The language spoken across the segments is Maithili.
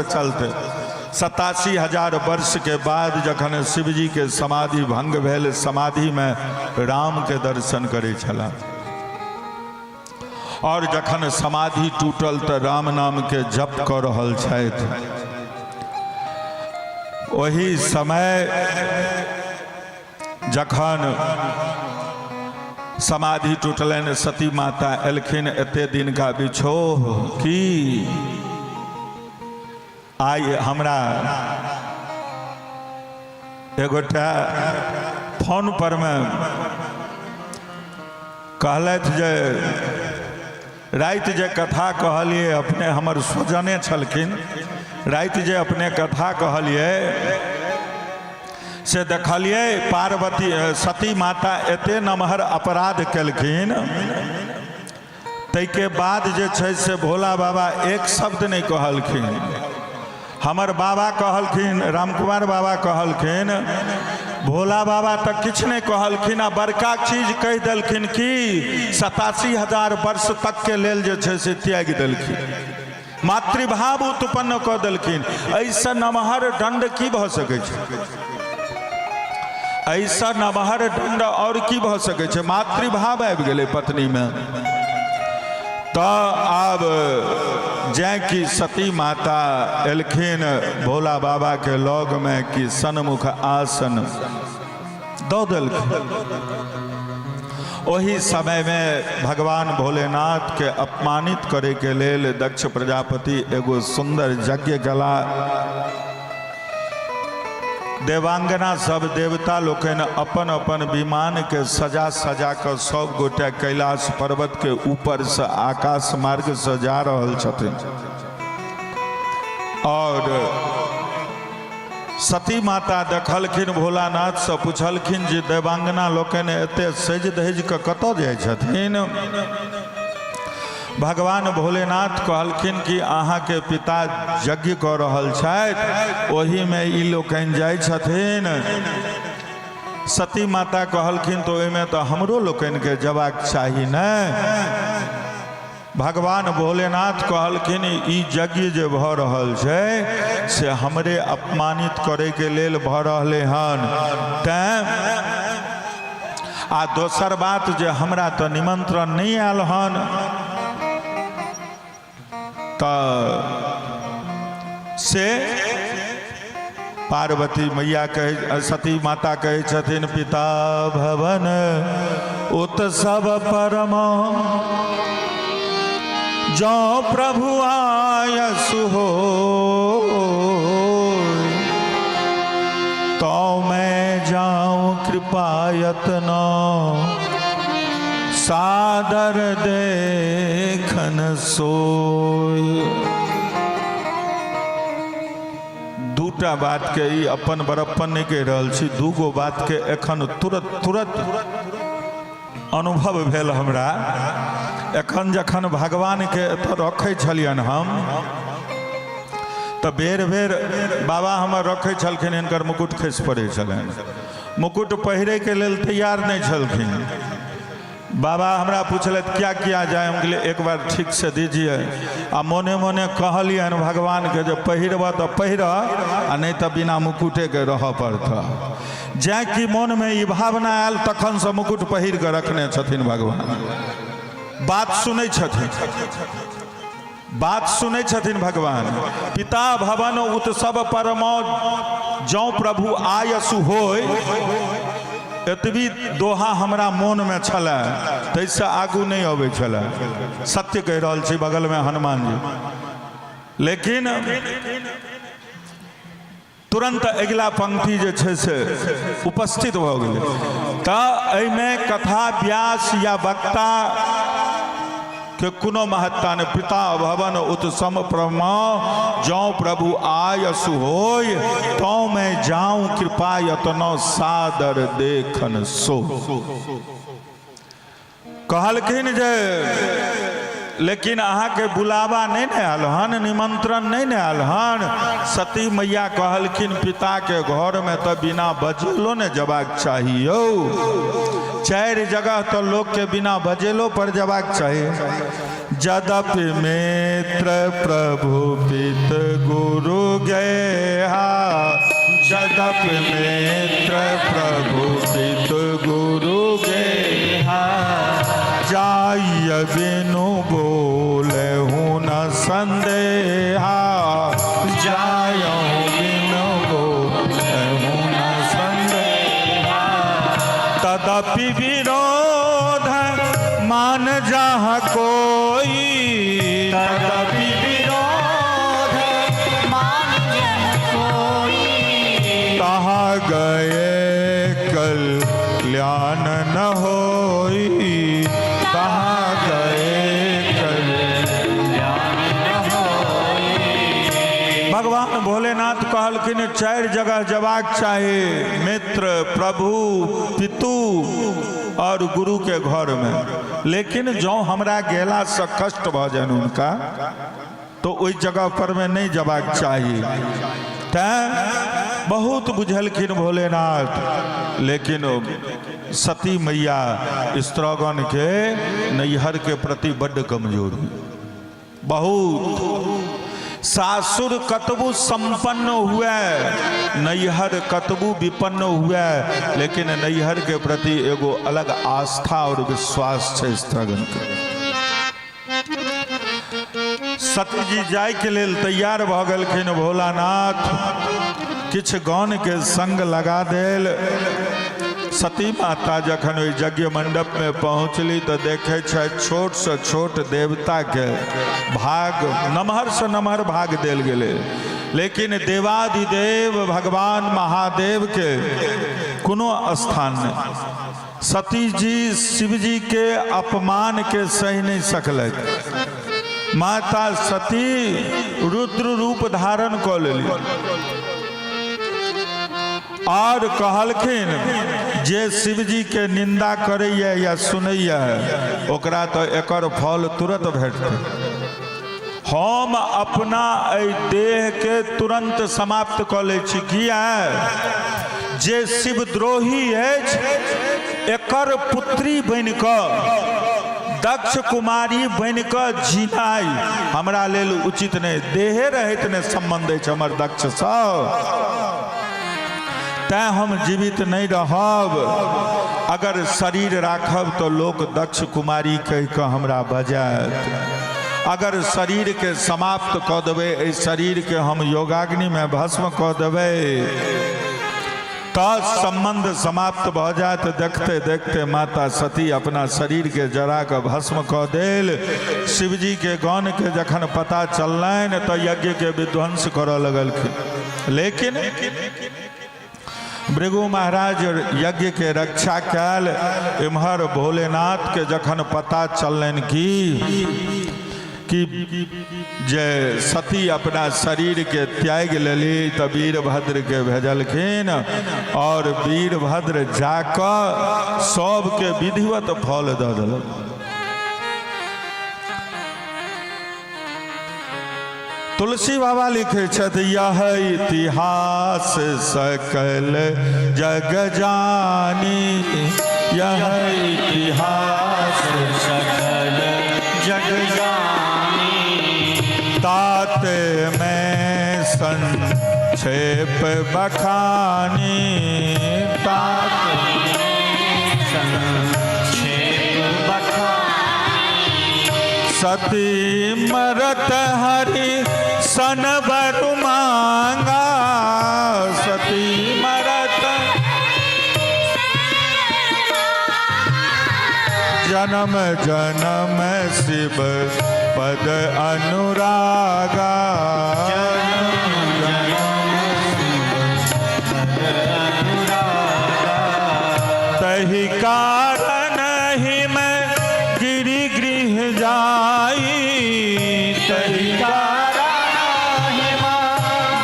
चलते 87,000 वर्ष के बाद जखन शिवजी के समाधि भंग भेल, समाधि में राम के दर्शन करे छला, और जखन समाधि टूटल तो राम नाम के जप कर रहल छथि। ओही समय जखन समाधि टूटलनि, सती माता एलखिन, एते दिन का बिछोह की आइ हमरा एगोटा फोन पर मे कहलथि जे राति जे कथा कहलियै अपने, हमर स्वजने छलखिन, राति जे अपने कथा कहलियै से देखलियै पार्वती सती माता एते नमहर अपराध केलखिन, ताहिके बाद जे छै से भोला बाबा एक शब्द नहि कहलखिन। हमर बाबा कहलखिन, रामकुमार बाबा कहलखिन, भोला बाबा तऽ किछु नहि कहलखिन आ बड़का चीज कहि देलखिन कि 87,000 वर्ष तकके लेल जे छै से त्यागि देलखिन, मातृभाव उत्पन्न कऽ देलखिन। एहिसँ नमहर दण्ड की भऽ सकै छै? एहिसँ नमहर दण्ड आओर की भऽ सकै छै? मातृभाव आबि गेलै पत्नीमे। तऽ आब जैं कि सती माता एलखिन भोला बाबाके लगमे कि सन्मुख आसन दऽ देलखिन। ओहि समयमे भगवान भोलेनाथके अपमानित करैके लेल दक्ष प्रजापति एगो सुन्दर यज्ञ कला। देवांगना सब देवता लोकनि अपन अपन विमान के सजा सजा कऽ सब गोटे कैलाश पर्वत के ऊपर से आकाश मार्ग से जा रहल छथिन, और सती माता देखलखिन, भोलानाथ से पुछलखिन जे देवांगना लोकनि एते सजि धजि कऽ कतऽ जाइ छथिन? भगवान भोलेनाथ कहलखिन कि अहाँके पिता यज्ञ कऽ रहल छथि, ओहिमे ई लोकनि जाइ छथिन। सती माता कहलखिन तऽ ओहिमे तऽ हमरो लोकनिके जबाक चाही ने। भगवान भोलेनाथ कहलखिन ई यज्ञ जे भऽ रहल छै से हमरे अपमानित करैके लेल भऽ रहलै हन, तैँ आ दोसर बात जे हमरा तऽ निमंत्रण नहि आयल हन, तऽ से पार्वती मैया कहै, सती माता कहै छथिन, पिता भवन उत्सव परम जौ प्रभु आयसु हो, तो मैं जाऊं कृपा यत्न सादर देखन सोय। दूटा बात के ई अपन बड़प्पन नहीं कहि रहल छी, दूगो बात के एखन तुरंत तुरंत अनुभव भेल हमरा। एखन जखन भगवान के एतऽ रखै छलियनि हम, तऽ बेर बेर बाबा हमर रखै छलखिन, हिनकर मुकुट खसि पड़ै छलनि। मुकुट पहिरैके लेल तैयार नहि छलखिन। बाबा हमरा पुछलथि क्या किया जाए? हम कहलियै एक बार ठीक से दीजिए। आ मोने मोने कहलियनि भगवानके जे पहिरबह तऽ पहिरह, आ नहि तऽ बिना मुकुटेके रहऽ पड़तह। जैं कि मोनमे ई भावना आयल, तखनसँ मुकुट पहिर कऽ रखने छथिन भगवान। बात सुनै छथिन, बात सुनै छथिन भगवान। पिता भवन उत्सव परम जौं प्रभु आयसु होय, एतबी दोहा हमरा मोनमे छलए, ताहिसँ आगू नहि अबै छलए। सत्य कहि रहल छी, बगलमे हनुमान जी। लेकिन तुरन्त अगिला पंक्ति जे छै से उपस्थित भऽ गेलै। तऽ एहिमे कथा व्यास या वक्ता के कोनो महत्ता नहि। पिता भवन उत्सम प्रमा जौं प्रभु आयसु होय, तो मैं जाऊं कृपा यतनो सादर देखन सो। कहलखिन जे लेकिन अहाँके बुलावा नहि ने आयल हन, निमंत्रण नहि ने आयल हन। सती मैया कहलखिन पिताके घरमे तऽ बिना बजेलो ने जबाक चाही यौ। चारि जगह तऽ लोकके बिना बजेलो पर जबाक चाही। यद्यपि मित्र प्रभु पित गुरु गेहा, यद्यपि मित्र प्रभु पित गुरु गेहा, जाय बिनु बोलहु न संदेहा, जाय बिनु बोलहु न संदेहा, तदपि विरोध मान जहाँ कोई, तदपि विरोध मान जह कोई, तहाँ गए कल्याण न होई, तहाँ गए कल्याण न होई। भगवान भोलेनाथ कहलखिन 4 जगह जबाक चाही, मित्र, प्रभु, पितु और गुरु के घर में। लेकिन जो हमरा गेला से कष्ट भ जाए उनका, तो ओहि जगह पर में नहीं जबाक चाही। तैं बहुत बुझलखिन भोलेनाथ, लेकिन सती मैया स्त्रगण के नैहर के प्रति बड्ड कमजोरी। बहुत सासुर कतबू संपन्न हुए, नैहर कतबू विपन्न हुए, लेकिन नैहर के प्रति एगो अलग आस्था और विश्वास छै स्त्रगण के। सती जी जाय के लेल तैयार भ गेलखिन। भोलानाथ किछु गण के संग लगा देल। सती माता जखन ओहि यज्ञ मंडप में पहुँचली तो देखे छथि छोट से छोट देवता के भाग, नमहर से नमहर भाग देल गेलै, लेकिन देवाधिदेव भगवान महादेव के कोनो स्थान नहीं। सती जी शिवजी के अपमान के सही नहीं सकलथि। माता सती रुद्र रूप धारण कऽ लेली और कहलखिन जे शिवजी के निंदा करैया या सुनैया ओकरा तो एकर फल तुरंत भेटतै। हम अपना एहि देह के तुरंत समाप्त कऽ लै छी, किया जे शिवद्रोही अछि एकर पुत्री बनि कऽ, दक्ष कुमारी बनि कऽ जीनाइ हमरा लेल उचित नहि। देहे रहैत नहि सम्बन्ध अछि हमर दक्षसँ, तैं हम जीवित नहि रहब। अगर शरीर राखब तो लोक दक्ष कुमारी कहि कऽ हमरा बजायत। अगर शरीर के समाप्त कऽ देबै, एहि शरीर के हम योगाग्नि में भस्म कऽ देबै तऽ संबंध समाप्त भऽ जायत। देखते देखते माता सती अपना शरीर के जरा कऽ भस्म कऽ देल। शिवजी के गण के जखन पता चललनि तऽ यज्ञ के विध्वंस करऽ लगलखिन, लेकिन भृगु महाराज यज्ञ के रक्षा कयल। इम्हर भोलेनाथ के जखन पता चललनि कि जे सती अपना शरीर के त्याग लेली, तऽ वीरभद्र के भेजलखिन और वीरभद्र जाकऽ सबके विधिवत फल दऽ देलक। तुलसी बाबा लिखे छथि, यह इतिहास सकल जग जानी, यह इतिहास सकल जग जानी, तात में संक्षेप बखानी, तात संक्षेप बखानी, सती मरत हरि सन बर मांगा, सती मरत जन्म जन्म शिव पद अनुरागा, जन्म जन्म शिव पद अनुरागा, तहि कारण ही मैं गिरि गृह जाई, तहि कारण हिम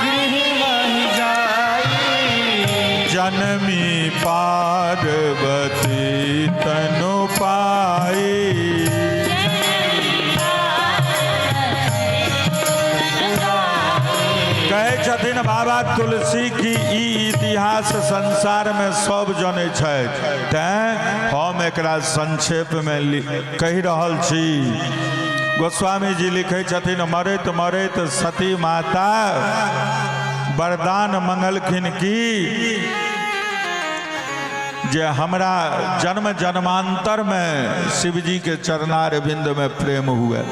गृह महि जाई, जनमी पार्वती तनु पाई। कहै छथिन बाबा तुलसी की ई इतिहास संसार में सब जनै छथि, तैं हम एकरा संक्षेप में कहि रहल छी। गोस्वामी जी लिखै छथिन, मरैत मरैत सती माता वरदान मंगलखिन की जे हमरा जन्म जन्मांतर में शिवजी के चरणार बिंद में प्रेम हुए।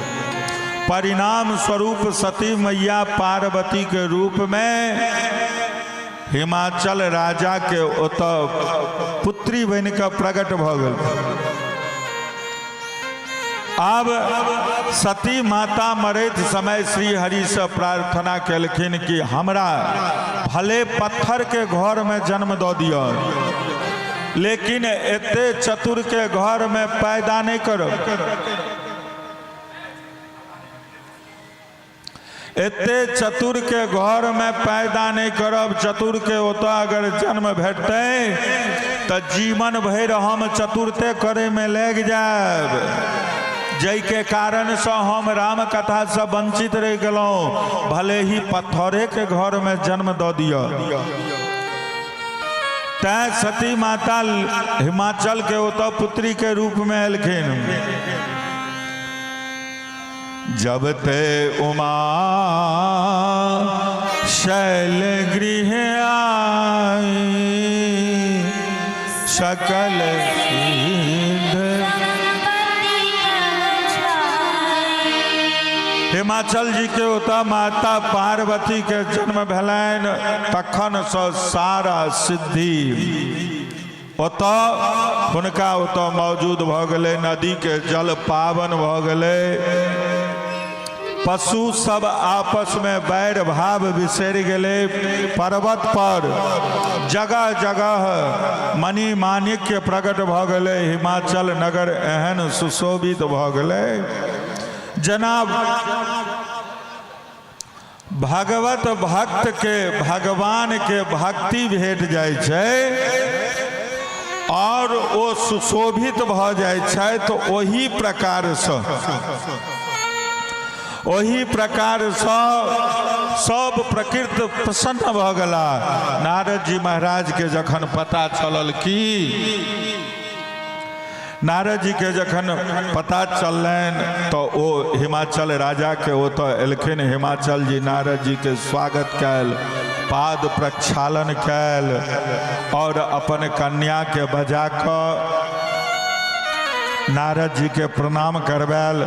परिणाम स्वरूप सती मैया पार्वती के रूप में हिमाचल राजा के ओतऽ पुत्री बनि कऽ प्रकट भऽ गेल। आब सती माता मरैत समय श्री हरि से प्रार्थना केलखिन कि हमरा भले पत्थर के घर में जन्म दऽ दिअ, लेकिन एते चतुर के घर में पैदा नहीं करब। एते चतुर के घर में पैदा नहीं करब। चतुर के ओतऽ अगर जन्म भेटतै तऽ जीवन भरि हम चतुरते करे में लागि जायब, जाहिके कारणसँ हम राम कथासँ वंचित रहि गेलहुँ। भले ही पत्थरे के घर में जन्म दऽ दिअ। तैं सती माता हिमाचल के ओतऽ पुत्री के रूप में एलखिन। जब ते उमा शैल गृह आई, सकल सिद्ध। हिमाचल जी के ओतऽ माता पार्वती के जन्म भेलनि, तखन से सारा सिद्धि ओतऽ हुनका ओतऽ मौजूद भऽ गेलै। नदीके जल पावन भऽ गेलै, पशु सब आपसमे बैर भाव बिसरि गेलै, पर्वत पर जगह जगह मणि माणिक्य प्रकट भऽ गेलै। हिमाचल नगर एहन सुशोभित भऽ गेलै जेना भगवत भक्त के भगवान के भक्ति भेट जाइ छै और ओ सुशोभित भऽ जाइ छै, तऽ ओहि प्रकारसँ सब प्रकृत प्रसन्न भऽ गेला। नारद जी महाराज के जखन पता चलल कि नारद जी के जखन पता चललनि तऽ ओ हिमाचल राजाके ओतऽ एलखिन। हिमाचल जी नारद जी के स्वागत कयल, पाद प्रक्षालन कयल और अपन कन्याके बजा कऽ नारद जी के प्रणाम करवायल।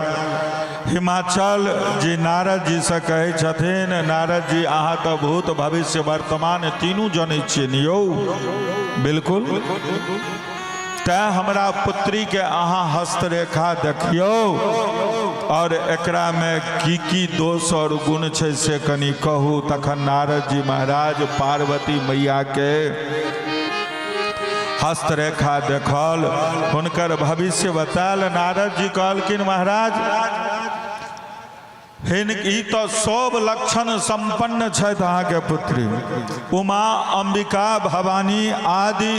हिमाचल जी नारद जी से कहै छथिन, नारद जी, अहाँ तऽ भूत भविष्य वर्तमान तीनू जनै छियै ने यौ? बिल्कुल। तैं हमरा पुत्रीके अहाँ हस्तरेखा देखियौ और एकरामे की की दोष और गुण छै से कनि कहू। तखन नारद जी महाराज पार्वती मैयाके हस्तरेखा देखल, हुनकर भविष्य बतायल। नारद जी कहलखिन, महाराज, हिन ई तऽ सब लक्षण सम्पन्न छथि अहाँके पुत्री। उमा, अंबिका, भवानी आदि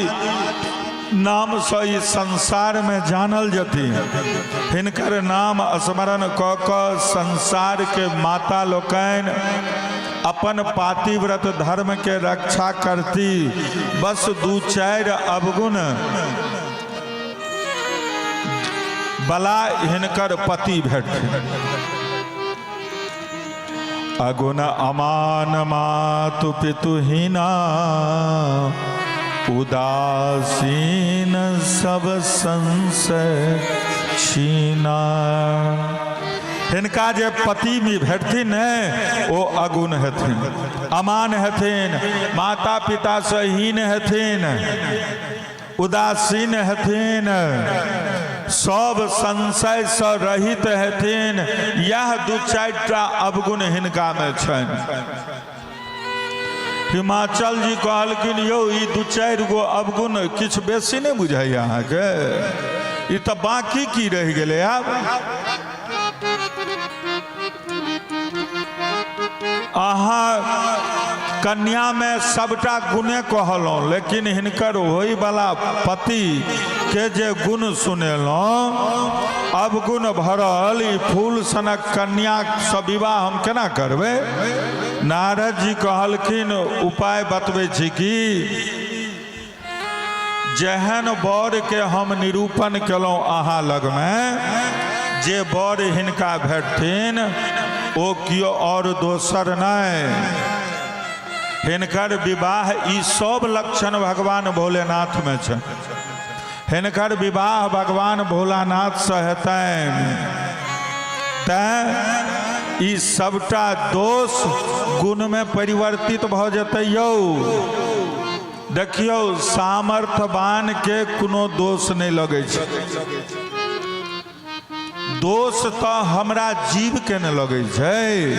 नामसँ ई संसारमे जानल जथिन। हिनकर नाम स्मरण कऽ कऽ संसारके माता लोकनि अपन पातिव्रत धर्मके रक्षा करती। बस दू चारि अवगुण बला हिनकर पति भेटथिन। अगुण अमान मातु पितु हीना, उदासीन सब संशय छीना। हिनका जे पति भी भेटथिन ने, ओ अगुण हेथिन, अमान हेथिन, माता पिता से हीन हेथिन, उदासीन हेथिन, सब संशयसँ रहित हेथिन। इएह दू चारिटा अवगुण हिनकामे छनि। हिमाचल जी कहलखिन, यौ, ई दू चारि गो अवगुण किछु बेसी नहि बुझाइए अहाँके? ई तऽ बाँकी की रहि गेलै आब? अहाँ कन्यामे सबटा गुणे कहलहुँ, लेकिन हिनकर होइवला पतिके जे गुण सुनेलहुँ, अवगुण भरल ई फूल सनक कन्यासँ विवाह हम केना करबै? नारद जी कहलखिन, उपाय बतबै छी कि जेहन वरके हम निरूपण केलहुँ अहाँ लगमे, जे वर हिनका भेटथिन ओ केओ आओर दोसर नहि, हिनकर विवाह ई सब लक्षण भगवान भोलेनाथ में छै। हिनकर विवाह भगवान भोलानाथ से हेतनि। तैं ई सबटा दोष गुण में परिवर्तित भऽ जेतै यौ। देखियौ, सामर्थ्यवान के कोनो दोष नहि लगै छै। दोष तऽ हमरा जीवके ने लगै छै।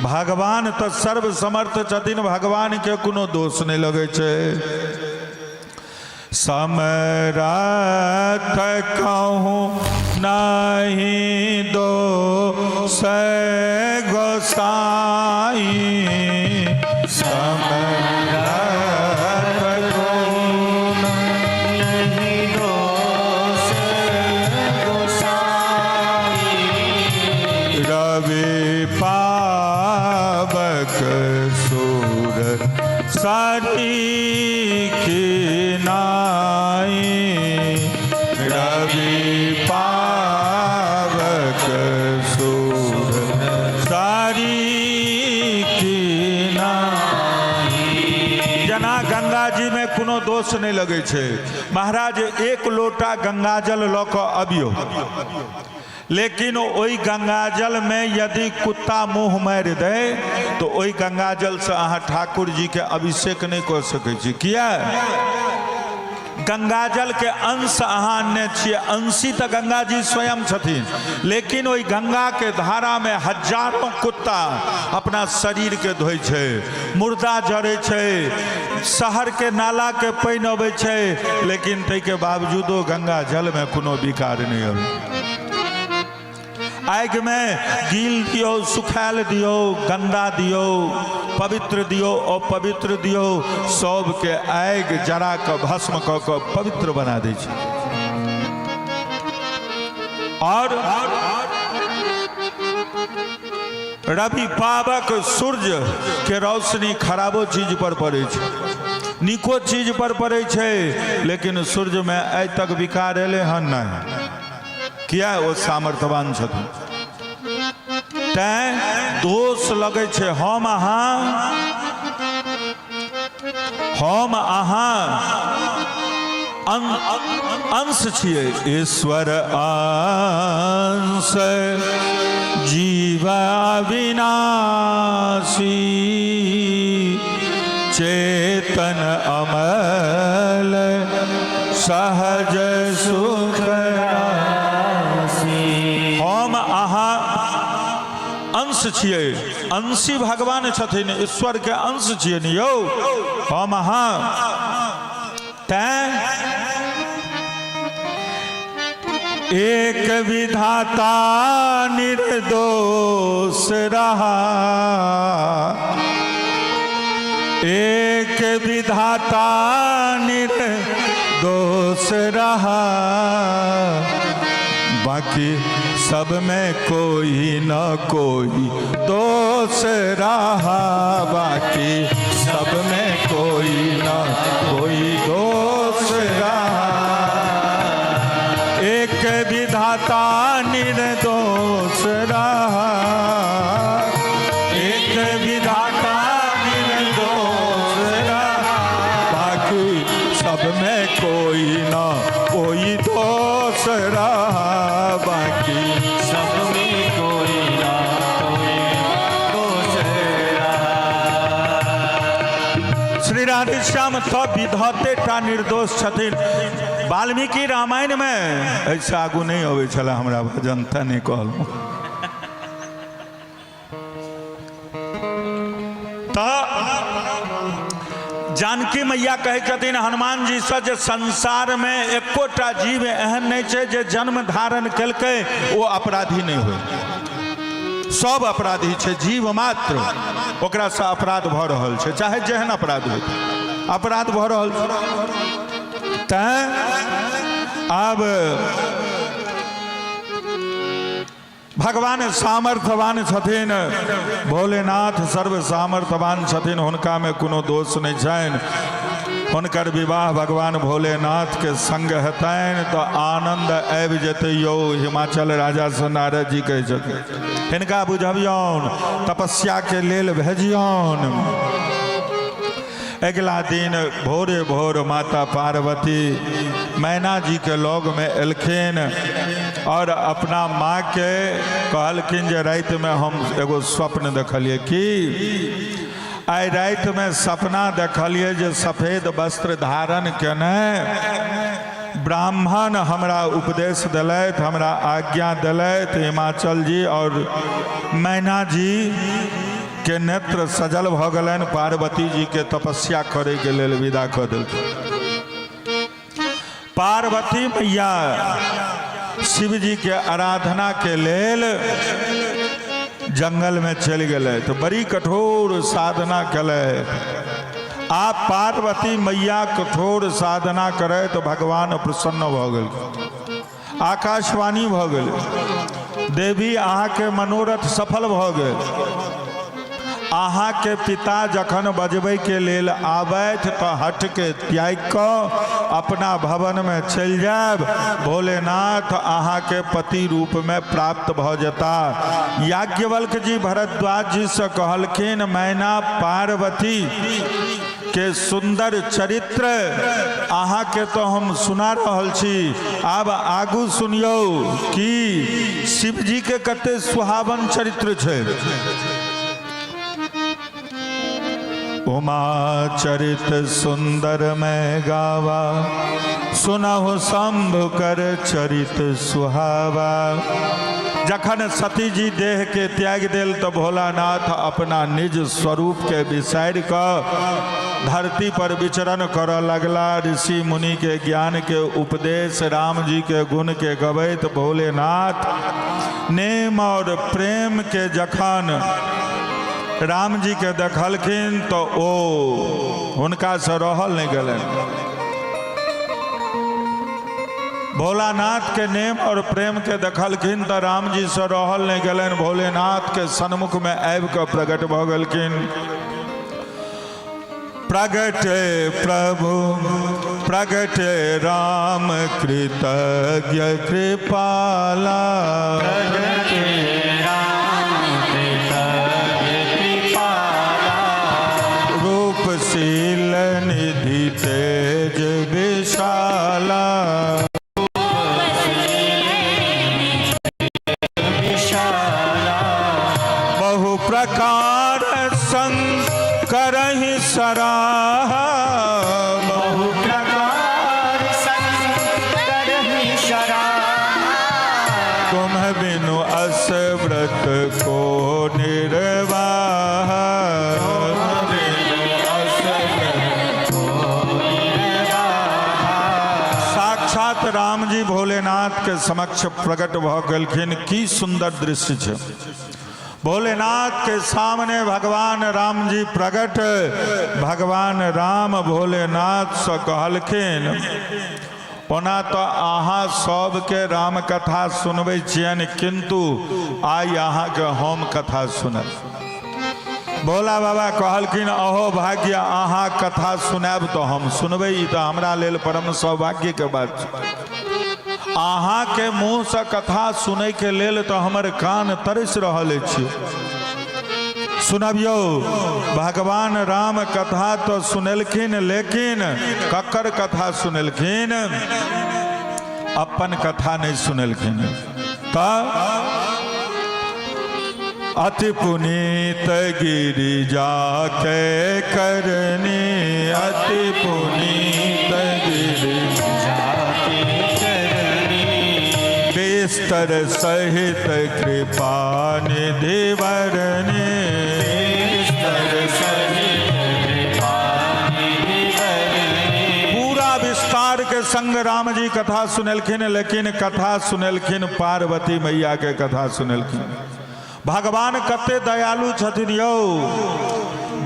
भगवान तऽ सर्वसमर्थ छथिन, भगवानके कोनो दोष नहि लगै छै। समरथ कहूँ नहीं दोष गोसाई, समरथ कहूँ नहीं दोष गोसाई, रवि पावक सूर सरीखी नाई, रवि पावक सूर सरीखी नाई। जेना गंगा जी में कोनो दोष नहीं लगै छै। महाराज, एक लोटा गंगा जल लऽ कऽ अबियौ, लेकिन ओहि गंगाजल में यदि कुत्ता मुँह मारि दै तऽ ओहि गंगाजल से अहाँ ठाकुर जी के अभिषेक नहीं कऽ सकै छी। किया? गंगाजल के अंश अहाँ अनने छियै, अंशी तऽ गंगा जी स्वयं छथिन, लेकिन ओहि गंगा के धारा में हजारों कुत्ता अपना शरीर के धोइ छै, मुर्दा जरै छै, शहर के नाला के पानि अबै छै, लेकिन ताहिके बावजूदो गंगा जल में कोनो विकार नहि अबै। आगिमे गील दियौ, सुखायल दियौ, गन्दा दियौ, पवित्र दियौ, अपवित्र दियौ, सबके आगि जरा कऽ भस्म कऽ कऽ पवित्र बना दै छै। और रवि पावक सूर्य के रोशनी खराबो चीज पर पड़ै छै, नीको चीज पर पड़ै छै, लेकिन सूर्य में आइ तक विकार एलै हन नहि। किया? ओ सामर्थ्यवान छथिन। तैं दोष लगै छै। हम अहाँ अंश छियै। ईश्वर अंश जीव अविनाशी, चेतन अमल सहज सुख राशि। हम अहाँ अंश छियै, अंशी भगवान छथिन, ईश्वर के अंश छियै ने यौ हम अहाँ। तैं एक विधाता निर्दोष रहा, एक विधाता निर्दोष रहा, बाकी सब में कोई न कोई दोष रहा, बाकी सब में कोई न कोई दोष रहा। एक विधाता निर्दोष रहा, एक विधाता निर्दोष रहा, बाकी सब में कोई न कोई दोष रहा, बाकी सब में कोई ना कोई दोष रहा। श्री राधेश्याम तऽ विधाते टा निर्दोष छथिन। वाल्मीकि रामायण में ऐसे आगू नहीं अबै छलै हमरा भजन, तऽ नहि कहलहुँ। तऽ जानकी मैया कहै छथिन हनुमान जी से जे संसार में एकोटा जीव एहन नहि छै जे जन्म धारण केलकै ओ अपराधी नहि होय। सब अपराधी छै, जीव मात्र ओकरासँ अपराध भऽ रहल छै, चाहे जेहन अपराध होय अपराध भऽ रहल छै। तैं आब भगवान सामर्थ्यवान छथिन, भोलेनाथ सर्व सामर्थ्यवान छथिन, हुनकामे कोनो दोष नहि छनि। हुनकर विवाह भगवान भोलेनाथ के संग हेतनि तऽ आनन्द आबि जेतै यौ। हिमाचल राजासँ नारद जी कहै छथिन, हिनका बुझबियौन, तपस्या के लेल भेजियौन। अगिला दिन भोरे भोर माता पार्वती मैना जी के लग में एलखिन और अपना माँ के कहलखिन जे राति में हम एगो स्वप्न देखलिए। कि आइ राति में सपना देखलिए जे सफेद वस्त्र धारण केने ब्राह्मण हमरा उपदेश देलथि, हमरा आज्ञा देलथि। हिमाचल जी और मैना जी के नेत्र सजल भऽ गेलनि, पार्वती जी के तपस्या करैके लेल विदा कऽ देलखिन। पार्वती मैया शिव जी के आराधना के लेल जंगल में चलि गेलै तऽ बड़ी कठोर साधना केलै। आ पार्वती मैया कठोर साधना करै तऽ भगवान प्रसन्न भऽ गेल, आकाशवाणी भऽ गेल, देवी अहाँके मनोरथ सफल भऽ गेल। अहाँके पिता जखन बजबैके लेल आबथि तऽ हठके त्यागि कऽ अपना भवनमे चलि जायब, भोलेनाथ अहाँके पति रूपमे प्राप्त भऽ जेता। याज्ञवल्क्य जी भरद्वाज जीसँ कहलखिन, मैना पार्वती के सुन्दर चरित्र अहाँके तऽ हम सुना रहल छी, आब आगू सुनियौ कि शिवजी के कते सुहावन चरित्र छै। उमा चरित सुंदर मैं गावा, सुनहु शंभु कर चरित सुहावा। जखन सती जी देह के त्याग देल तो भोलानाथ अपना निज स्वरूप के बिसारि कऽ धरती पर विचरण करऽ लगला। ऋषि मुनि के ज्ञान के उपदेश, राम जी के गुण के गबैत भोलेनाथ नेम और प्रेम के जखन राम जी के देखलखिन तो ओ हुनका से रहल नहीं गेलनि। भोलानाथ के नेम और प्रेम के देखलखिन तऽ राम जी से रहल नहीं गेलनि, भोलेनाथ के सन्मुख में आबि कऽ प्रकट भऽ गेलखिन। प्रगट प्रभु प्रगट राम कृतज्ञ कृपाला, प्रगट राम कृतज्ञ कृपाला, रूपशील निधि तेज विशाला, विशाला, बहु प्रकार संग करहि सराह, बहु प्रकार संग करहि सराह, तुम बिनु अस व्रत को निर्वाह। साक्षात राम जी भोलेनाथ के समक्ष प्रकट भऽ गेलखिन। की सुंदर दृश्य छै। भोलेनाथ के सामने भगवान राम जी प्रकट। भगवान राम भोलेनाथ से कहलखिन, ओना तऽ अहाँ सबके राम कथा सुनबै छियनि, किन्तु आइ अहाँके हम कथा सुनब। भोला बाबा कहलखिन, अहो भाग्य, अहाँ कथा सुनायब तऽ हम सुनबै, ई तऽ हमरा लेल परम सौभाग्यके बात छै। अहाँके मुँहसँ कथा सुनैके लेल तऽ हमर कान तरसि रहल अछि, सुनबियौ। भगवान राम कथा तऽ सुनेलखिन, लेकिन ककर कथा सुनेलखिन? अपन कथा नहि सुनेलखिन। तऽ अति पुनीत गिरिजा के करनी, अति पुनीत गिरिजा के करनी, बिस्तर सहित कृपा निधि वरनी, बिस्तर सहित कृपा निधि वरनी। पूरा विस्तार के संग राम जी कथा सुनेलखिन, लेकिन कथा सुनेलखिन पार्वती मैया के कथा सुनेलखिन। भगवान कते दयालु छथिन यौ,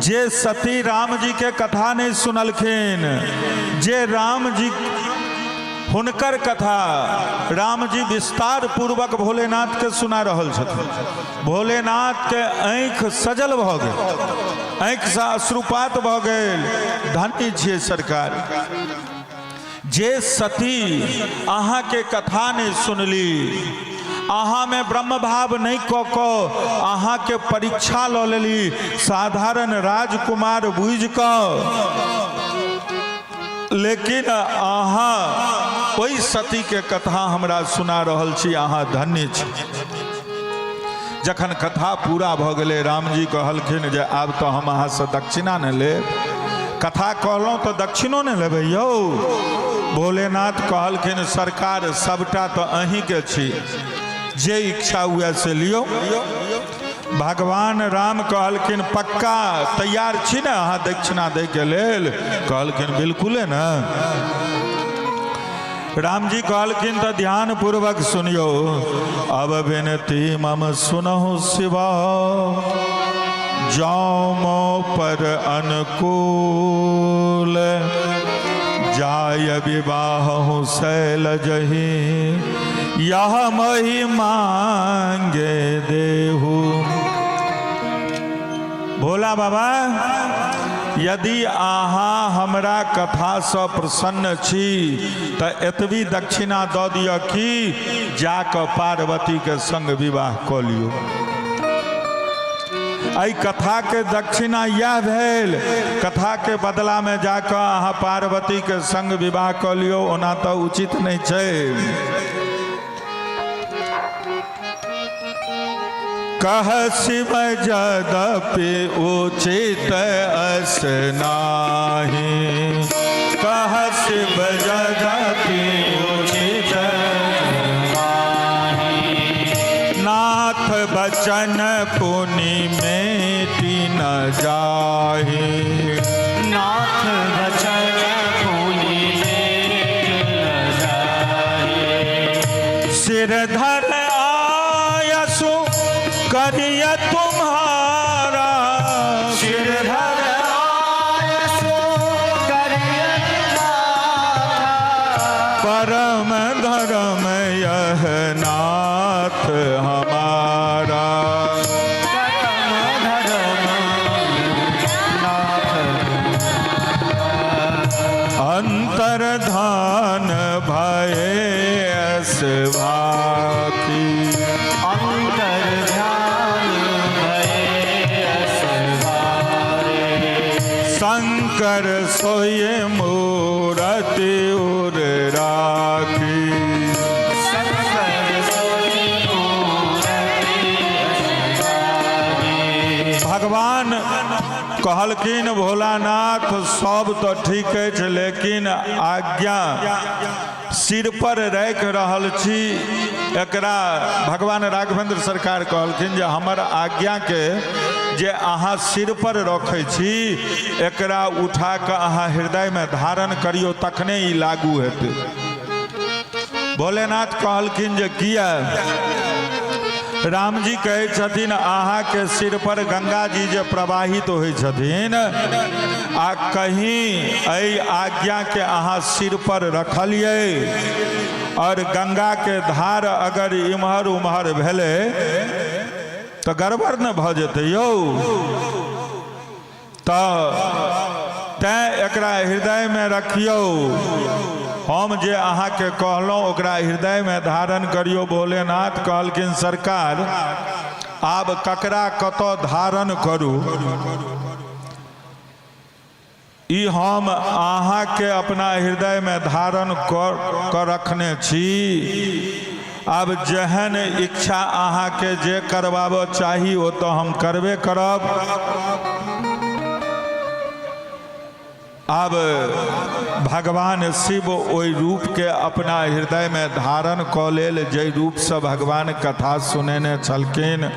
जे सती राम जी के कथा नहीं सुनलखिन, जे राम जी हुनकर कथा राम जी विस्तार पूर्वक भोलेनाथ के सुना रहल छथिन। भोलेनाथ के आँखि सजल भऽ गेल। आँखिसँ अश्रुपात भऽ गेल। धन्य छियै सरकार, जे सती अहाँके कथा नहि सुनली, अहाँमे ब्रह्मभाव नहि कऽ कऽ अहाँके परीक्षा लऽ लेली, साधारण राजकुमार बुझि कऽ, लेकिन अहाँ ओहि सतीके कथा हमरा सुना रहल छी, अहाँ धन्य छी। जखन कथा पूरा भऽ गेलै, रामजी कहलखिन जे आब तऽ हम अहाँसँ दक्षिणा नहि लेब, कथा कहलहुँ तऽ दक्षिणो नहि लेबै यौ। भोलेनाथ कहलखिन सरकार सबटा तऽ अहीँके छी, जे इच्छा हुए से लियौ। भगवान राम कहलखिन पक्का तैयार छी ने अहाँ दक्षिणा दैके लेल? कहलखिन बिल्कुले ने। रामजी कहलखिन तऽ ध्यान पूर्वक सुनियौ, अब विनती मम सुनहु शिवा, जाओ मो पर अनुकूल, जाय विवाह शैल जही, यह मही मांगे देहु। भोला बाबा, यदि अहाँ हमरा कथासँ प्रसन्न छी तऽ एतबी दक्षिणा दऽ दिअ कि जा कऽ पार्वतीके संग विवाह कऽ लियौ। एहि कथाके दक्षिणा इएह भेल, कथाके बदलामे जा कऽ अहाँ पार्वतीके संग विवाह कऽ लियौ, ओना तऽ उचित नहि छै। कह शिव जदपि उचित अस नाही, कह शिव जदपि उचित नाथ बचन पुनि मेटि न जाहि, नाथ बचन पुनि मेटि न जाहि। सिर धर आयसु करिय तुम्हारा, सिर धर आयसु करिय तुम्हारा, परम धर्म यह नाथ हमारा, परम धर्म नाथ अंतर धान भये अस भाखी, अंतर ध्यान भये अस भारे, शंकर सोये मूरति उर राखी, शंकर सोई मूरति उर राखी। भगवान कहलखिन भोलानाथ सब तऽ ठीक अछि, लेकिन आज्ञा सिर पर राखि रहल छी एकरा। भगवान राघवेंद्र सरकार कहलखिन जे हमर आज्ञाके जे अहाँ सिर पर रखै छी, एकरा उठा कऽ अहाँ हृदयमे धारण करियौ, तखने ई लागू हेतै। भोलेनाथ कहलखिन जे किया? रामजी कहै छथिन अहाँके सिर पर गंगा जी जे प्रवाहित होइ छथिन, आ कहीं एहि आज्ञाके अहाँ सिर पर रखलियै और गंगाके धार अगर इम्हर उम्हर भेलै तऽ गड़बड़ ने भऽ जेतै यौ। तऽ तैँ एकरा हृदयमे रखियौ, हम जे अहाँके कहलहुँ ओकरा हृदयमे धारण करियौ। भोलेनाथ कहलखिन सरकार आब ककरा कतऽ धारण करू, ई हम अहाँके अपना हृदयमे धारण कऽ रखने छी। आब जेहन इच्छा अहाँके जे करबाबऽ चाही ओ तऽ हम करबे करब। आब भगवान शिव ओहि रूपके अपना हृदयमे धारण कऽ लेल, जाहि रूपसँ भगवान कथा सुनेने छलखिन।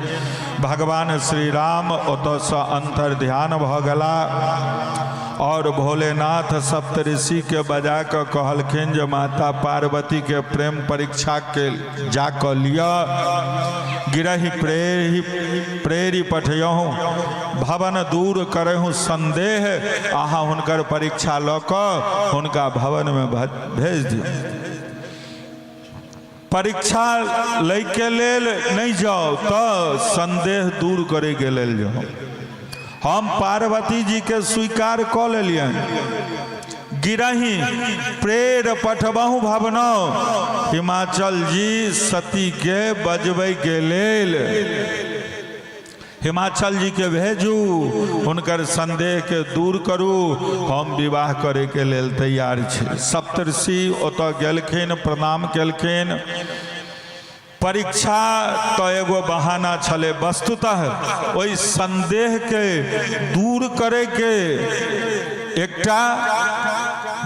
भगवान श्री राम ओतऽसँ अंतर ध्यान भऽ गेला और भोलेनाथ सप्तऋषिके बजा कऽ कहलखिन जे माता पार्वतीके प्रेम परीक्षा के जा कऽ लिअ। गिरहि प्रेरी प्रेरी पठयहु भवन दूर करहु संदेह, अहाँ हुनकर परीक्षा लऽ कऽ हुनका भवनमे भेज दियौ। परीक्षा लैके लेल नहि जाउ तऽ संदेह दूर करैके लेल जाउ। हम पार्वती जी के स्वीकार कऽ लेलियनि। गिरही प्रेर पठबहु भवनौ, हिमाचल जी सती के बजबै के लेल हिमाचल जी के भेजू, हुनकर संदेह के दूर करू, हम विवाह करे के लेल तैयार छी। सप्तर्षि ओतऽ गेलखिन, प्रणाम केलखिन। परीक्षा तऽ एगो बहाना छलै, वस्तुतः ओहि संदेहके दूर करैके एकटा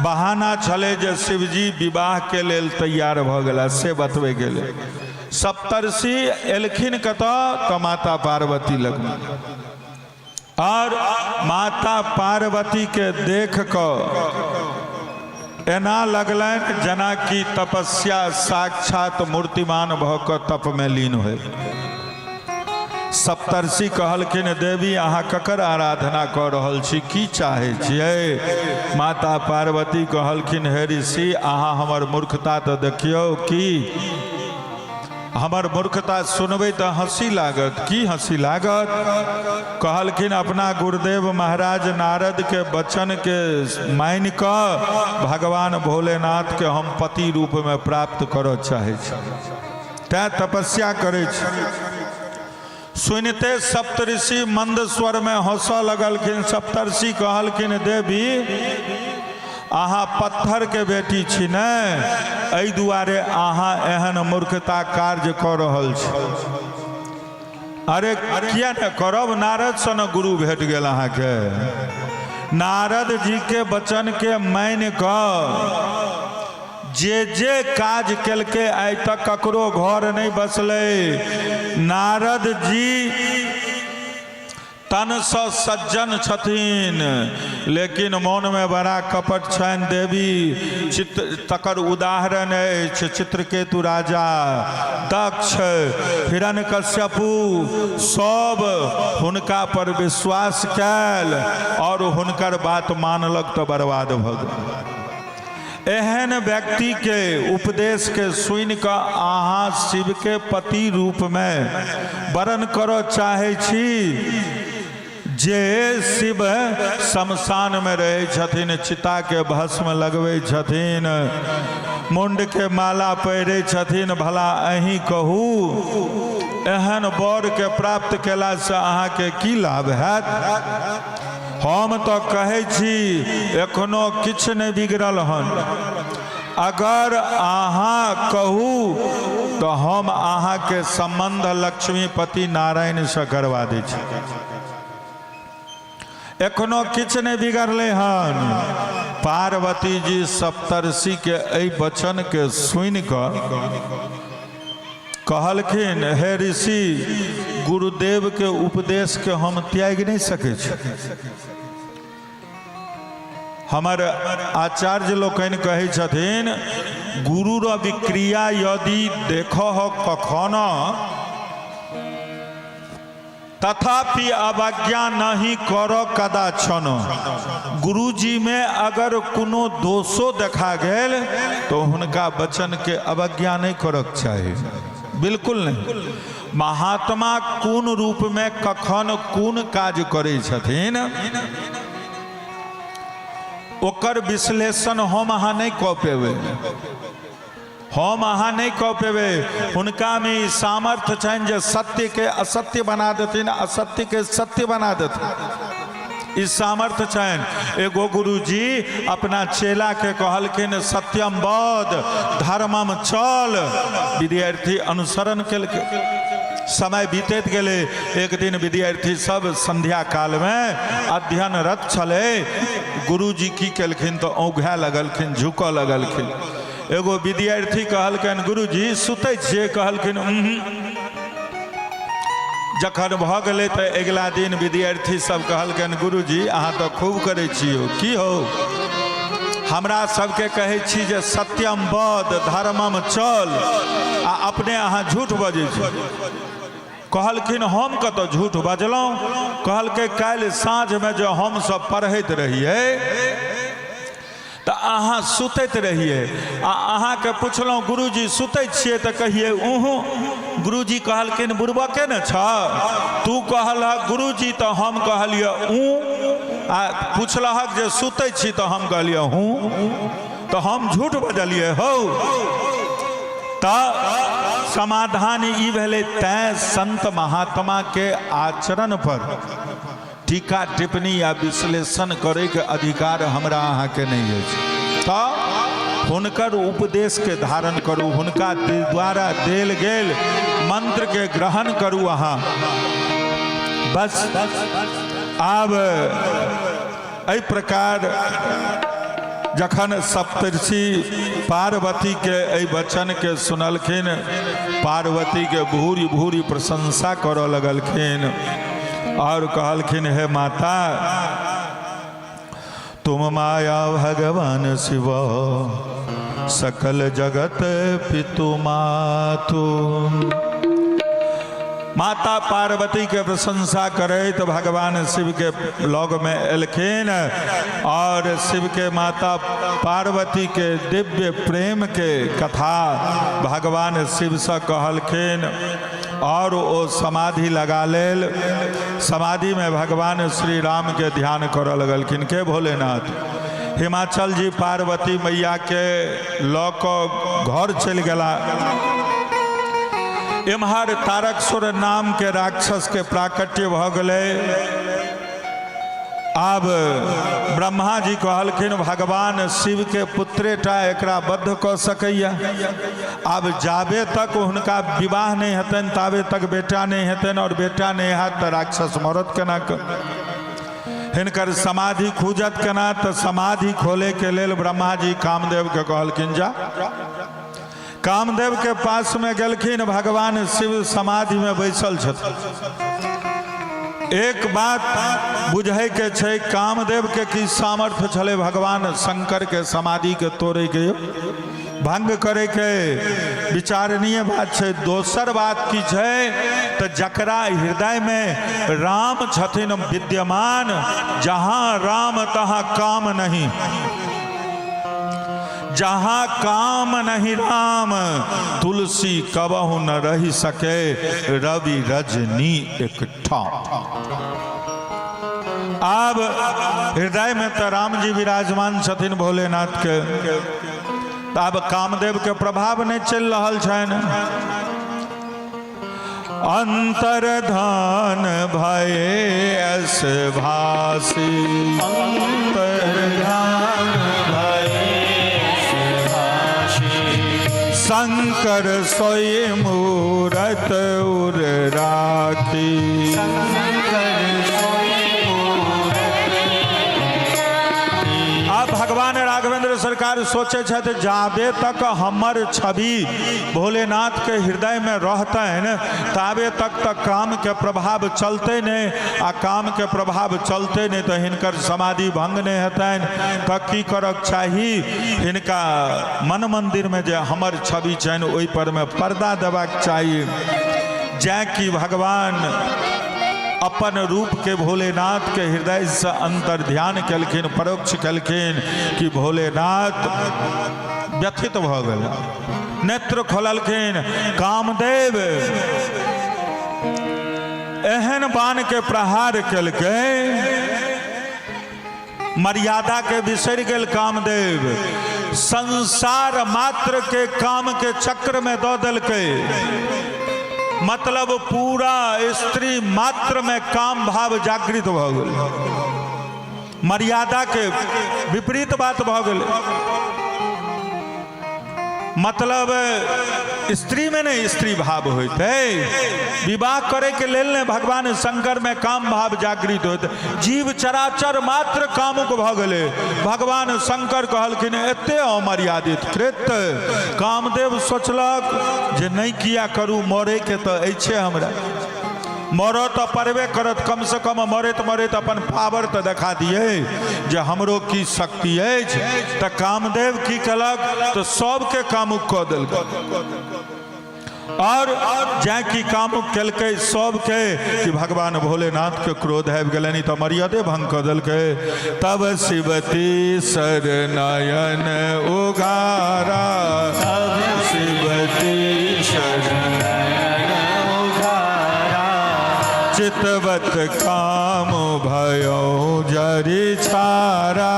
बहाना छलै जे शिवजी विवाहके लेल तैयार भऽ गेला, से बतबै गेलै। सप्तर्षि एलखिन कतऽ? तऽ माता पार्वती लगमे, और माता पार्वती के देख कऽ एना लगलनि जेना कि तपस्या साक्षात मूर्तिमान भऽ कऽ तप में लीन होय। सप्तर्षि कहलखिन, देवी अहाँ ककर आराधना कऽ रहल छी, की चाहै छियै? माता पार्वती कहलखिन, हे ऋषि, अहाँ हमर मूर्खता तऽ देखियौ। की हमर मूर्खता सुनबै तऽ हँसी लागत। की हँसी लागत? कहलखिन, अपना गुरुदेव महाराज नारद के वचन के मानि कऽ भगवान भोलेनाथ के हम पति रूप में प्राप्त करऽ चाहै छी, तैं तपस्या करै छी। सुनिते सप्तऋषि मंद स्वर में हंसऽ लगलखिन। सप्तर्षि कहलखिन, देवी अहाँ पत्थर के बेटी छी ने, एहि दुआरे अहाँ एहन मूर्खता कार्य कऽ रहल छी। अरे किया ने करब, नारद सन गुरु भेट गेल अहाँके। नारद जी के वचन के मानि कऽ जे जे काज केलकै आइ तक ककरो घर नहि बसलै। नारद जी तनसँ सज्जन छथिन, लेकिन मोनमे बड़ा कपट छनि देवी। चित्र तकर उदाहरण अछि चित्रकेतु राजा, दक्ष, हिरण्यकश्यपु सब हुनका पर विश्वास कयल और हुनकर बात मानलक तऽ बर्बाद भऽ गेल। एहन व्यक्ति के उपदेश के सुनि कऽ अहाँ शिव के पति रूप में वरण करऽ चाहै छी, जे शिव शमशान में रहै छथिन, चिता के भस्म लगबै छथिन, मुंड के माला पहिरै छथिन। भला अहीं कहू, एहन वर के प्राप्त केला से अहाँके की लाभ हैत? हम तऽ कहै छी एखनो किछु नहि बिगड़ल हन। अगर अहाँ कहू तऽ हम अहाँके सम्बन्ध लक्ष्मीपति नारायणसँ करवा दै छी। एखनो किछु नहि बिगड़लै हन। पार्वती जी सप्तर्षिके एहि वचनके सुनि कऽ कहलखिन, हे ऋषि, गुरुदेव के उपदेश के हम त्यागि नहि सकै छी। हमर आचार्य लोकनि कहै छथिन, गुरु र विक्रिया यदि देखह कखन, तथापि अवज्ञा नहि कर कदाचन। गुरुजी में अगर कोनो दोषो देखा गेल तो हुनका वचन के अवज्ञा नहीं करक चाही, बिल्कुल नहीं। महात्मा कोन रूप में कखन कोन काज करै छथिन ओकर विश्लेषण हम अहाँ नहीं कऽ पेबै, हम अहाँ नहि कऽ पेबै। हुनकामे ई सामर्थ्य छनि जे सत्यके असत्य बना देथिन, असत्यके सत्य बना देथिन, ई सामर्थ्य छनि। एगो गुरुजी अपना चेलाके कहलखिन, सत्यम बद धर्मम चल। विद्यार्थी अनुसरण केलकै। समय बीतैत गेलै। एक दिन विद्यार्थी सब संध्या कालमे अध्ययनरत छलै। गुरुजी की केलखिन तऽ औंघाए लगलखिन, झुकऽ लगलखिन। एगो विद्यार्थी कहलकनि, गुरुजी सुतै छियै? कहलखिन, उहुं। जखन भऽ गेलै तऽ अगिला दिन विद्यार्थी सब कहलकनि, गुरुजी अहाँ तऽ खूब करै छियौ, की हौ हमरा सबके कहै छी जे सत्यम बद धर्मम चल, आ अपने अहाँ झूठ बजै छी। कहलखिन, हम कतऽ झूठ बजलहुँ? कहलकै, काल्हि साँझमे जे हमसब पढ़ैत रहियै तऽ अहाँ सुतैत रहियै, आ अहाँके पुछलहुँ गुरुजी सुतै छियै? तऽ कहियै उहूँ। गुरुजी कहलखिन बुड़बके ने छ तू कहलहक गुरुजी तऽ हम कहलियै ऊ आ पुछलहक जे सुतै छी तऽ हम कहलियै हूँ तऽ हम झूठ बजलियै हौ। तऽ समाधान ई भेलै। तैं संत महात्मा के आचरण पर टीका टिप्पणी या विश्लेषण करैके अधिकार हमरा अहाँके नहि अछि। तऽ हुनकर उपदेशके धारण करू, हुनका द्वारा देल गेल मंत्रके ग्रहण करू अहाँ। बस आब एहि प्रकार जखन सप्तर्षि पार्वतीके एहि वचनके सुनलखिन, पार्वतीके भूरि भूरि प्रशंसा करऽ लगलखिन और कहलखिन, हे माता, तुम माया भगवान शिव, सकल जगत पितु मातु। माता पार्वती के प्रशंसा करैत भगवान शिव के लग में एलखिन और शिव के माता पार्वती के दिव्य प्रेम के कथा भगवान शिव से कहलखिन और ओ समाधि लगा लेल। समाधि में भगवान श्री राम के ध्यान करऽ लगलखिन। के भोलेनाथ। हिमाचल जी पार्वती मैया के लऽ कऽ घर चलि गेला। एम्हर तारकसुर नाम के राक्षस के प्राकट्य भऽ गेलै। आब ब्रह्मा जी कहलखिन, भगवान शिव के पुत्रेटा एकरा बद्ध कऽ सकैया। आब जाबे तक हुनका विवाह नहि हेतनि ताबे तक बेटा नहि हेतनि, और बेटा नहि हैत तऽ राक्षस मरत केना कऽ, हिनकर समाधि खुजत केना? तऽ समाधि खोले के लेल ब्रह्मा जी कामदेव के कहलखिन जा। कामदेव के पास में गेलखिन, भगवान शिव समाधि में बैसल छथिन। एक बात बुझे के छै, कामदेव के की सामर्थ्य छलै भगवान शंकर के समाधि के तोड़े के, भंग करे के? विचारणीय बात छै। दोसर बात की छै तऽ जकरा हृदय में राम छथिन विद्यमान, जहाँ राम तहाँ काम नहीं, जहाँ काम नहीं राम, तुलसी कबहु न रहि सके रवि रजनी एक ठाम। आब हृदय में तऽ राम जी विराजमान छथिन भोलेनाथ के, तऽ आब कामदेव के प्रभाव नहीं चलि रहल छनि। अंतर्धान भये अस भासी, अंतर्धान भये शंकर सोई मूरत उर राखी, शंकर सोई। आब भगवान राघवेंद्र सरकार सोचे छथि, जाबे तक हमर छवि भोलेनाथ के हृदय में रहतनि ताबे तक तक काम के प्रभाव चलते नहीं, आ काम के प्रभाव चलते नहीं तो हिनकर समाधि भंग नहीं हेतनि। तऽ की करक चाही? हिनका मन मंदिर में जे हमर छवि छनि ओहि पर में पर्दा देबाक चाही। जैं कि भगवान अपन रूप के भोलेनाथ के हृदय से अंतर ध्यान केलखिन, परोक्ष केलखिन कि भोलेनाथ व्यथित भऽ गेल, नेत्र खोललखिन। कामदेव एहन बाण के प्रहार केलकै, मर्यादा के बिसरि गेल कामदेव, संसार मात्र के काम के चक्र में दऽ देलकै। मतलब पूरा स्त्री मात्र में काम भाव जागृत भऽ गेल, मर्यादा के विपरीत बात भऽ गेल। मतलब स्त्री में नहीं स्त्री भाव होते, विवाह करे के लेल ने भगवान शंकर में काम भाव जागृत होते, जीव चराचर मात्र कामुक भऽ गेलै। भगवान शंकर कहलखिन एते अमर्यादित कृत्य। कामदेव सोचलक जे नहि किया करू, मरे के तऽ अछि, हमरा मरऽ तऽ पड़बे करत, कमसँ कम मरैत मरैत अपन पावर तऽ देखा दियै जे हमरो की शक्ति अछि। तऽ कामदेव की केलक तऽ सबके कामुक कऽ देलक, और जैं कि कामुक केलकै सबके कि भगवान भोलेनाथ के क्रोध आबि गेलनि, तऽ मर्यादे भंग कऽ देलकै। तब शिवती सर नयन उगारा, तब शिवती सर नयन चितवत काम भयो जरि छारा।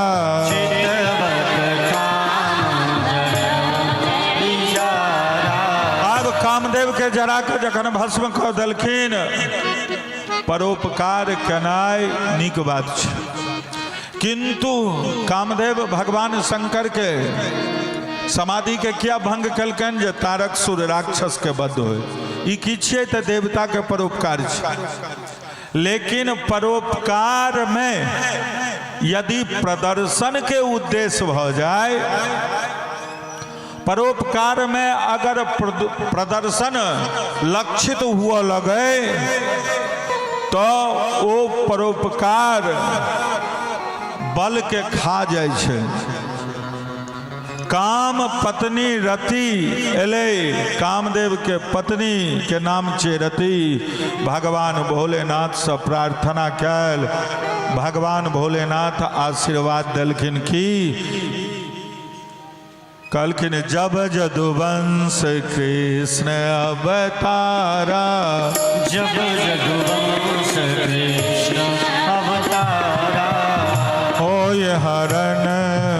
चितवत काम इशारा। आब कामदेव के जरा के जखन भस्म कऽ देलखिन, परोपकार केनाइ नीक बात छै, किंतु कामदेव भगवान शंकर के समाधि के किया भंग केलकनि जे तारकसुर राक्षस के बद्ध होय। ई की छियै? तऽ देवता के परोपकार छै। लेकिन परोपकार में यदि प्रदर्शन के उद्देश्य भऽ जाय, परोपकार में अगर प्रदर्शन लक्षित हुआ लगे, तो ओ परोपकार बल के खा जाइ छै। काम पत्नी रति एलै, कामदेव के पत्नी के नाम छै रति। भगवान भोलेनाथ से प्रार्थना कैल, भगवान भोलेनाथ आशीर्वाद देलखिन। की कहलखिन? जब जदुवंश कृष्ण अवतारा, जब जदुवंश कृष्ण अवतारा, होय हरण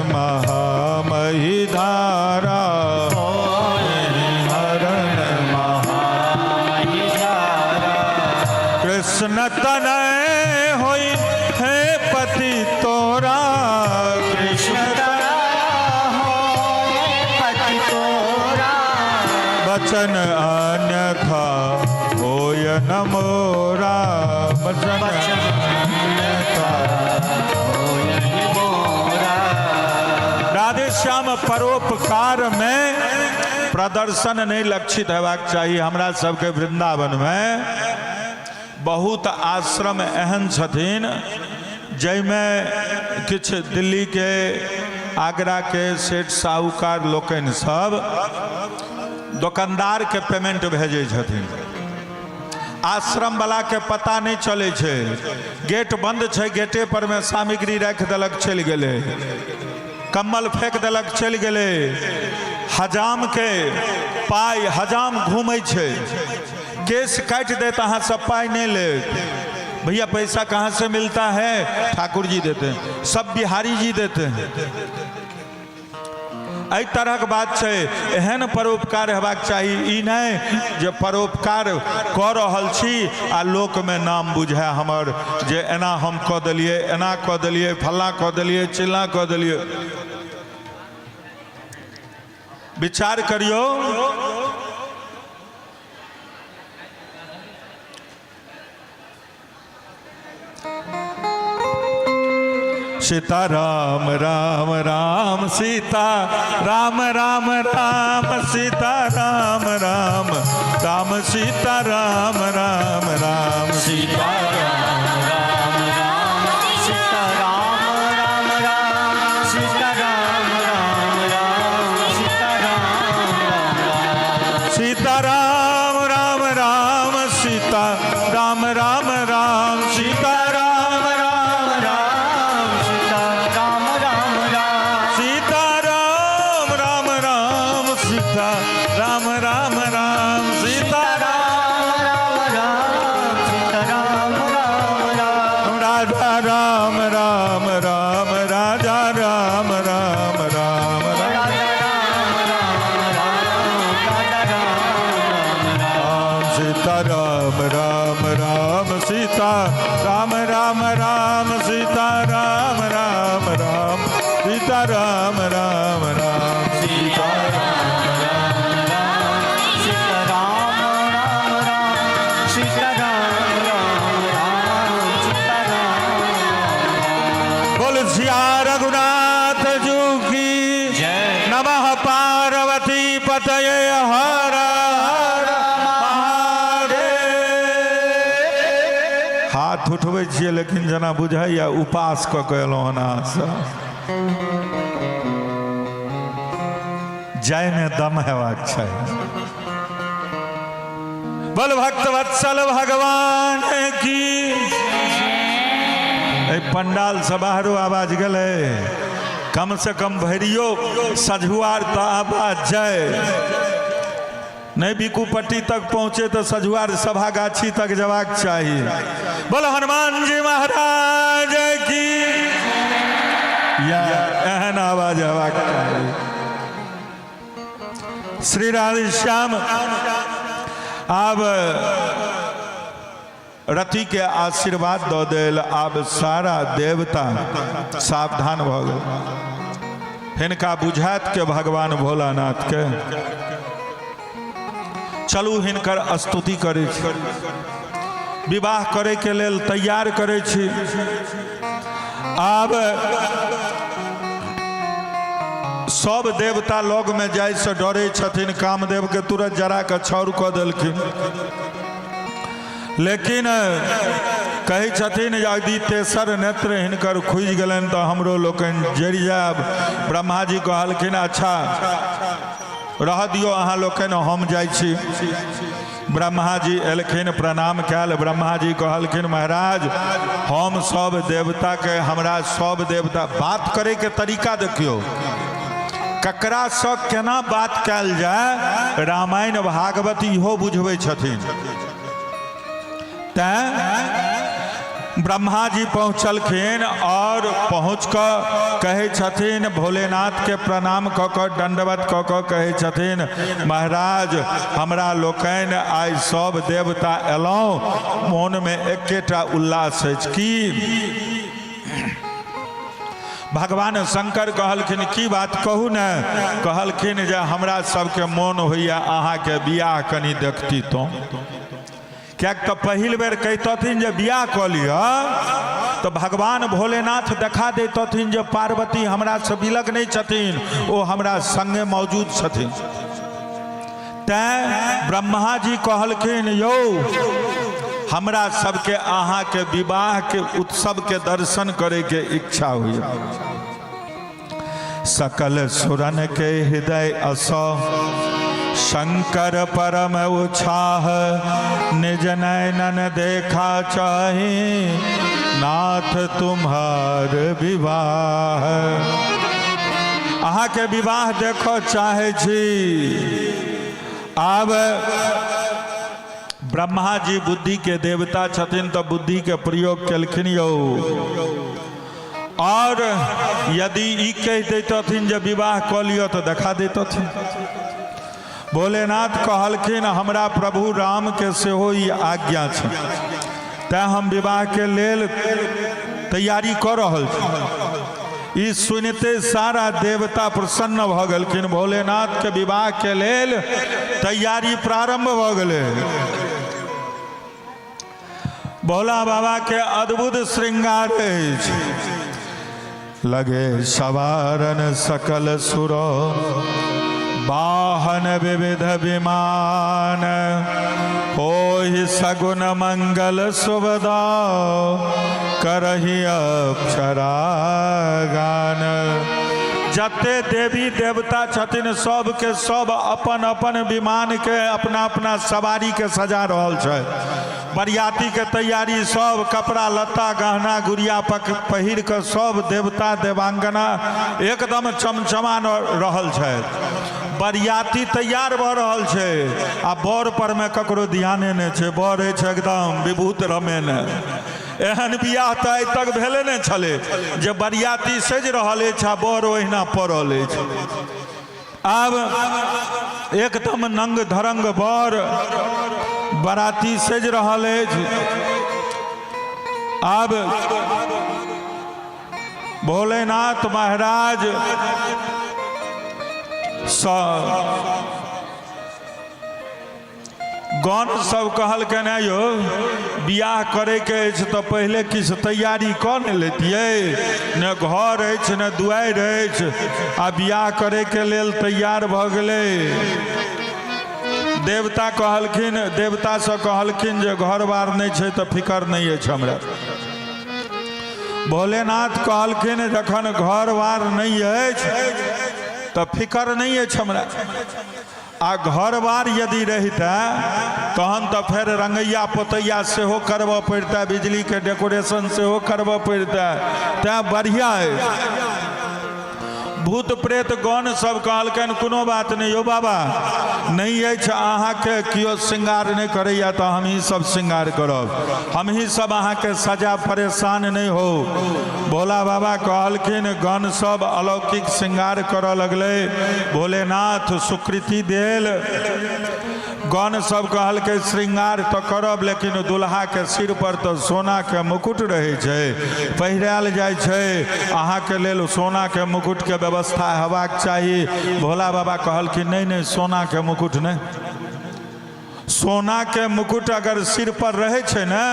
महामहिधारा, हरण महामहिधारा। कृष्ण तनय होई हे पति तोरा, कृष्ण तनय होय पति तोरा, बचन अन्यथा होय न मोरा, बचन अन्यथा होय न मोरा। राधे श्याम, परोपकार में प्रदर्शन नहीं लक्षित हेबाक चाही। हमरा सबके वृंदावन में बहुत आश्रम एहन छथिन जाहिमे किछु दिल्ली के, आगरा के सेठ साहूकार लोकनि सब दोकानदार के पेमेंट भेजै छथिन। आश्रम वाला के पता नहीं चलै छै, गेट बंद छै, गेटे पर में सामग्री राखि देलक, चलि गेलै, कम्बल फेंक देलक, चलि गेलै। हजाम के पाइ, हजाम घूमै छै, केस काटि देत, अहाँ सब पाइ नहीं लेत। भैया, पैसा कहाँ से मिलता है? ठाकुर जी देते हैं, सब बिहारी जी देते हैं। एहि तरहक बात छै। एहन परोपकार हेबाक चाही, ई नहि जे परोपकार कऽ रहल छी आ लोकमे नाम बुझाय हमर जे एना हम कऽ देलियै, एना कऽ देलियै, फल्लाँ कऽ देलियै, चिल्लाँ कऽ देलियै। विचार करियौ। सीता राम राम राम, सीता राम राम राम, सीता राम राम राम, सीता राम राम राम, सीता राम राम राम, सीता राम राम राम, सीता राम राम राम, सीता राम राम राम, सीता राम राम राम, सीता राम राम राम, सीता राम राम राम, सीता राम राम राम, सीता राम राम राम, सीता राम राम राम, सीता राम राम राम, सीता राम राम राम, राजा राम राम राम, राजा राम राम राम, राजा राम राम राम, राजा राम राम राम, सीता राम राम राम, सीता राम राम राम, सीता राम राम राम, सीता राम राम राम, सीता राम राम राम, सीता राम राम राम, सीता राम राम राम, सीता राम राम। बोल सिया रघुनाथ जू की जय। नमः पार्वती पतये हर हर महादेव। हाथ उठबै छियै, लेकिन जेना बुझाइया उपास कऽ के एलहुँ हन अहाँसँ। जायमे दम हेबाक चाही। बोल भक्त वत्सल भगवान की। एहि पंडाल से बाहरो आवाज गेलै? कम से कम भरियो सझुआर तऽ आवाज जाय। नहि बिकुपट्टी तक पहुँचे तऽ सझुआर सभा गाछी तक जबाक चाही। बोल हनुमान जी महाराज की या एहन आवाज हेबाक चाही। श्री राधे श्याम आब रति के आशीर्वाद दऽ देल। आब सारा देवता सावधान भऽ गेल। हिनका बुझात के भगवान भोलानाथ के चलू हिनकर स्तुति करै छी, विवाह करे के लेल तैयार करै छी। आब सब देवता लग में जाय से डरे छथिन। कामदेव के तुरंत जरा के छाउर कऽ देलखिन। लेकिन कहै छथिन यदि तेसर नेत्र हिनकर खुजि गेलनि तऽ हमरो लोकनि जरि जायब। ब्रह्माजी कहलखिन अच्छा रह दियौ अहाँ लोकनि, हम जाइ छी। ब्रह्माजी एलखिन, प्रणाम कयल। ब्रह्माजी कहलखिन महाराज हम सब देवताके, हमरा सब देवता बात करैके तरीका देखियौ, ककरासँ केना बात कयल जाय, रामायण भागवत इहो बुझबै छथिन। तैं ब्रह्मा जी पहुँचलखिन और पहुँच कऽ कहै छथिन भोलेनाथ के प्रणाम कऽ कऽ दंडवत कऽ कऽ कहै छथिन महाराज हमरा लोकनि आइ सब देवता एलहुँ, मोनमे एकेटा उल्लास अछि। की भगवान शंकर कहलखिन की बात कहू ने। कहलखिन जे हमरा सबके मोन होइए अहाँके बियाह कनि देखती तो, किएक तऽ पहिल बेर कहितथिन जे बियाह कऽ लिअ तऽ भगवान भोलेनाथ देखा दैतथिन जे पार्वती हमरासँ विलग नहि छथिन, ओ हमरा संगे मौजूद छथिन। तैं ब्रह्मा जी कहलखिन यौ हमरा सबके अहाँके विवाहके उत्सवके दर्शन करैके इच्छा होइए। सकल सुरन के हृदय असो शंकर परम उछाह, निज नयनन देखा चाही नाथ तुम्हार विवाह। अहाँके विवाह देखऽ चाहै छी। आब ब्रह्मा जी बुद्धि के देवता छथिन तऽ बुद्धि के प्रयोग केलखिन यौ। और यदि ई कहि दैतथिन जे विवाह कऽ लिअ तऽ देखा दैतथिन। भोलेनाथ कहलखिन हमरा प्रभु राम के सेहो ई आज्ञा छै, तैं हम विवाह के लेल तैयारी कऽ रहल छी। ई सुनिते सारा देवता प्रसन्न भऽ गेलखिन। भोलेनाथ के विवाह के लेल तैयारी प्रारंभ भऽ गेलै। भोला बाबा के अद्भुत श्रृंगार अछि। लगे सवारन सकल सुर वाहन विविध विमान, होहि सगुन मंगल शुभदा करही अक्षरा गान। जते देवी देवता छथिन सबके सब अपन अपन विमान के अपना अपना सवारी के सजा रहल छै। बरियाती के तैयारी सब कपड़ा लत्ता गहना गुड़िया पहिर के सब देवता देवांगना एकदम चमचमा रहल छै। बरियाती तैयार भऽ रहल छै आ बर पर में ककरो ध्याने नहि छै। बर अछि एकदम विभूत रमेने। एहन बियाह तऽ आइ तक भेले नहि छलै जे बरियाती सजि रहल अछि आ बर ओहिना पड़ल अछि। आब एकदम नंग धरंग बर बराती सजि रहल अछि। आब भोलेनाथ महाराज सँ गण सब कहलकनि हे यौ बियाह करैके अछि तऽ पहिले किछु तैयारी कऽ ने लेतियै, ने घर अछि ने दुआरि अछि आ बियाह करैके लेल तैयार भऽ गेलै। देवता कहलखिन, देवतासँ कहलखिन जे घर बार नहि छै तऽ फिकर नहि अछि हमरा। भोलेनाथ कहलखिन जखन घर बार नहि अछि तऽ फिकर नहि अछि हमरा, आ घर बार यदि रहितै तहन तऽ फेर रंगैया पोतैया सेहो करबऽ पड़ितै, बिजलीके डेकोरेशन सेहो करबऽ पड़ितै, तैँ बढ़िआँ अछि। भूत प्रेत गण सब कहलकनि कोनो बात नहि यौ बाबा, नहि अछि अहाँके केओ श्रृंगार नहि करैया तऽ हमही सब श्रृंगार करब, हमही सब अहाँके सजा, परेशान नहि हो। भोला बाबा कहलखिन, गण सब अलौकिक श्रृंगार करऽ लगलै। भोलेनाथ स्वीकृति देल। गण सब कहलकै श्रृंगार तऽ करब, लेकिन दुल्हाके सिर पर तऽ सोनाके मुकुट रहै छै, पहिरायल जाइ छै, अहाँके लेल सोनाके मुकुटके व्यवस्था हेबाक चाही। भोला बाबा कहलखिन नहि नहि, सोनाके मुकुट नहि। सोनाके मुकुट अगर सिर पर रहै छै ने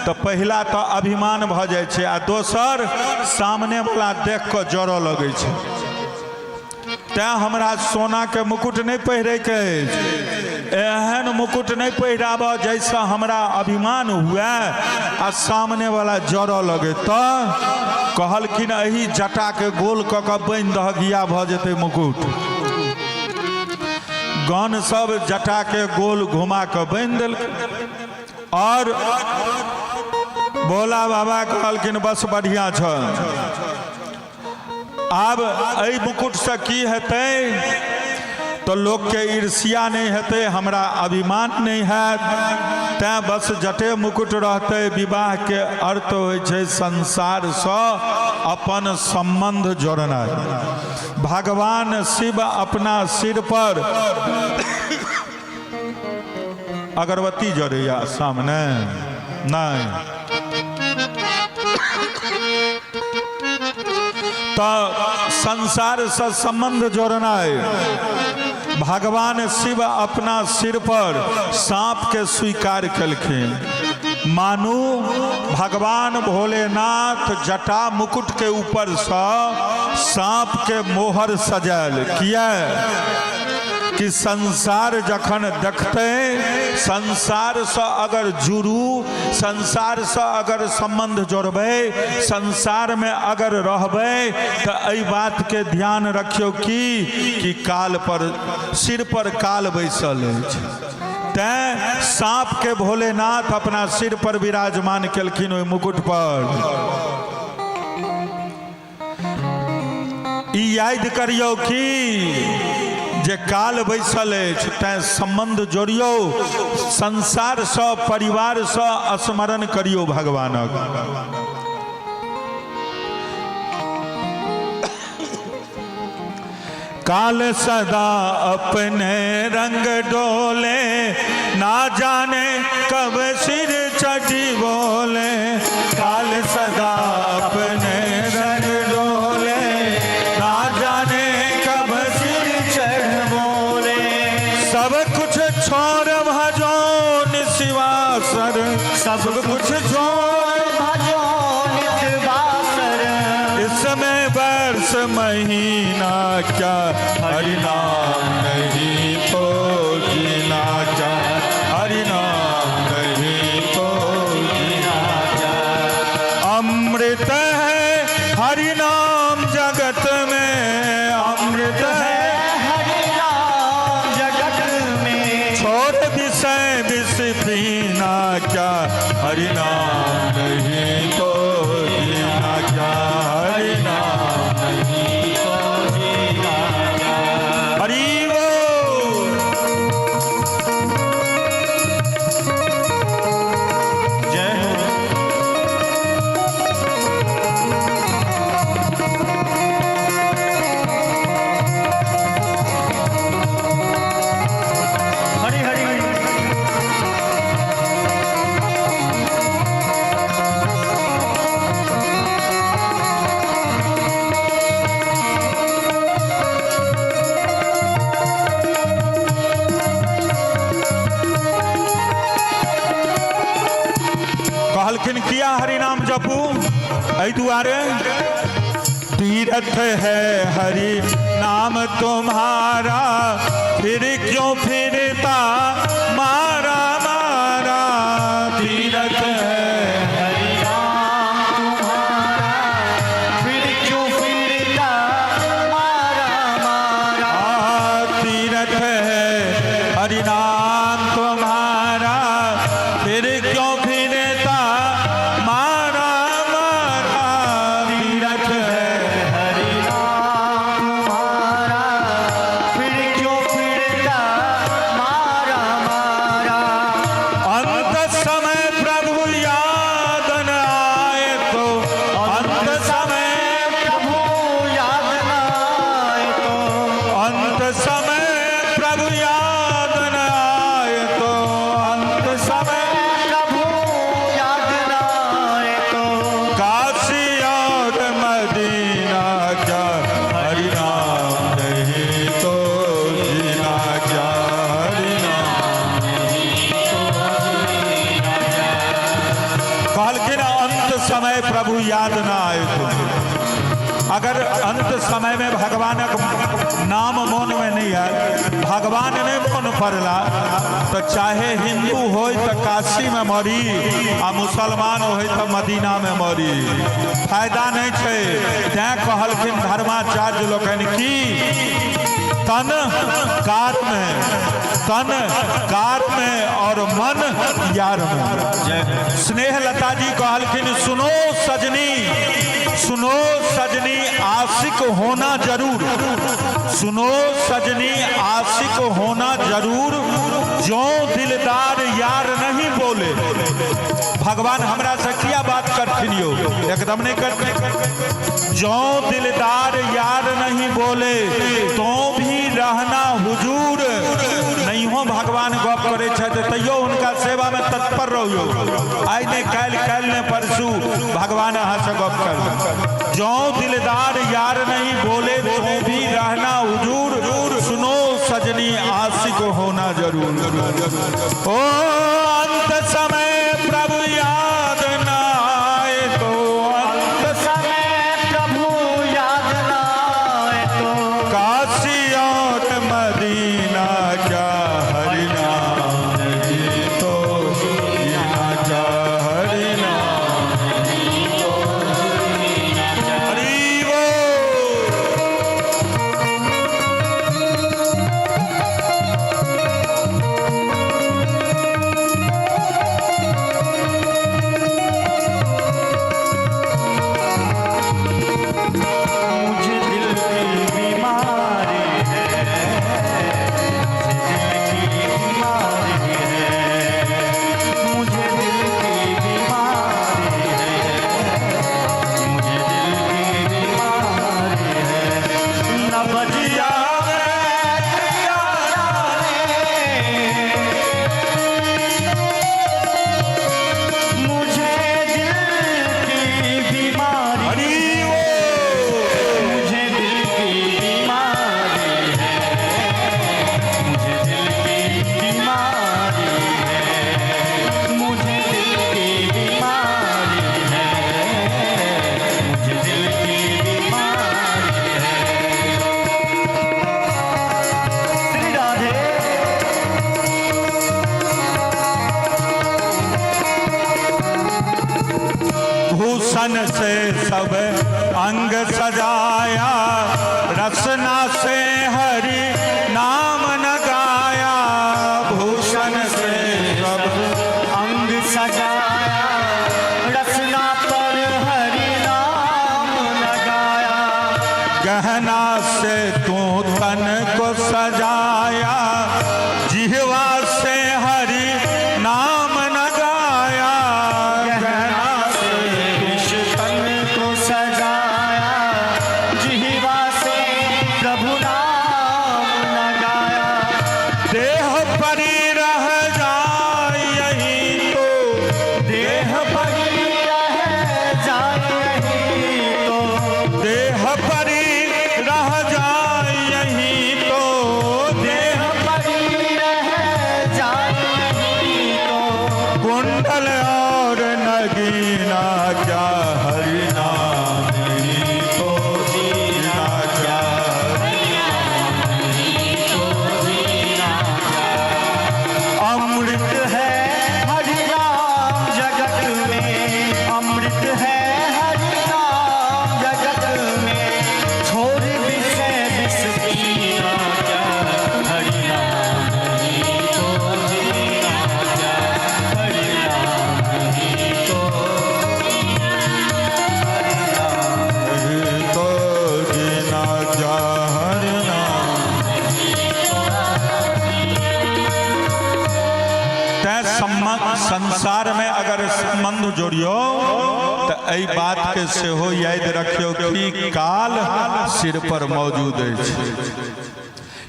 तऽ पहिला तऽ अभिमान भऽ जाइ छै, आ दोसर सामनेवला देख कऽ जरऽ लगै छै। तैँ हमरा सोनाके मुकुट नहि पहिरैके अछि, एहन मुकुट नहि पहिराबऽ जाहिसँ हमरा अभिमान हुए आ सामनेवला जरऽ लगे। तऽ कहलखिन एहि जटाके गोल कऽ कऽ बान्हि दहक, इएह भऽ जेतै मुकुट। गण सब जटाके गोल घुमा कऽ बान्हि देलकै और भोला बाबा कहलखिन बस बढ़िआँ छ। आब एहि मुकुटसँ की हेतै तऽ लोकके ईर्ष्या नहि हेतै, हमरा अभिमान नहि हैत, तैँ बस जटे मुकुट रहतै। विवाहके अर्थ होइ छै संसारसँ अपन सम्बन्ध जोड़नाइ। भगवान शिव अपना सिर पर अगरबत्ती जरैया सामने नहि तऽ संसारसँ सम्बन्ध जोड़नाइ। भगवान शिव अपना सिर पर साँपके स्वीकार केलखिन। मानू भगवान भोलेनाथ जटा मुकुट के ऊपरसँ साँप के मोहर सजायल। किया कि संसार जखन देखतै, संसारसँ अगर जुड़ू, संसारसँ अगर सम्बन्ध जोड़बै, संसारमे अगर रहबै तऽ एहि बातके ध्यान रखियौ कि काल पर सिर पर काल बैसल अछि। तैँ साँपके भोलेनाथ अपना सिर पर विराजमान केलखिन ओहि मुकुट पर। ई याद करियौ कि जे काल बैसल अछि, तैँ सम्बन्ध जोड़ियौ संसारसँ, परिवारसँ, स्मरण करियौ भगवानक। काल सदा अपने रंग डोले, ना जाने कब सिर चढ़ी बोले। काल सदा अपने रंग डोले, ना जाने कब सिर चढ़ बोले। सब कुछ छोड़ भजो निशिवासर, सब कुछ छोड़ भजो निशिवासर। इसमें वर्ष महीना क्या, हरि नाम नहीं तो जीना क्या, हरि नाम नहीं तो जीना क्या। अमृत है हरि नाम जगत में, अमृत है हरि नाम जगत में। छोड़ विषय विष पीना क्या, हरि नाम नहीं तो जीना क्या, हरि नाम नहीं तो जीना क्या। हरि बोल। जय हो। हरि हरि। कहलखिन किया हरि नाम जपू, एहि दुआरे तीर्थ है हरि नाम तुम्हारा, फिर क्यों फिरता मारा मारा। तीर्थ है हरि नाम तुम्हारा, फिर क्यों फिरता मारा मारा। तीर्थ है हरि नाम तुम्हारा, फिर क्यों फिरता मारा मारा। तीर्थ है हरि नाम याद ना आए तो। अगर अंत समय में भगवानक नाम मन में नहीं आए, भगवान नहीं मन पड़ला, तो चाहे हिंदू हो तो काशी में मरी आ मुसलमान हो तो मदीना में मरी, फायदा नहीं छै। तैं कहलखिन धर्माचार्य लोकनि की तन कार में, तन कार में और मन यार में। स्नेह लता जी कहलखिन सुनो सजनी, सुनो सजनी आशिक होना जरूर, सुनो सजनी आशिक होना जरूर, जो दिलदार यार नहीं बोले। भगवान हमरा से किया बात करथिन यो, एकदम नहीं करते। जो दिलदार यार नहीं बोले तो भी रहना हुजूर। नहीं हो भगवान गप करे छथि तैयो हुनका सेवा में तत्पर रहियो। आइ नहीं काल्हि, काल्हि नहीं परसू भगवान अहाँ से गप कर। जो दिलदार यार नहीं बोले तो भी रहना हुजूर, सुनो सजनी आशिक होना जरूर। ओ अंत समय प्रभु याद न आए तो, अंत समय प्रभु याद न आए तो, काशी और मदीना क्या हरि नाम ही तो जीना क्या हरि नाम हरि बोल। मुझे दिल की बीमारी है, मुझे दिल की बीमारी है, मुझे दिल की बीमारी है, मुझे दिल की बीमारी है। न बजिया मुझे दिल की बीमारी, हरि बोल। मुझे दिल की बीमारी है, मुझे दिल की बीमारी है, मुझे दिल की बीमारी है, मुझे दिल की बीमारी है। श्री राधे। भूषण से सब अंग सजाया, रसना से हरि नाम न गाया। भूषण से सब अंग सजाया, रसना पर हरि नाम लगाया। गहना से तू तन को सजाया, जिहवा से हरि नाम न गाया। गहना से इस तन को सजाया, जिह्वा से प्रभु नाम लगाया। देह परी रह जाए यही तो, देह परी रह जाए यही तो, देह परी रह जाए यही तो, देह परी रह जाए यही तो, कुंडल और नगीना क्या हरि नाम ही तो जीना क्या। अमृत है हरि नाम जगत में, अमृत है हरि नाम जगत में, छोड़ विषय विष पीना क्या हरि नाम ही तो जीना क्या हरि नाम ही तो, हरि नाम ही तो जीना क्या हरि नाम। तैं संसार में अगर संबंध जोड़ियो तो एहि बात के सेहो याद रखियो कि काल सिर पर मौजूद अछि।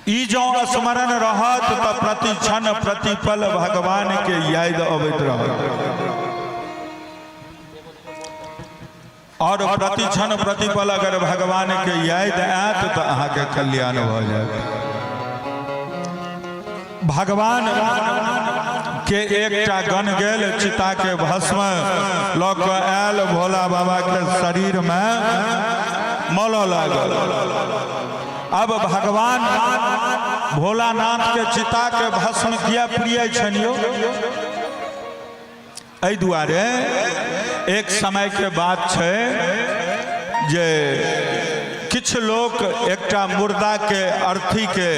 ई जँ स्मरण रहत तो प्रति क्षण प्रतिपल भगवान के याद अबैत रहत, और प्रति क्षण प्रतिपल अगर भगवान के याद आयत तो अहाँके कल्याण भऽ जायत। भगवान के एकटा गण गेल, चिता के भस्म लऽ कऽ आयल, भोला बाबा के शरीर में मलऽ लागल। अब भगवान भोलानाथ के चिता के भस्म किया प्रिय छनि यौ? एहि दुआरे एक समय के बात छै जे किछु लोक एकटा मुर्दा के अर्थी के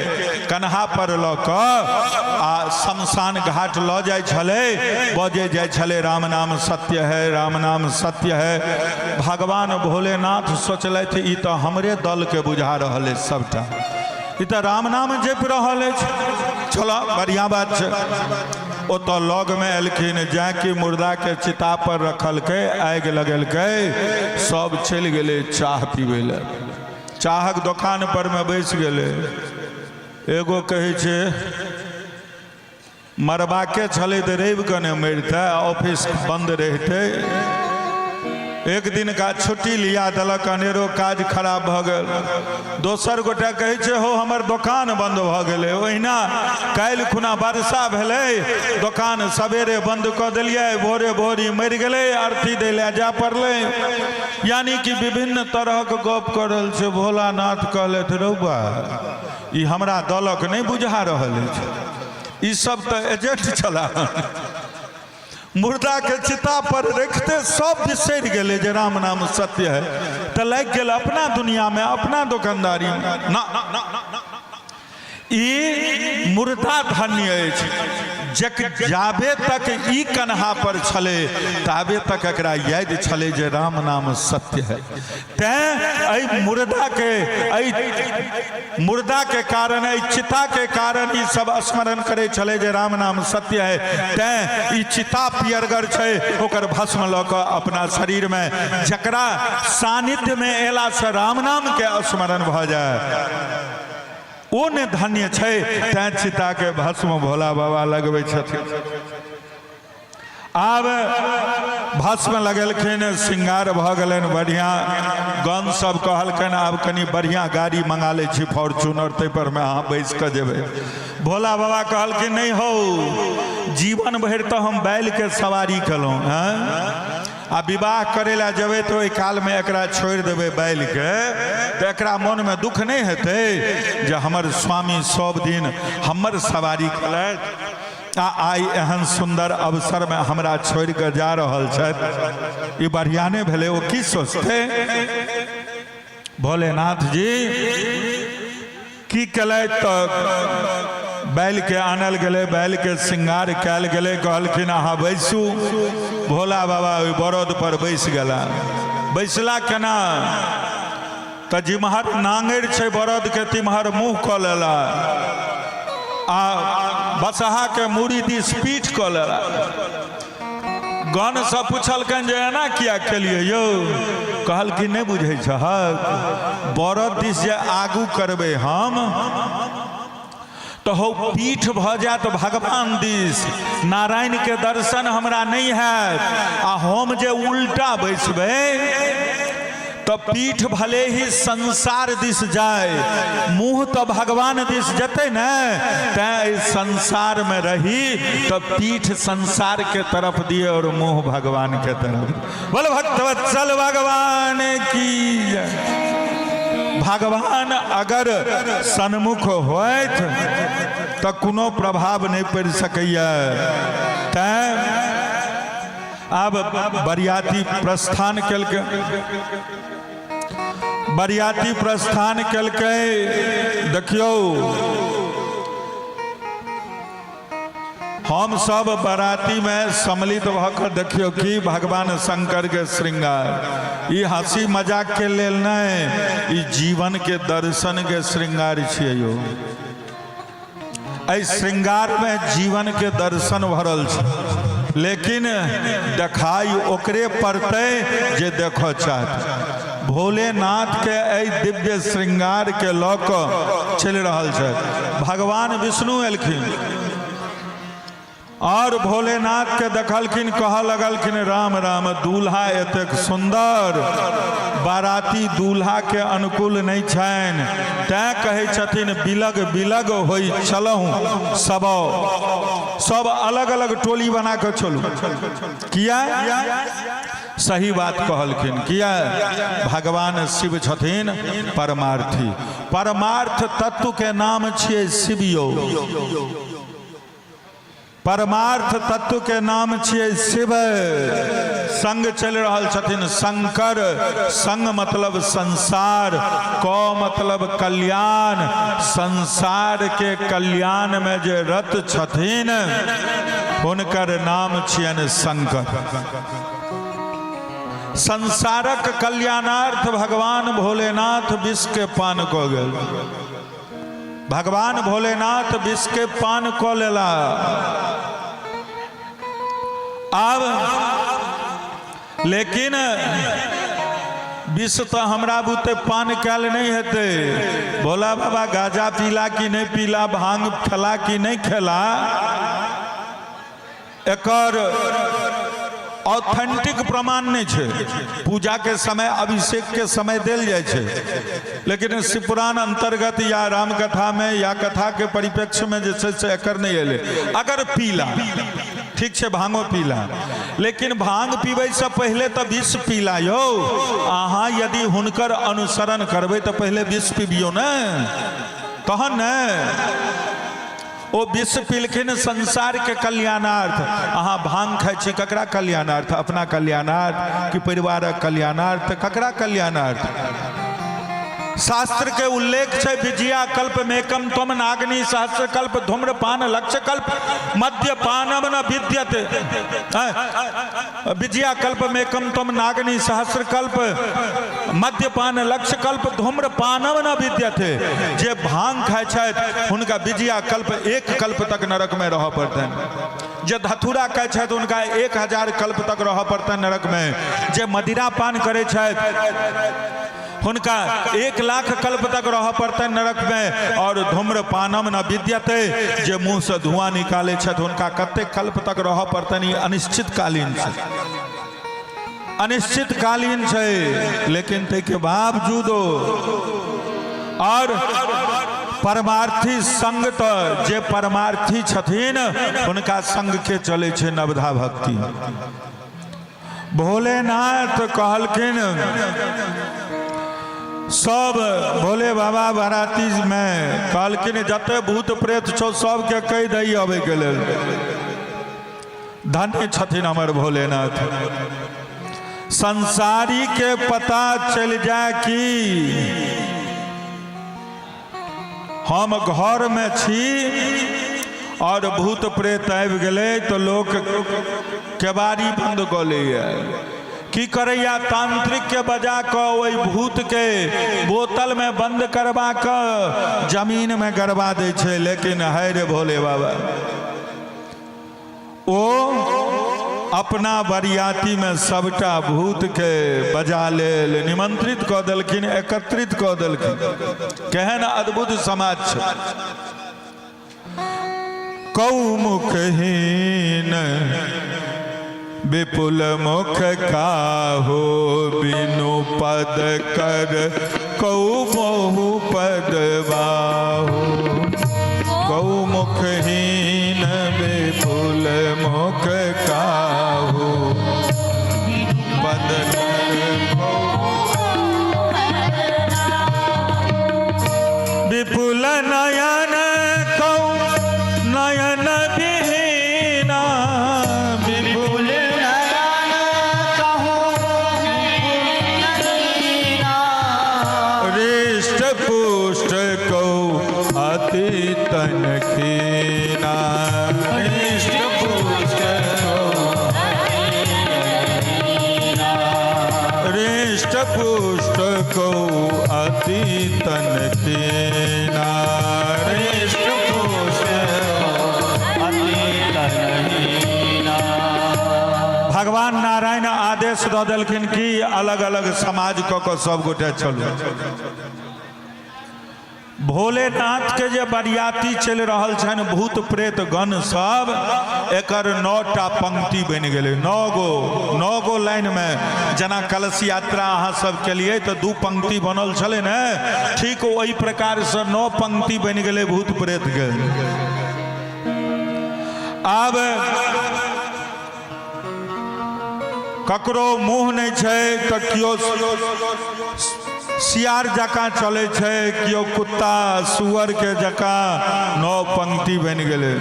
कन्हा पर लऽ कऽ आ शमशान घाट लऽ जाइ छलै, बजै जाइ छलै राम नाम सत्य है, राम नाम सत्य है। भगवान भोलेनाथ सोचलथि ई तऽ हमरे दलके बुझा रहल अछि सबटा, ई तऽ राम नाम जपि रहल अछि, चलऽ बढ़िआँ बात छै। ओतऽ लगमे एलखिन, जाँ कि मुर्दाके चितापर रखलकै, आगि लगेलकै, सब चलि गेलै चाह पीबै लए। चाहक दोकान परमे बैस गेलै। एगो कहै छै मरबाके छलै तऽ रविके नहि मरितै, ऑफिस बन्द रहितै, एक दिन का छुट्टी लिया देलक, अनेरो काज खराब भऽ गेल। दोसर गोटे कहै छै हो हमर दोकान बन्द भऽ गेलै, ओहिना काल्हि खुना वर्षा भेलै, दोकान सवेरे बन्द कऽ देलियै, भोरे भोरी मरि गेलै, अर्थी दै लए जाय पड़लै। यानी कि विभिन्न तरहक गप कऽ रहल छै। भोलानाथ कहलथि रौबा ई हमरा दलक नहि बुझा रहल अछि, ई सब तऽ एजेंट छलाह। मुर्दा के चिता पर रखते सब बिसरि गेलै जे राम नाम सत्य है, तऽ लागि गेल अपना दुनिया में, अपना दोकानदारी में। ना, ई मुर्दा धन्य अछि जक जाबे तक ई कन्हा पर छलै ताबे तक एकरा याद छलै जे राम नाम सत्य है। तैं एहि मुर्दा के, एहि मुर्दा के कारण, एहि चिता के कारण ई सब स्मरण करै छलै जे राम नाम सत्य है। तैं ई चिता पियरगर छै, ओकर भस्म लऽ कऽ अपना शरीर में जकरा सानिध्य में एला से राम नाम के स्मरण भऽ जाय ओ ने धन्य छै। तैं चिता के भस्म भोला बाबा लगबै छथिन। आब भस्म लगेलखिन, श्रृंगार भऽ गेलनि बढ़िआँ। गण सब कहलखिन आब कनि बढ़िआँ गाड़ी मंगा लै छी फॉर्च्यूनर, ताहि पर मे अहाँ बैस कऽ जेबै। भोला बाबा कहलखिन नहि हौ, जीवन भरि तऽ हम बैलके सवारी केलहुँ हँ, आ विवाह करै लए जेबै तऽ ओहि कालमे एकरा छोड़ि देबै बैलके, तऽ एकरा मोनमे दुःख नहि हेतै जे हमर स्वामी सब दिन हमर सवारी केलथि आ आइ एहन सुन्दर अवसरमे हमरा छोड़ि कऽ जा रहल छथि, ई बढ़िआँ नहि भेलै, ओ की सोचतै। भोलेनाथ जी की केलथि तऽ बैलके आनल गेलै, बैलके श्रृंगार कयल गेलै, कहलखिन अहाँ बैसू। भोला बाबा ओहि बरद पर बैस गेला। बैसला केना तऽ जिम्हर नांगरि छै बरदके तिम्हर मुँह कऽ लेला आ बसहाके मूड़ी दिस पीठ कऽ लेला। गणसँ पुछलकनि जे एना किया केलियै यौ? कहलखिन नहि बुझै छहक, बरद दिस जे आगू करबै हम तऽ हौ पीठ भऽ जायत भगवान दिस, नारायणके दर्शन हमरा नहि हैत, आ हम जे उल्टा बैसबै तऽ पीठ भले ही संसार दिस जाय, मुँह तऽ भगवान दिस जेतै ने। तैं एहि संसारमे रही तऽ पीठ संसारके तरफ दिए और मुँह भगवानके तरफ। बोल भक्तवत्सल भगवान की जय। भगवान अगर सन्मुख होथि तऽ कोनो प्रभाव नहि पड़ि सकैए। तैं आब बरियाती प्रस्थान केलकै, बरियाती प्रस्थान केलकै। देखियौ हम सब बराती में सम्मिलित भऽ कऽ देखियौ कि भगवान शंकर के श्रृंगार, ई हंसी मजाक के लेल नहि, ई जीवन के दर्शन के श्रृंगार छियै यौ। एहि श्रृंगार में जीवन के दर्शन भरल छै, लेकिन देखाइ ओकरे पड़तै जे देखऽ चाहतै। भोलेनाथ के एहि दिव्य श्रृंगार के लऽ कऽ चलि रहल छथि। भगवान विष्णु एलखिन। और भोलेनाथ के देखलखिन, कह लगलखिन राम राम, दूल्हा एतेक सुंदर, बाराती दूल्हा के अनुकूल नहीं छनि, तैं कहै छथिन बिलग बिलग होइ चलहुँ सब, सब अलग अलग टोली बना कऽ चलू। किया? सही बात कहलखिन। किया? भगवान शिव छथिन परमार्थी, परमार्थ तत्व के नाम छियै शिवयो, परमार्थ तत्व के नाम छियै शिव। संग चलि रहल छथिन शंकर, संग मतलब संसार, क मतलब कल्याण, संसार के कल्याण में जे रत छथिन हुनकर नाम छियनि शंकर। संसारक कल्याणार्थ भगवान भोलेनाथ विष के पान कऽ गेल, भगवान भोलेनाथ विष के पान कऽ लेला। आब लेकिन विष तऽ हमरा बुते पान कयल नहि हेतै। भोला बाबा गाजा पीला कि नहि पीला, भांग खेला कि नहि खेला, एकर ऑथेंटिक प्रमाण नहि छै। पूजा के समय, अभिषेक के समय देल जाइ छै, लेकिन शिवपुराण अंतर्गत या रामकथा में या कथा के परिप्रेक्ष्य में जे छै से एकर नहि एलै। अगर पीला ठीक छै, भांगो पीला, लेकिन भांग पीबै से पहिले तऽ विष पीला यौ। अहाँ यदि हुनकर अनुसरण करबै तऽ पहिले विष पीबियौ ने, तहन ने। ओ विष पीलखिन संसार के कल्याणार्थ। अहाँ भांग खाइ छी ककरा कल्याणार्थ? अपना कल्याणार्थ कि परिवारक कल्याणार्थ? ककरा कल्याणार्थ? शास्त्र के उल्लेख छै विजया कल्प मेकम त्वम नागनी सहस्र कल्प धूम्रपान लक्ष्य कल्प मद्य पानम न विद्यते। विजया कल्प मेकम त्वम नागनी सहस्र कल्प मद्यपान लक्ष्य कल्प धूम्रपानम न विद्यते। जे भांग खाइ छथि हुनका विजया कल्प एक कल्प तक नरक में रहऽ पड़तनि। जे धतूरा खाइ छथि हुनका 1000 कल्प तक रहऽ पड़तनि नरक में। जे मदिरा पान करै छथि हुनका 1 लाख कल्प तक रहऽ पड़तनि नरक में। और धूम्रपानम न विद्यते, जे मुँह से धुआं निकालै छथि हुनका कतेक कल्प तक रहऽ पड़तनि, ई अनिश्चितकालीन छै, अनिश्चितकालीन छै। लेकिन ताहिके बावजूदो और परमार्थी संग तऽ जे परमार्थी छथिन हुनका संग के चलै छै नवधा भक्ति। भोलेनाथ कहलखिन सब भोले बाबा बाराती में कहलखिन जते भूत प्रेत छौ सबके कहि दही अबै के लेल। धन्य छथिन हमर भोलेनाथ। संसारी के पता चलि जाय कि हम घर में छी और भूत प्रेत आबि गेलै तऽ लोक केबाड़ी बंद कऽ लैए। की करैया? तांत्रिक के बजा कऽ ओहि भूत के बोतल में बंद करबा कऽ जमीन में गड़बा दै छै। लेकिन है रे भोले बाबा, ओ अपना बरियाती में सबटा भूत के बजा लेल, निमंत्रित कऽ देलखिन, एकत्रित कऽ देलखिन। केहन अद्भुत समाज छै। कौमुखहीन विपुल मुख काहो, बिनु पद कर कौ बहु पद बाहो। कौमुखहीन विपुल मुख काहो, पद कर कौ विपुल नयन कौ नयन विहीना, विपुल नयन कहु नयना, हृष्ट पुष्ट कौ अति तन खीना, हृष्ट पुष्ट कौ हृष्ट पुष्ट कौ अति तन खीना, हृष्ट पुष्ट अति तनहीना। भगवान नारायण आदेश दऽ देलखिन कि अलग अलग समाज कऽ कऽ सब गोटे चलू। भोलेनाथ के जे बरियाती चलि रहल छनि भूत प्रेत गण सब, एकर 9टा पंक्ति बनि गेलै। 9 गो लाइन में जेना कलश यात्रा अहाँ सब केलिए तऽ 2 पंक्ति बनल छलै ने, ठीक ओहि प्रकार से 9 पंक्ति बनि गेलै भूत प्रेत के। आब ककरो मुँह नहि छै तऽ केओ सियार जकाँ चलै छै, केओ कुत्ता सुअरके जकाँ। 9 पंक्ति बनि गेलै।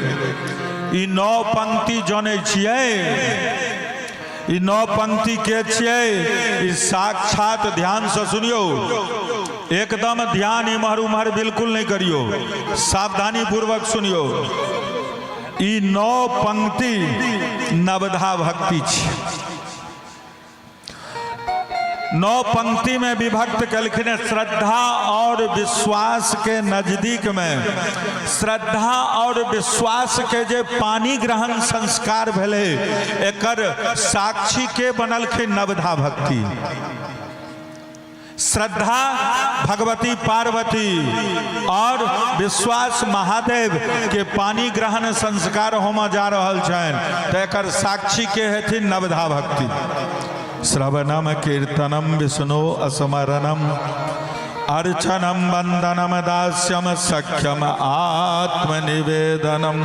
ई 9 पंक्ति जनै छियै? ई 9 पंक्ति के छियै? ई साक्षात, ध्यानसँ सुनियौ, एकदम ध्यान इम्हर उम्हर बिल्कुल नहि करियौ, सावधानी पूर्वक सुनियौ। ई 9 पंक्ति नवधा भक्ति छी। 9 पंक्ति में विभक्त कलखिन श्रद्धा और विश्वास के नजदीक में। श्रद्धा और विश्वास के जे पानी ग्रहण संस्कार भेलै, एकर साक्षी के बनलखिन नवधा भक्ति। श्रद्धा भगवती पार्वती और विश्वास महादेव के पानी ग्रहण संस्कार होमऽ जा रहल छनि, तऽ एकर साक्षी के हेथिन? नवधा भक्ति। श्रवणम कीर्तनम विष्णु स्मरणम अर्चनम वंदनम दास्यम सख्यम आत्मनिवेदनम।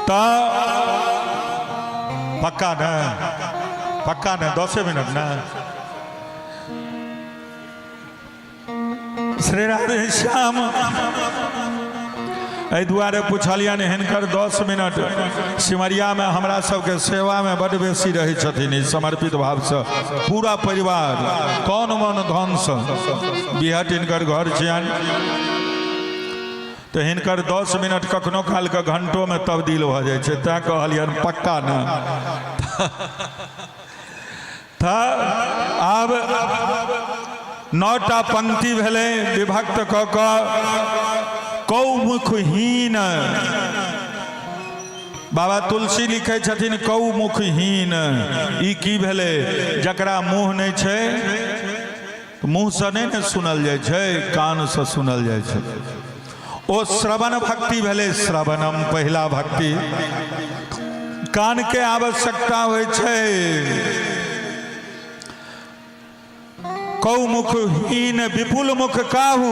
तऽ पक्का ने, पक्का ने, 10 मिनट ने। श्री राधे श्याम। एहि दुआरे पुछलियनि हिनकर 10 मिनट। सिमरियामे हमरा सबके सेवामे बड्ड बेसी रहै छथिन ई, समर्पित भावसँ पूरा परिवार तन मन धनसँ। बिहट हिनकर घर छियनि, तऽ हिनकर 10 मिनट कखनो कालके घंटोमे तब्दील भऽ जाइ छै, तैँ कहलियनि पक्का ने। तऽ आब 9टा पंक्ति भेलै विभक्त कऽ कऽ। कौमुखहीन, बाबा तुलसी लिखै छथिन कौमुखहीन। ई की भेलै? जकरा मुँह नहि छै, मुँहसँ नहि ने सुनल जाइ छै, कानसँ सुनल जाइ छै। ओ श्रवण भक्ति भेलै। श्रवणम पहिला भक्ति, कानके आवश्यकता होइ छै। कौमुखहीन विपुल मुख काहू,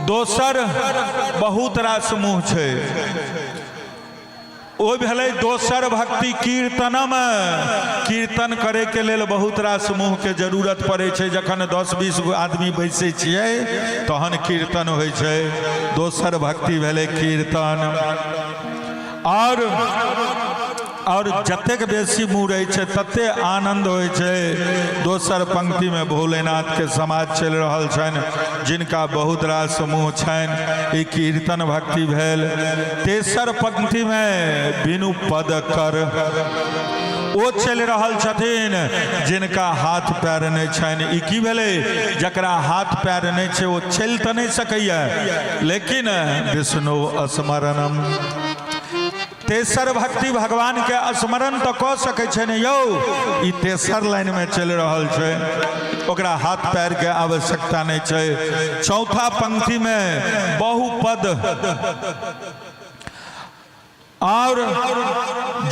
दोसर बहुत रास मुँह छै, ओ भेलै दोसर भक्ति कीर्तनम। कीर्तन करैके लेल बहुत रास मुँहके जरूरत पड़ै छै। जखन 10-20 गो आदमी बैसै छियै तहन कीर्तन होइ छै। दोसर भक्ति भेलै कीर्तन। और जतेक बेसी मुँह रहै छै तते आनन्द होइ छै। दोसर पंक्तिमे भोलेनाथके समाज चलि रहल छनि, जिनका बहुत रास मुँह छनि, ई कीर्तन भक्ति भेल। तेसर पंक्तिमे बिनु पद कर ओ चलि रहल छथिन, जिनका हाथ पैर नहि छनि। ई की भेलै? जकरा हाथ पैर नहि छै ओ चलि तऽ नहि सकैए, लेकिन विष्णु स्मरणम, तेसर भक्ति भगवान के स्मरण तऽ कऽ सकै छै ने यौ। ई तेसर लाइनमे चलि रहल छै, ओकरा हाथ पैरके आवश्यकता नहि छै। चौथा पंक्तिमे बहुपद, और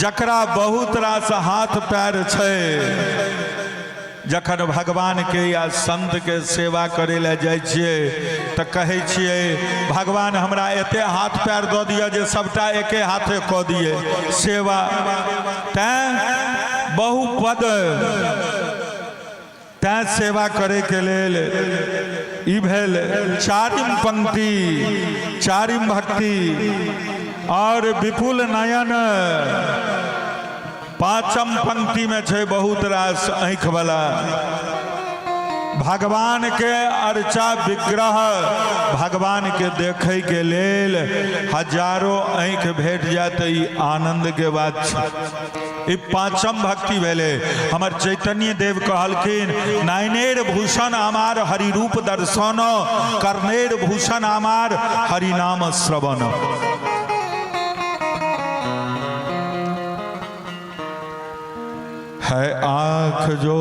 जकरा बहुत रास हाथ पैर छै, जखन भगवानके या संतके सेवा करै लए जाइ छियै तऽ कहै छियै, भगवान हमरा एते हाथ पैर दऽ दिअ जे सबटा एके हाथे कऽ दियै सेवा। तैँ बहुपद, तैँ सेवा करैके लेल ई भेल चारिम पंक्ति, चारिम भक्ति। और विपुल नयन पाँचम पंक्तिमे छै, बहुत रास आँखिवला। भगवान के अर्चा विग्रह, भगवान के देखै के लेल हजारों आँखि भेट जाए तऽ ई आनंद के बात छै। ई पाँचम भक्ति भेलै। हमर चैतन्य देव कहलखिन, नयनेर भूषण हमार हरिरूप दर्शन, कर्णेर भूषण हमार हरिनाम श्रवण। है आँख जो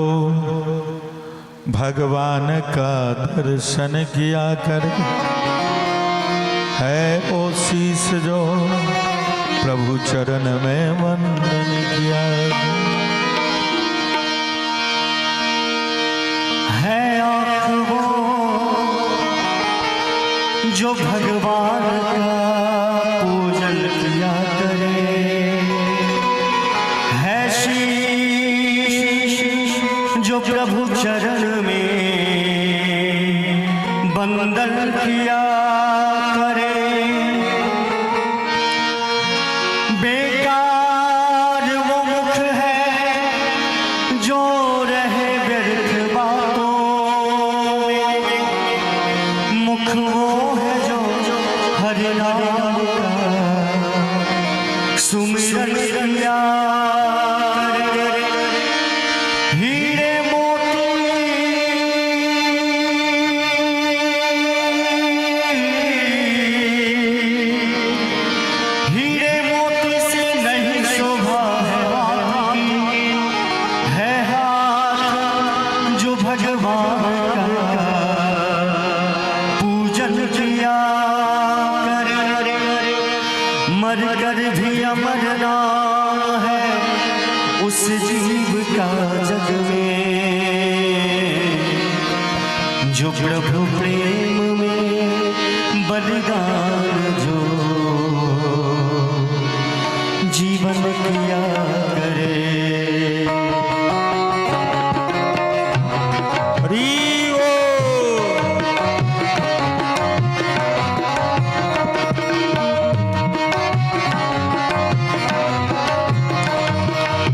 भगवान का दर्शन किया कर, है वो शीश जो प्रभु चरण में वंदन किया। है आँख वो जो भगवान का पूजन किया करे, है शीश जो प्रभु चरण में वंदन किया करे। बेकार वो मुख है जो रहे व्यर्थ बातों में, मुख वो है जो हरि नाम का सुमिरन किया करे। हीरे मोती हीरे मोती से नहीं शोभा है हाथ की, है हाथ जो भगवान का पूजन किया करे। मर कर भी अमर नाम है उस जीव का जग में, जो प्रभु प्रेम में बलिदान जो जीवन किया करे। हरि बोल।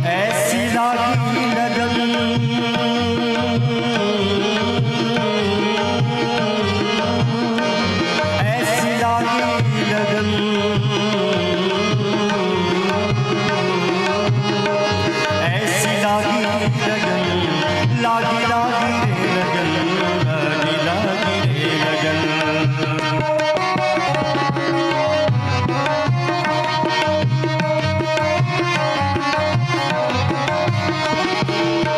ऐसी लागी लगन ऐसी लागी लगन ऐसी लागी लगन लागी लागी रे लगन लागी लागी रे लगन।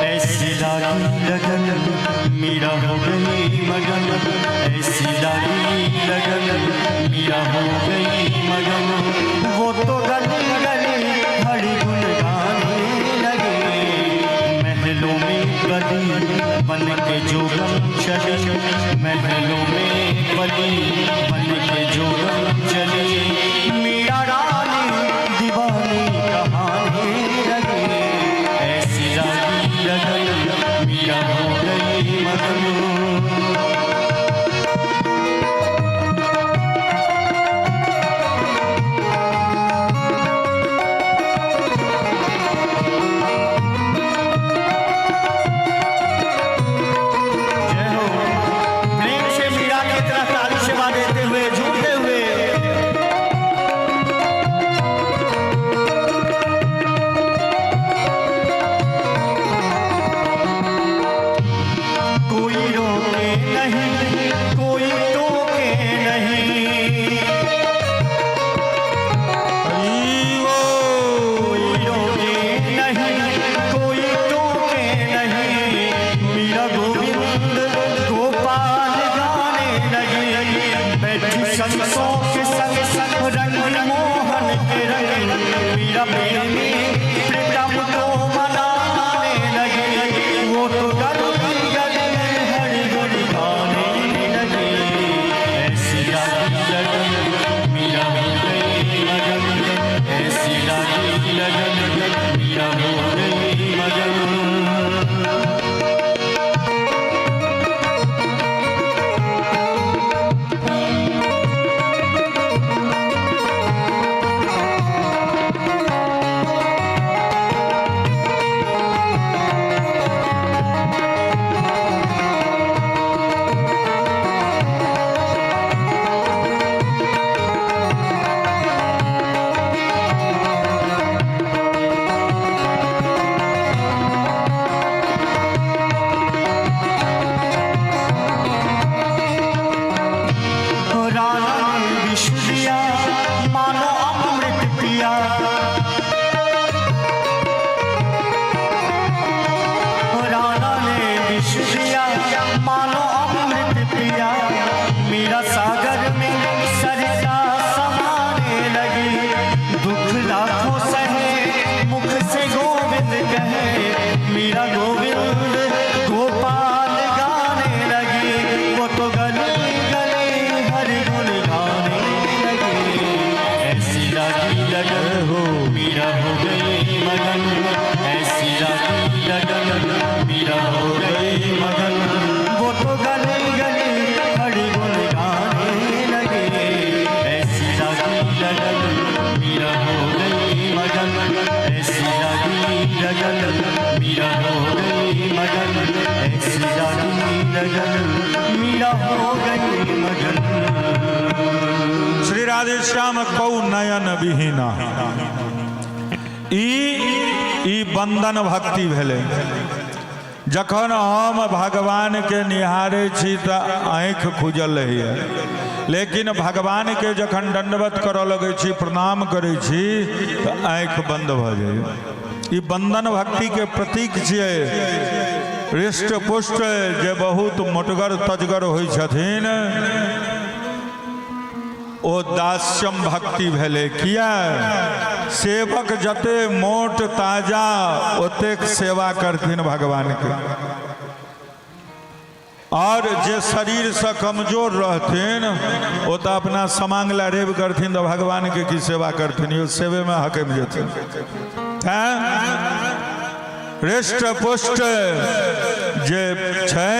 ऐसी लागी लगन मीरा हो गई मगन, ऐसी लागी लगन मीरा हो गई मगन। वो तो गली गली हरि गुण गाने लगे, महलों में गली बन के जोगन चली, महलों में बली बन के जोगन चली। मीरा रानी दीवानी कहानी लगे, ऐसी लागी लगन मीरा हो गई मगन। जय हो। प्रेम से मीरा की तरह ताली से बाजे। लगन, मीरा हो गई मगन, ऐसी जागी लगन, मीरा हो गई मगन। श्री राधे श्याम कौ नयन विहीना। ई ई बंधन भक्ति भेलै। जखन हम भगवानके निहारै छी तऽ आँखि खुजल रहैए, लेकिन भगवानके जखन दंडवत करऽ लगै छी, प्रणाम करै छी, तऽ आँखि बंद भऽ जाइए। ई बंधन भक्तिके प्रतीक छियै। हृष्ट पुष्ट जे बहुत मोटगर तजगर होइ छथिन, ओ दास्यम भक्ति भेलै। किया? सेवक जते मोट ताजा ओतेक सेवा करथिन भगवानके, और जे शरीरसँ कमजोर रहथिन ओ तऽ अपना समांग ला रेब करथिन, तऽ भगवानके की सेवा करथिन? यो सेवेमे हकमि जेथिन। तैं हृष्ट पुष्ट जे छै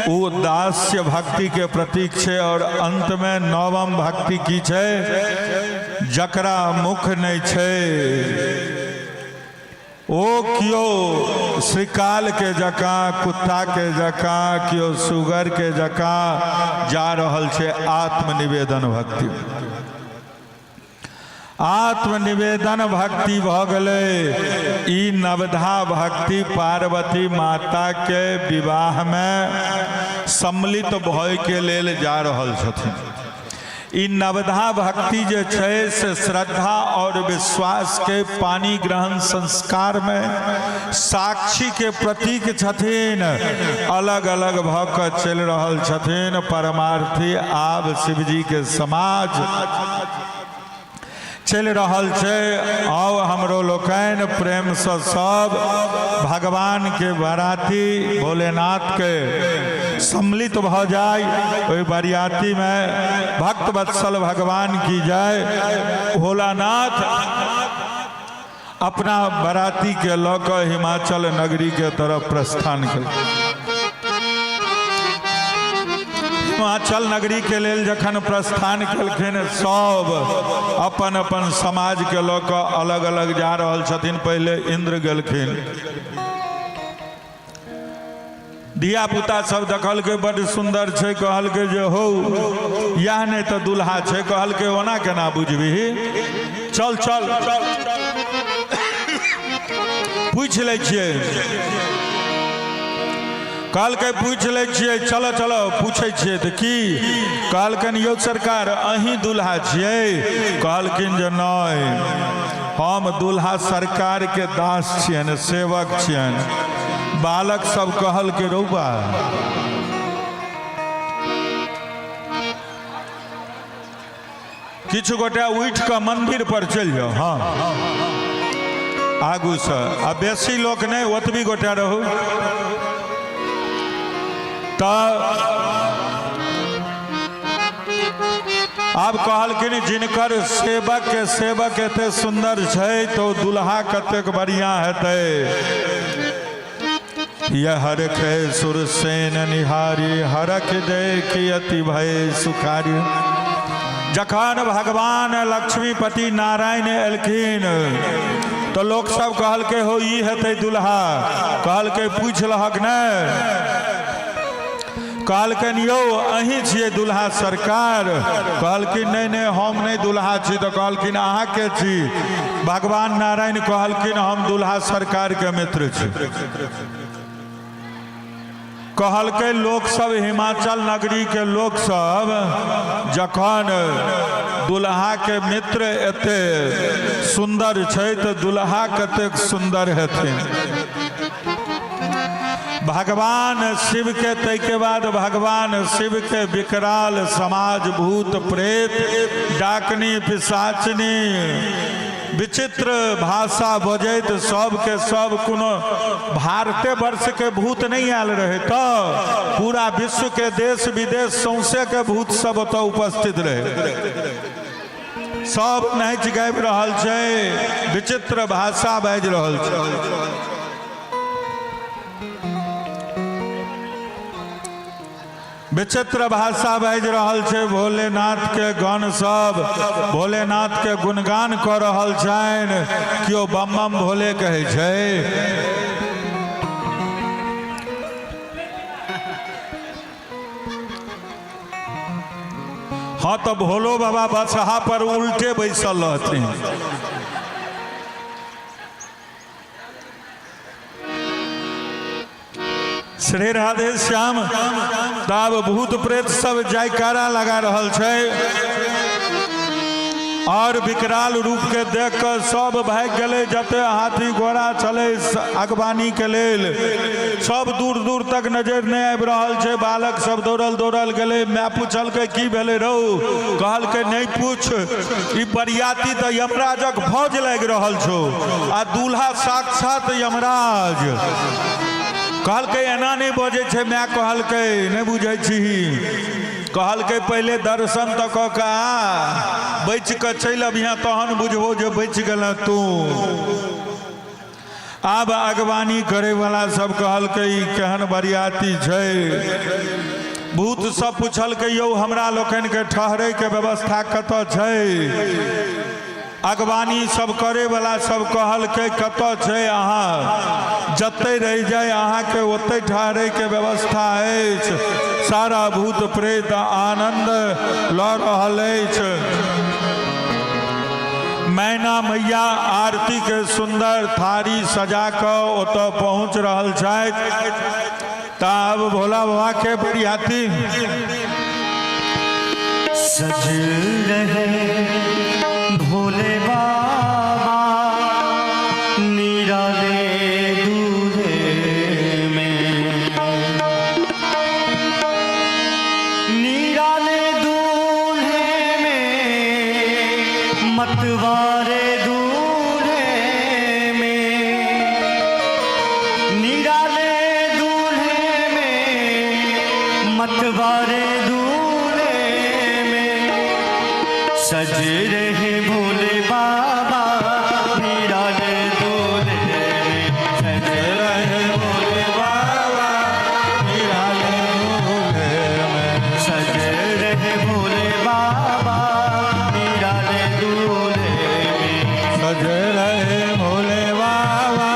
ओ दास्य भक्तिके प्रतीक छै। और अंतमे नवम भक्ति की छै? जकरा मुख नहि छै, ओ केओ श्रीकालके जकाँ, कुत्ताके जकाँ, केओ सुगरके जकाँ जा रहल छै। आत्मनिवेदन भक्ति, आत्मनिवेदन भक्ति भऽ गेलै। ई नवधा भक्ति पार्वती माताके विवाहमे सम्मिलित भयके लेल जा रहल छथिन। ई नवधा भक्ति जे छै से श्रद्धा और विश्वास के पानी ग्रहण संस्कार में साक्षी के प्रतीक छथिन। अलग अलग भऽ कऽ चलि रहल छथिन परमार्थी। आब शिवजी के समाज चलि रहल छै। आउ हमरो लोकनि प्रेमसँ सब भगवानके बराती भोलेनाथके सम्मिलित भऽ जाइ ओहि बरियातीमे। भक्त वत्सल भगवान की जय। भोलानाथ अपना बरातीके लऽ कऽ हिमाचल नगरीके तरफ प्रस्थान केलक। हिमाचल नगरी के लेल जखन प्रस्थान केलखिन, सब अपन अपन समाज के लऽ कऽ अलग अलग जा रहल छथिन। पहिले इंद्र गेलखिन। धिया पुता सब देखलकै, बड्ड सुन्दर छै। कहलकै जे हौ, इएह नहि तऽ दुल्हा छै? कहलकै, ओना केना बुझबिही? चल चल, पूछि लै छियै। कहलकै, पूछि लै छियै, चलो चलो, पूछै छियै। तऽ की कहलकनि, यौ सरकार, अहीं दुल्हा छियै? कहलखिन जे नहि, हम दुल्हा सरकारके दास छियनि, सेवक छियनि। बालक सब कहलकै, रौबा, किछु गोटे उठि कऽ मंदिर पर चलि जाउ। हँ, आगूसँ आ बेसी लोक नहि, ओतबी गोटे रहू। तऽ आब कहलखिन, जिनकर सेवक के सेवक एते सुन्दर छै तऽ ओ दुल्हा कतेक बढ़िआँ हेतै। यह हरख सुरसेन निहारी, हरख देख अति भय सुखारी। जखन भगवान लक्ष्मीपति नारायण एलखिन तऽ लोक सब कहलकै, हो, ई हेतै दुल्हा। कहलकै, पूछि लहक ने। कहलकनि, यौ, अहीं छियै दुल्हा सरकार? कहलखिन, नहि नहि, हम नहि दुल्हा छी। तऽ कहलखिन, अहाँ के छी? भगवान नारायण कहलखिन, हम दुल्हा सरकारके मित्र छी। कहलकै लोकसभ, हिमाचल नगरीके लोकसभ, जखन दुल्हाके मित्र एते सुन्दर छै तऽ दुल्हा कतेक सुन्दर हेथिन। भगवान शिव के ताहिके बाद भगवान शिव के विकराल समाज, भूत प्रेत, डाकनी, पिशाचनी, विचित्र भाषा बजैत सबके सब। कोनो भारते वर्ष के भूत नहीं आयल रहे, तऽ पूरा विश्व के, देश विदेश सौंसे के भूत सब ओतऽ उपस्थित रहे। सब नाचि गाबि रहल छै, विचित्र भाषा बाजि रहल छै। विचित्र भाषा बाजि रहल छै। भोलेनाथ के गण सब भोलेनाथ के गुणगान कऽ रहल छनि। केओ बम बम भोले कहै छै। हँ, तऽ भोलो बाबा बसहा पर उल्टे बैसल रहथिन। श्री राधे श्याम। तब भूत प्रेत सब जयकारा लगा रहल छै और विकराल रूप के देख कऽ सब भागि गेलै। जते हाथी घोड़ा छलै अगवानी के लेल, सब दूर दूर तक नजर नहि आबि रहल छै। बालक सब दौड़ल दौड़ल गेलै। माय पुछलकै, की भेलै रौ? कहलकै, नहि पूछ, ई बरियाती तऽ यमराजक फौज लागि रहल छौ आ दूल्हा साक्षात यमराज। कहलकै, एना नहि बजै छै। माय कहलकै, नहि बुझै छीही? कहलकै, पहिले दर्शन तऽ कऽ कऽ आ, बचि कऽ चलि अबिहें तहन बुझबो जे बचि गेलह तू। आब अगवानी करैवला सब कहलकै, ई केहन बरियाती छै? भूत सब पुछलकै, यौ, हमरा लोकनिके ठहरैके व्यवस्था कतऽ छै? अगवानी सब करैवला सब कहलकै, कतऽ छै? अहाँ जतै रहि जाय, अहाँके ओतै ठहरैके व्यवस्था अछि। सारा भूत प्रेत आनन्द लऽ रहल अछि। मैना मैया आरती के सुंदर थारी सजा कऽ ओतऽ पहुँच रहल छथि। तब भोला बाबा के बरियाती सज रहे भोले बाबा निराले दूल्हे में, निराले दूल्हे में, मतवारे दूल्हे में, निराले दूल्हे में, मतवारे दूल्हे में, सज रहे भोले बाबा निराले दूल्हे में, सज रहे भोले बाबा निराले दूल्हे में, सज रहे भोले बाबा निराले दूल्हे में, सज रहे भोले बाबा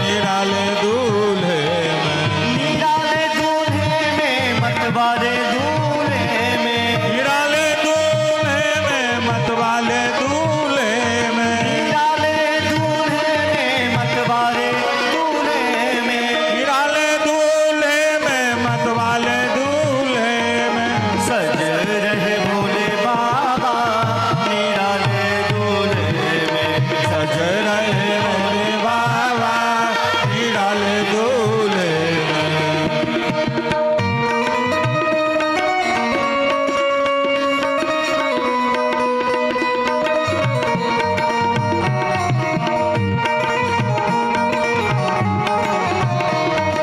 निराले दूल्हे में, निराले दूल्हे में, मतवारे दूल्हे में, निराले दूल्हे में, मतवाले दूल्हे में, निराले दूल्हे में, मतवारे दूल्हे में, निराले दूल्हे में, मतवाले दूल्हे में, सज रहे भोले बाबा निराले दूल्हे में, सज रहे भोले बाबा निराले दूल्हे में।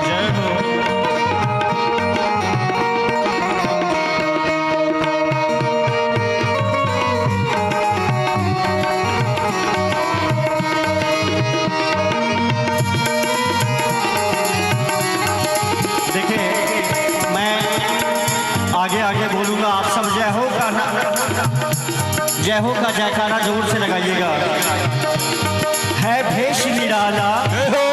जय हो। देखिए, मैं आगे आगे बोलूंगा, आप सब जय हो का ना, जय हो का जयकारा जोर से लगाइएगा। है भेष निराला, जय हो,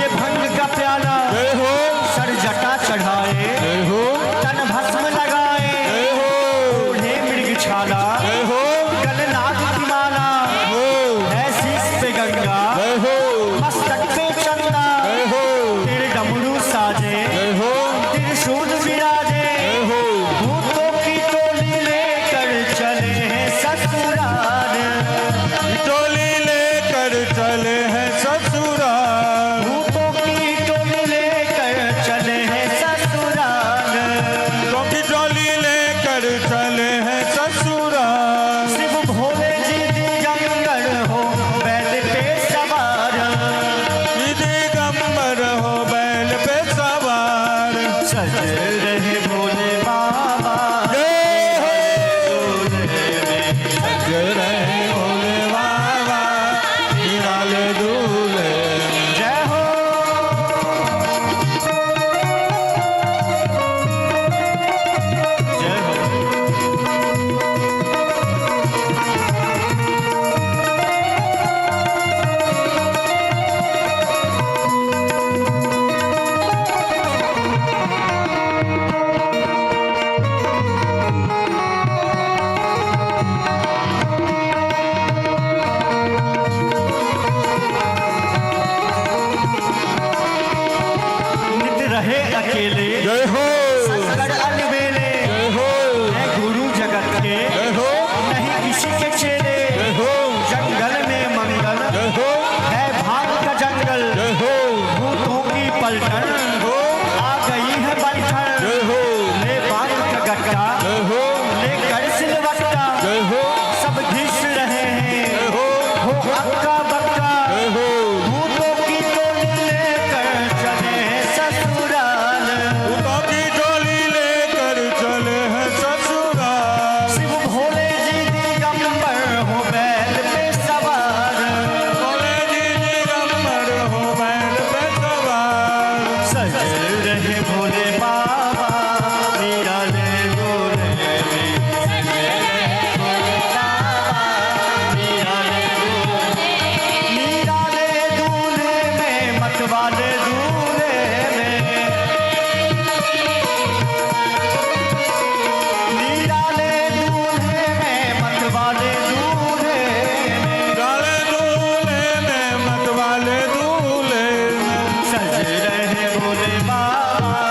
ये भंग का प्याला, जय हो, सर जटा चढ़ाए, जय हो, तन भस्म लगाए, जय हो, ओढ़े मृग छाला, जय हो, गल नाग की माला, हो, है शीश पे गंगा, जय हो, मस्तक पे चंदा, जय हो, तेरे डमरू साजे, जय हो, त्रिशूल विराजे, जय हो, भूतों की टोली लेकर चले हैं ससुराल, टोली लेकर चले हैं ससुराल, भूतों की टोली लेकर चले हैं ससुराल, रहे अकेले, जय हो। शंकर अलबेले, जय हो। है गुरु जगत के, जय हो। नहीं किसी के चेले, जय हो। जंगल में मंगल जय हो। है भाग का जंगल, जय हो। भूतों की पलटन हो। आ गई है बलठन, जय हो। ले बाग का गट्टा, जय हो। ले कर सिलवट्टा, जय हो। सब घिस रहे हैं, जय हो। हो अक्का बक्का, जय हो। भूतों की टोली लेकर चले हैं ससुराल, भूतों की डोली लेकर चले हैं ससुराल। शिव भोले जी दिगंबर हो बैल पे सवार, भोले जी दिगंबर हो बैल पे सवार। सज रहे भोले बाबा निराले दूल्हे में, सज रहे भोले बाबा निराले दूल्हे, निराले दूल्हे में मतवाले दूल्हे में, निराले दूल्हे में मतवाले दूल्हे में, डाले दूल्हे में मतवाले दूल्हे में। सज रहे भोले बाबा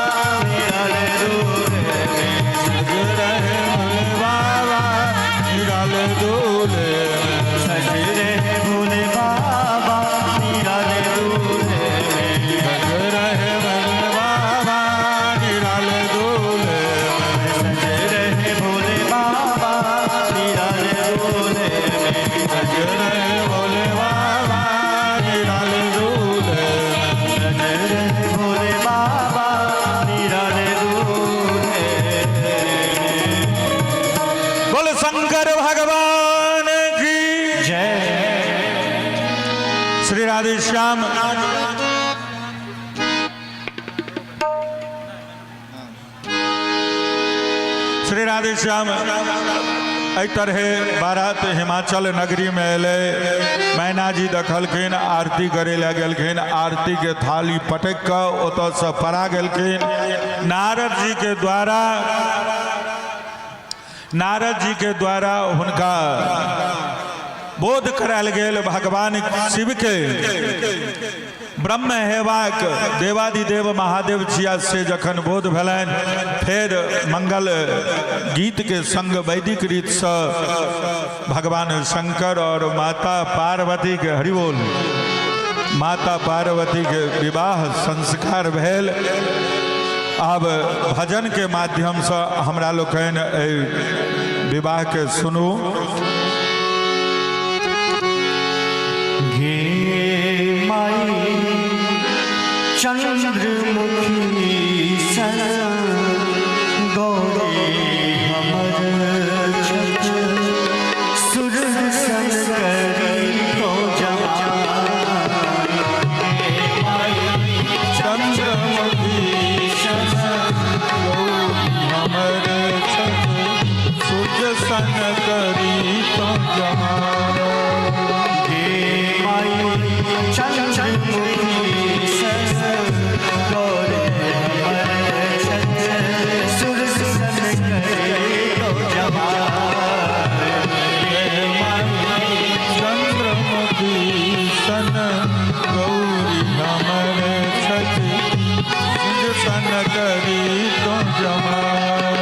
निराले दूल्हे में, सज रहे भोले बाबा निराले दूल्हे में। सज रहे भोले बाबा निराले दूल्हे में, सज रहे भोले बाबा निराले दूल्हे में। सज रहे भोले बाबा निराले दूल्हे में, सज रहे भोले बाबा निराले दूल्हे में। सज रहे भोले बाबा निराले दूल्हे में। बोल शंकर भगवान की जय। श्री राधे श्याम। श्री राधे श्याम। एहि तरहे बारात हिमाचल नगरी में एलै। मैना जी देखलखिन, आरती करे लए गेलखिन, आरती के थाली पटक कऽ ओतऽसँ पड़ा गेलखिन। नारद जी के द्वारा, नारद जी के द्वारा हुनका बोध करायल गेल भगवान शिव के ब्रह्म हेबाक, देवादिदेव महादेव छिया, से जखन बोध भेलनि, फेर मंगल गीत के संग वैदिक रीतसँ भगवान शंकर और माता पार्वती के, हरिबोल, माता पार्वती के विवाह संस्कार भेल। आब भजन के माध्यमसँ हमरा लोकनि एहि विवाह के सुनू। गे माई चंद्रमुखी सन गौरी हमर छछ, सूरज सन करी तो जमाई। गे माई चंद्रमुखी सन गौरी हमर छछ, सूरज सन करी तो जमाई। गे माई चंद्रमुखी सन गौरी हमर छछ, सूरज सन करी तो जमाई। गे माई चंद्रमुखी सन गौरी हमर छछ, सूरज सन करी तो जमाई।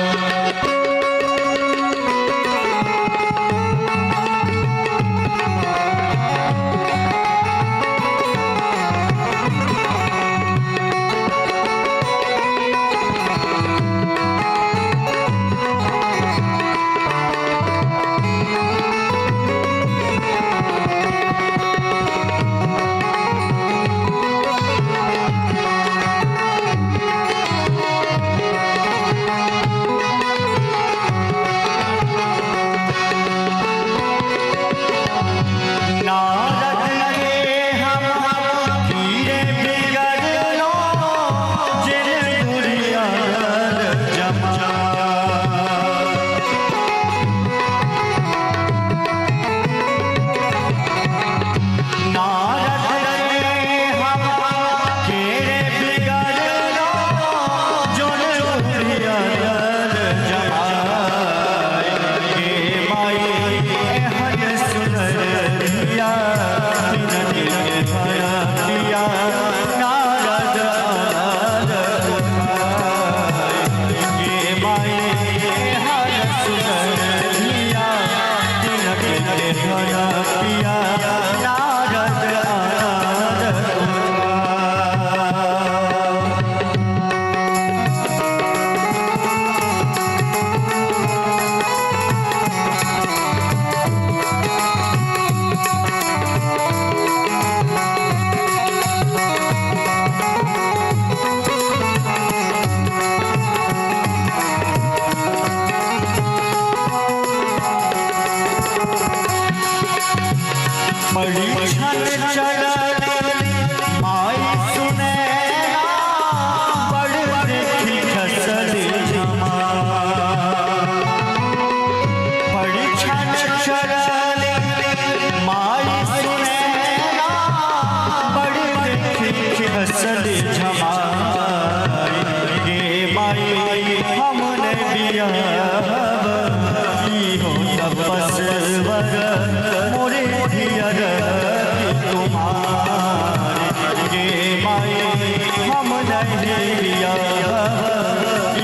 हमरहि बियाह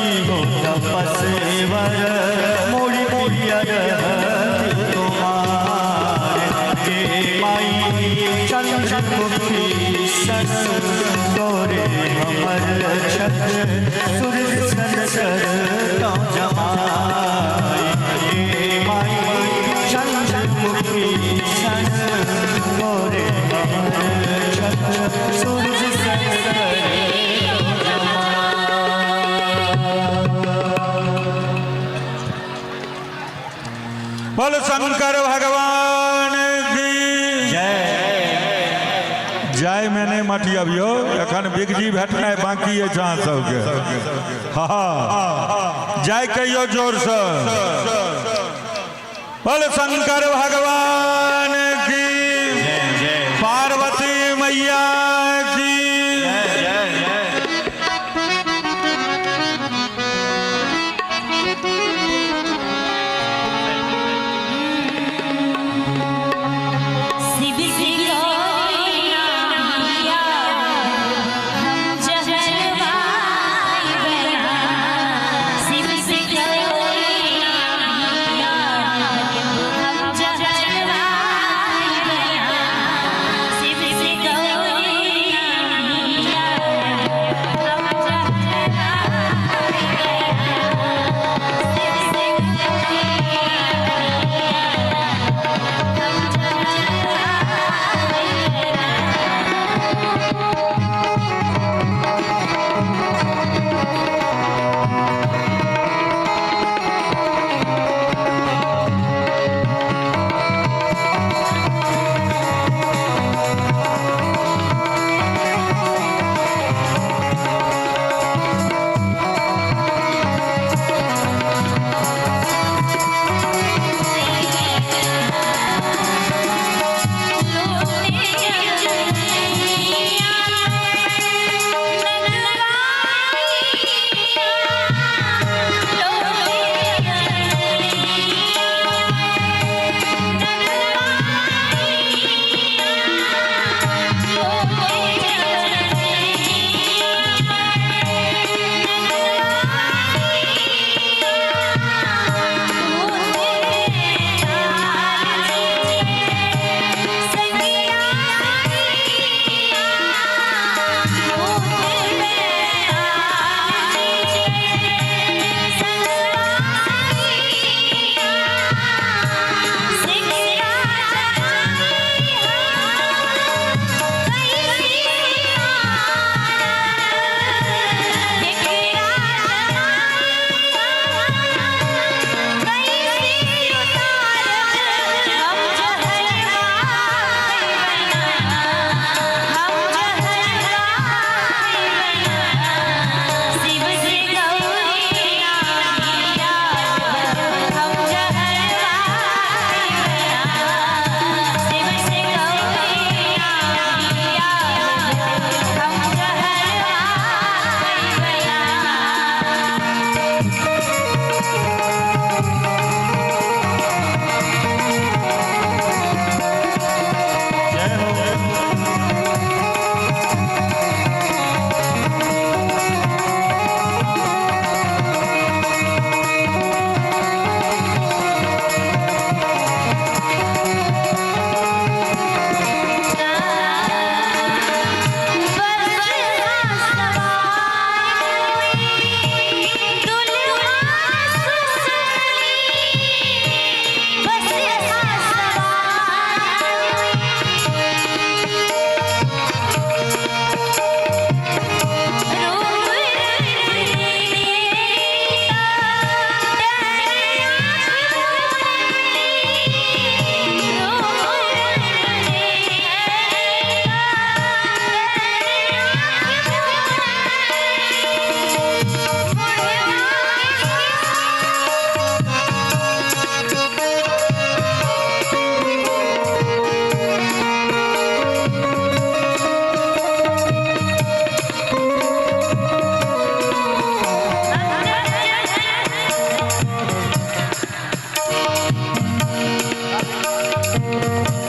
इहो तपस्वर मोर पियर कुमार गे माई चंद्रमुखी सन गोरे हमर छत सूरज सन कर जमाई गे माई चंद्रमुखी सन गोरे हमर छत सूरज सन कर। बोल शंकर भगवान की जय। जय में नहीं मटियबियो, एखन बिगजी भेटनाइ बाकी अछि अहाँ सबके। हाँ, जय कहियो जोर से। बोल शंकर भगवान की, पार्वती मैया की। शिव से गौरी नामिया हम जहरवाई बना। शिव से गौरी नामिया हम जहरवाई बना। शिव से गौरी नामिया हम जहरवाई बना। शिव से गौरी नामिया हम जहरवाई बना। जय हो।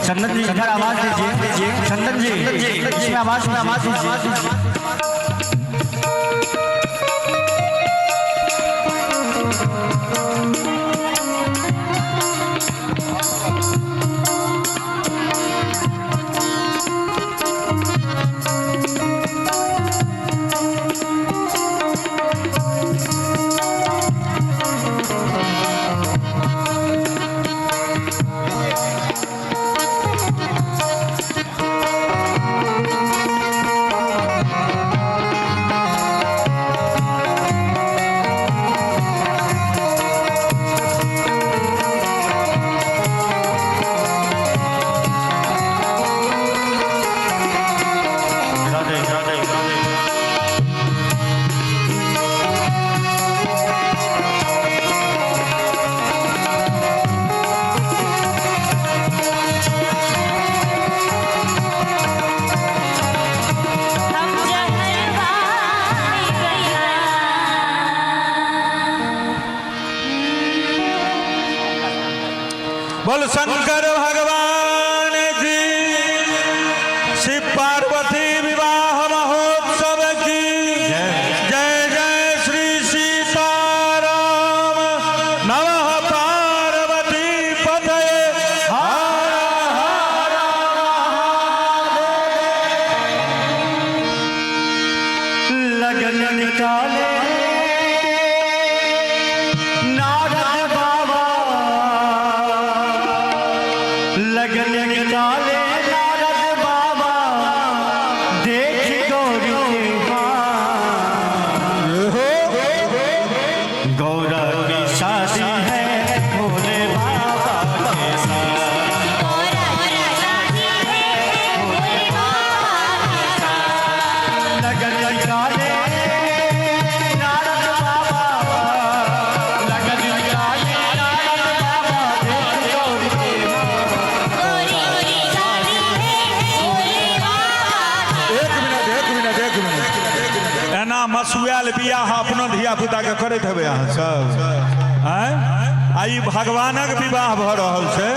चंदन जी इधर आवाज दीजिए। चंदन जी इसमें आवाज दीजिए। बोल शंकर भगवान की, शिव पार्वती विवाह महोत्सव की जय। जय श्री सीताराम। नमः पार्वती पतये, हर हर। लगन निकाले नारद बाबा, लगन निकाले नारद बाबा, देख गौरी के हाथ। गौरा की शादी है भोले बाबा के साथ। गौरा की शादी है भोले बाबा के साथ। लगन निकाले नारद बाबा, लगन निकाले नारद बाबा, देख गौरी के हाथ। गौरी की शादी है भोले बाबा के। एक मिनट, एक मिनट, एक मिनट। एना मसुआल बियाह अपनो धिया पुता के करैत हेबै अहाँ सब? आँय, आ ई भगवानक विवाह भऽ रहल छै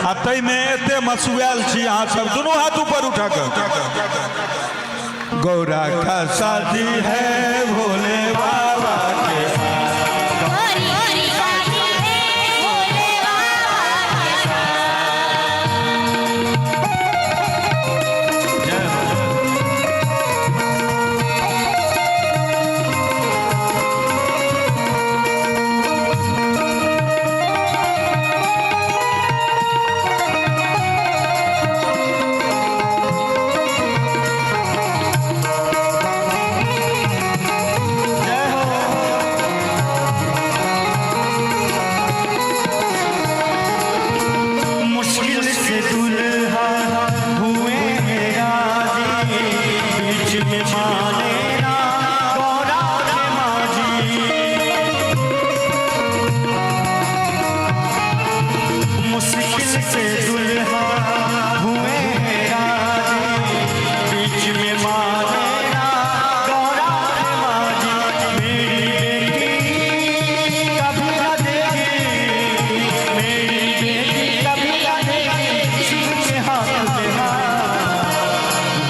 आ ताहिमे एते मसुआल छी अहाँ सब। दुनू हाथ ऊपर उठा कऽ, गौरा का शादी है भोले बाबा के साथ। गौरी की शादी है भोले बाबा के साथ। जय हो। जय हो। मुश्किल से दुल्हा हुए हैं राजी, बीच में माने ना गौरा के माजी। मुश्किल से दुल्हा हुए हैं राजी, बीच में माने ना गौरा के माजी। मेरी बेटी कभी न देगी, मेरी बेटी कभी न देगी शिव के हाथ में हाथ।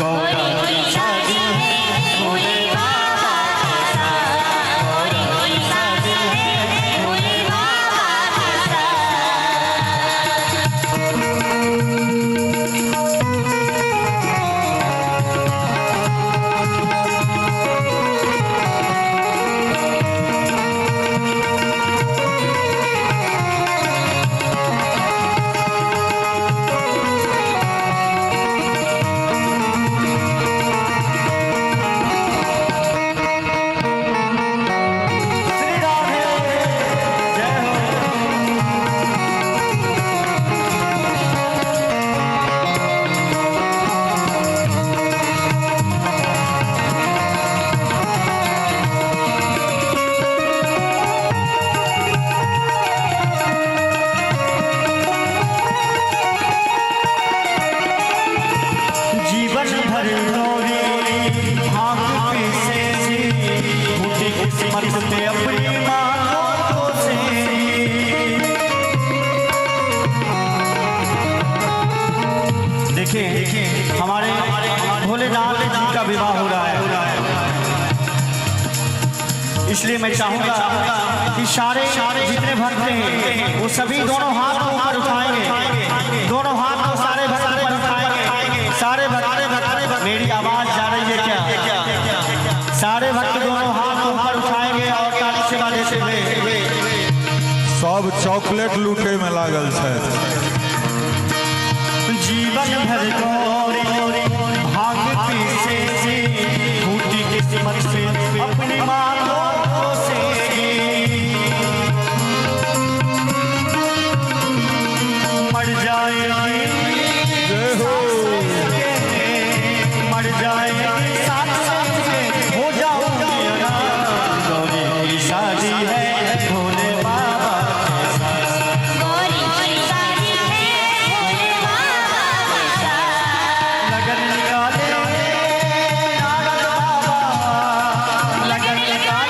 गौरा गौरी की शादी है भोले बाबा के साथ। गौरी की शादी है भोले बाबा के साथ। श्री राधे, जय हो। जीवन भर गौरी भांग पीसे, फूटी किस्मत पे अपनी माँ को कोसे। देखिए, हमारे भोलेनाथ जी का विवाह हो रहा है, इसलिए मैं चाहूंगा कि सारे जितने भक्त हैं वो सभी दोनों हाथ को ऊपर उठाएंगे। दोनों हाथ को सारे भक्त ऊपर उठाएंगे। सारे भक्त, मेरी आवाज जा रही है क्या? सारे भक्त दोनों हाथ को ऊपर उठाएंगे और ताली से बजाते हुए। सब चॉकलेट लूटे में लागल छथि। जीवन भर गौरी भांग पीसे, फूटी किस्मत से अपनी माँ को कोसेगी। मर जाएगी जय हो। मर जाएगी साथ साथ में हो जाऊंगी अनाथ। गौरी की शादी है भोले बाबा के साथ। गौरी की शादी है भोले बाबा के साथ। लगन निकाले नारद बाबा, लगन निकाले।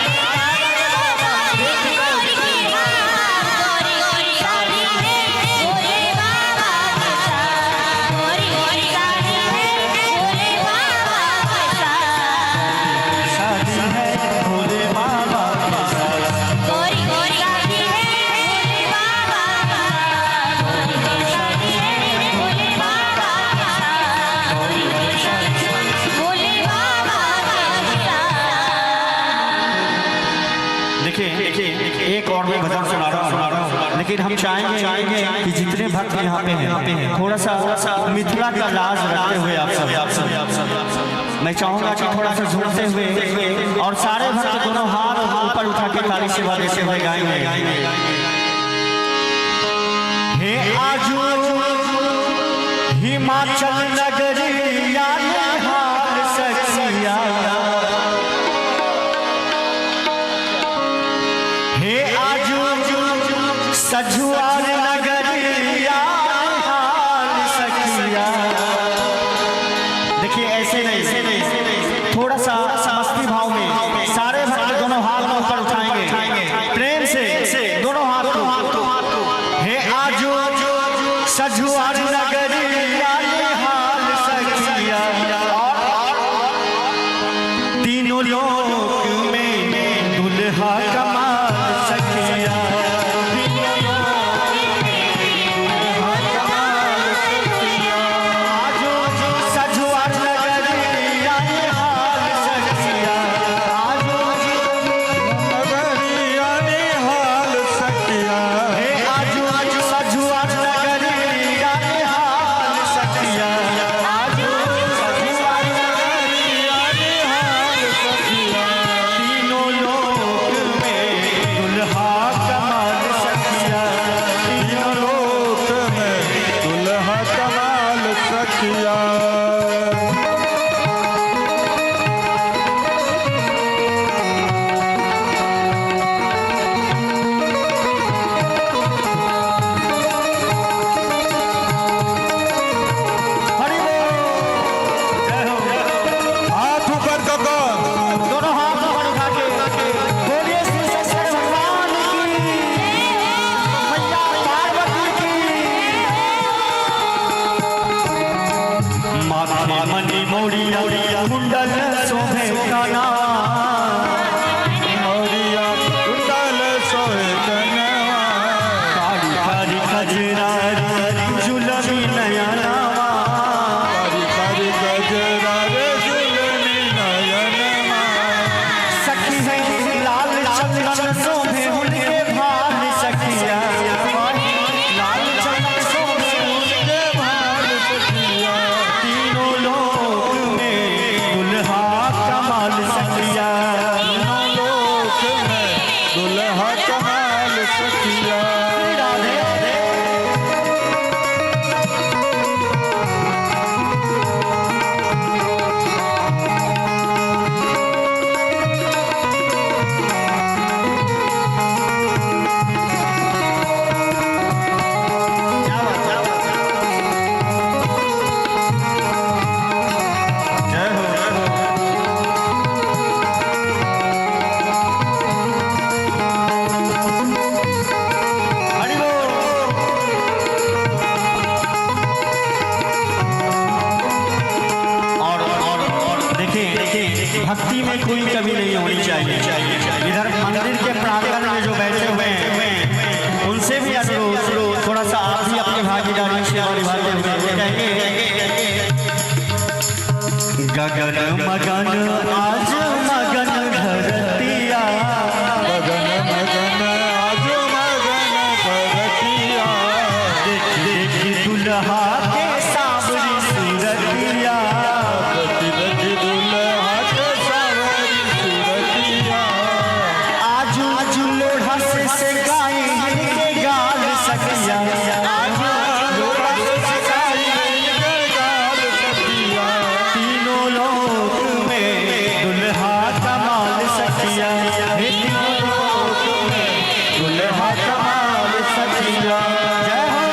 देखिए देखिए, एक और मैं भजन सुना रहा हूँ, लेकिन हम चाहेंगे कि जितने भक्त यहाँ पे हैं थोड़ा सा मिथिला का लाज रखते हुए आप सब, मैं चाहूंगा कि थोड़ा सा झूमते हुए और सारे भक्त दोनों हाथ ऊपर उठा के ताली सेवा देते हुए गाएंगे। हे आजू हिमाचल नगरिया निहाल सखिया, हे आजू सजुआर नगरिया निहाल सखिया। देखिए ऐसे नहीं, थोड़ा सा मस्ती भाव में सारे भक्त दोनों हाथ ऊपर उठाएंगे प्रेम से, दोनों हाथ को। हे आजू सजुआर नगरिया निहाल सखिया, तीनों लोक में दुल्हा कमाल सखिया, तीनों लोक में दुल्हा कमाल सखिया। आजू सजुआर नगरिया निहाल सखिया, आजू नगरिया निहाल सखिया। हे आजू सजुआर नगरिया निहाल सखिया, आजू सजुआर नगरिया निहाल सखिया। तीनों लोक में दुल्हा कमाल सखिया, तीनों लोक में दुल्हा कमाल सखिया। हरि बोल, जय हो। हाथ ऊपर कऽ कऽ दोनों हाथ ऊपर उठा के बोलिए श्री शंकर भगवान की, मैया पार्वती की। माथे मणि मोरिया कुंडल शोभे काना, मौरिया कुंडल सोहे कनवा। कारी कारी कजरारी जुलमी नयनवा, कारी कारी गजरा रे जुलमी नयनवा। सखी है लाल चंदन शोभे उनके भाल सखिया, लाल चंदन शोभे उनके भाल सखिया। तीनों लोक में दुल्हा कमाल सखिया, तीनों लोक में दुल्हा कमाल सखिया। राधे राधे। क्या बात, क्या बात। जय हो, जय हो। हरि बोल। और देखिए देखिए, भक्ति में कोई कमी नहीं होनी चाहिए। इधर मंदिर के प्रांगण में जो बैठे हुए हैं उनसे भी अनुरोध, थोड़ा सा आप भी अपनी भागीदारी सेवा निभाते हुए कहेंगे। गगन मगन आज मगन धरतिया, गगन मगन आज मगन धरतिया। देख देखी दुल्हा के सावरी सूरतिया, देखी देखी दुल्हा के सावरी सूरतिया। आजू लोढ़ा से गाई इनके गाल सखिया, आजू लोढ़ा से गाई इनके गाल सखिया। तीनों लोक में दुल्हा कमाल सखिया, हे तीनों लोक में दुल्हा कमाल सखिया। जय हो।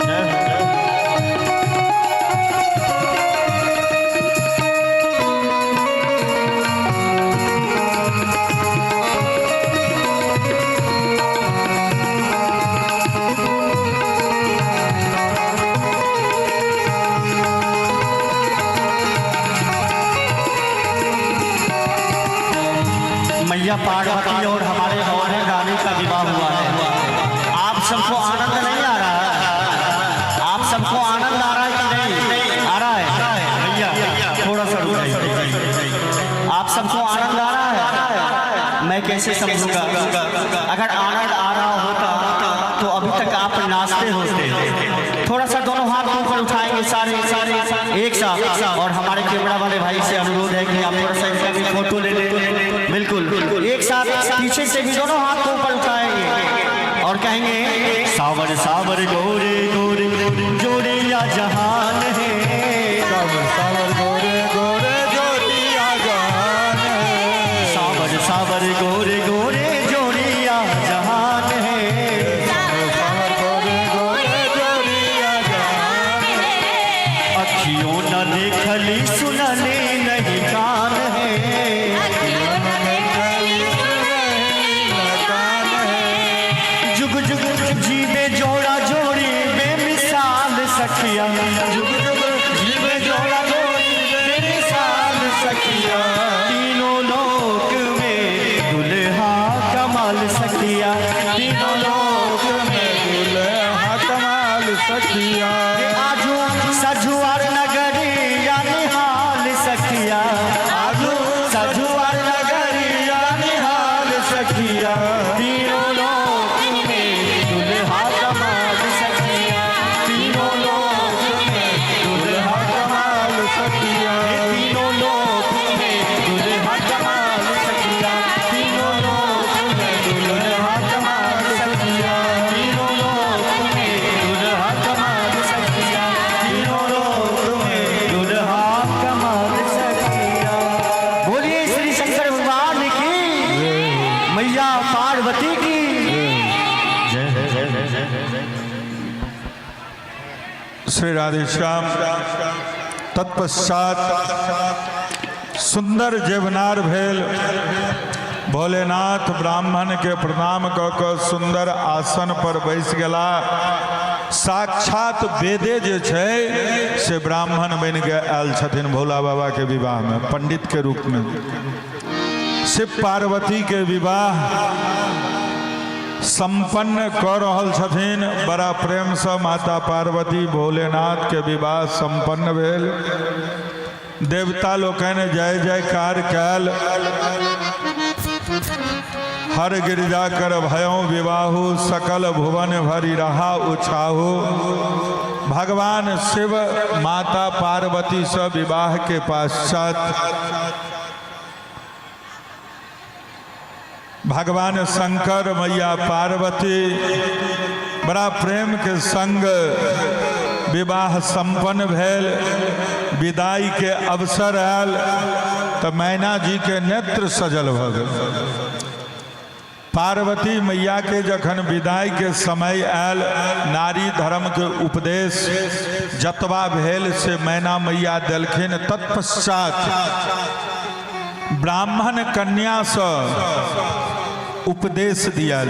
जय हो, जय हो। मैया पार्वती और हमारे हमारे रानी का विवाह हुआ है। आप सबको आनंद नहीं आ रहा है? आप सबको आनंद आ रहा है कि नहीं आ रहा है? भैया थोड़ा सा रुक। कैसे समझूंगा। अगर आनंद आ रहा होता तो अभी तक आप नाचते होते। थोड़ा सा दोनों हाथ ऊपर उठाएंगे सारे सारे एक साथ। और हमारे कैमरा वाले भाई से अनुरोध है कि आप थोड़ा सा इनका भी फोटो ले लें। बिल्कुल एक साथ पीछे से भी दोनों हाथ को ऊपर उठाएंगे और कहेंगे सावर सावर गोरे गोरे जोड़िया जहान है। सावर सावर गोरे गोरे जोड़िया जहान है। सावर सावर गोरे गोरे जोड़िया जहान है। सावर सावर गोरे गोरे जोड़िया जहान है। अखियों न देखली सुनली नहीं कान है। अखियों न देखली सुनली न कान है। जुग जुग जीवे जोड़ा जोड़ी बेमिसाल सखिया। जुग जुग जीवे जोड़ा जोड़ी बेमिसाल सखिया। तीनों लोक में दुल्हा कमाल सखिया। तीनों लोक में दुल्हा कमाल सखिया। आजू सजुआर नगरिया निहाल सखिया। आजू सजुआर नगरिया निहाल सखिया। तीनों लोक में दुल्हा कमाल सखिया। तीनों लोक में दुल्हा कमाल सखिया। तीनों लोक में दुल्हा कमाल सखिया। तीनों लोक में दुल्हा कमाल सखिया। तीनों लोक में दुल्हा कमाल सखिया। तीनों लोक में दुल्हा कमाल सखिया। बोलिए श्री शंकर भगवान की, मैया पार्वती की जय जय जय जय। श्री राधेश्याम। तत्पश्चात सुंदर जेवनार भेल। भोलेनाथ ब्राह्मण के प्रणाम कऽ कऽ सुंदर आसन पर बैस गेला। साक्षात वेदे जे छै से ब्राह्मण बनि के आयल छथिन भोला बाबा के विवाह में पंडित के रूप में। शिव पार्वती के विवाह संपन्न कऽ रहल छथिन बड़ा प्रेमसँ। माता पार्वती भोलेनाथ के विवाह संपन्न भेल। देवता लोकनि जय जयकार कयल। हर गिरिजा कर भयौ विवाहु, सकल भुवन भरि रहा उछाहु। भगवान शिव माता पार्वती से विवाह के पश्चात भगवान शंकर मैया पार्वती बड़ा प्रेम के संग विवाह संपन्न भेल। विदाई के अवसर आयल तऽ मैना जी के नेत्र सजल भऽ गेल। पार्वती मैया के जखन विदाई के समय आयल, नारी धर्म के उपदेश जतबा भेल से मैना मैया देलखिन। तत्पश्चात ब्राह्मण कन्यासँ उपदेश दियल।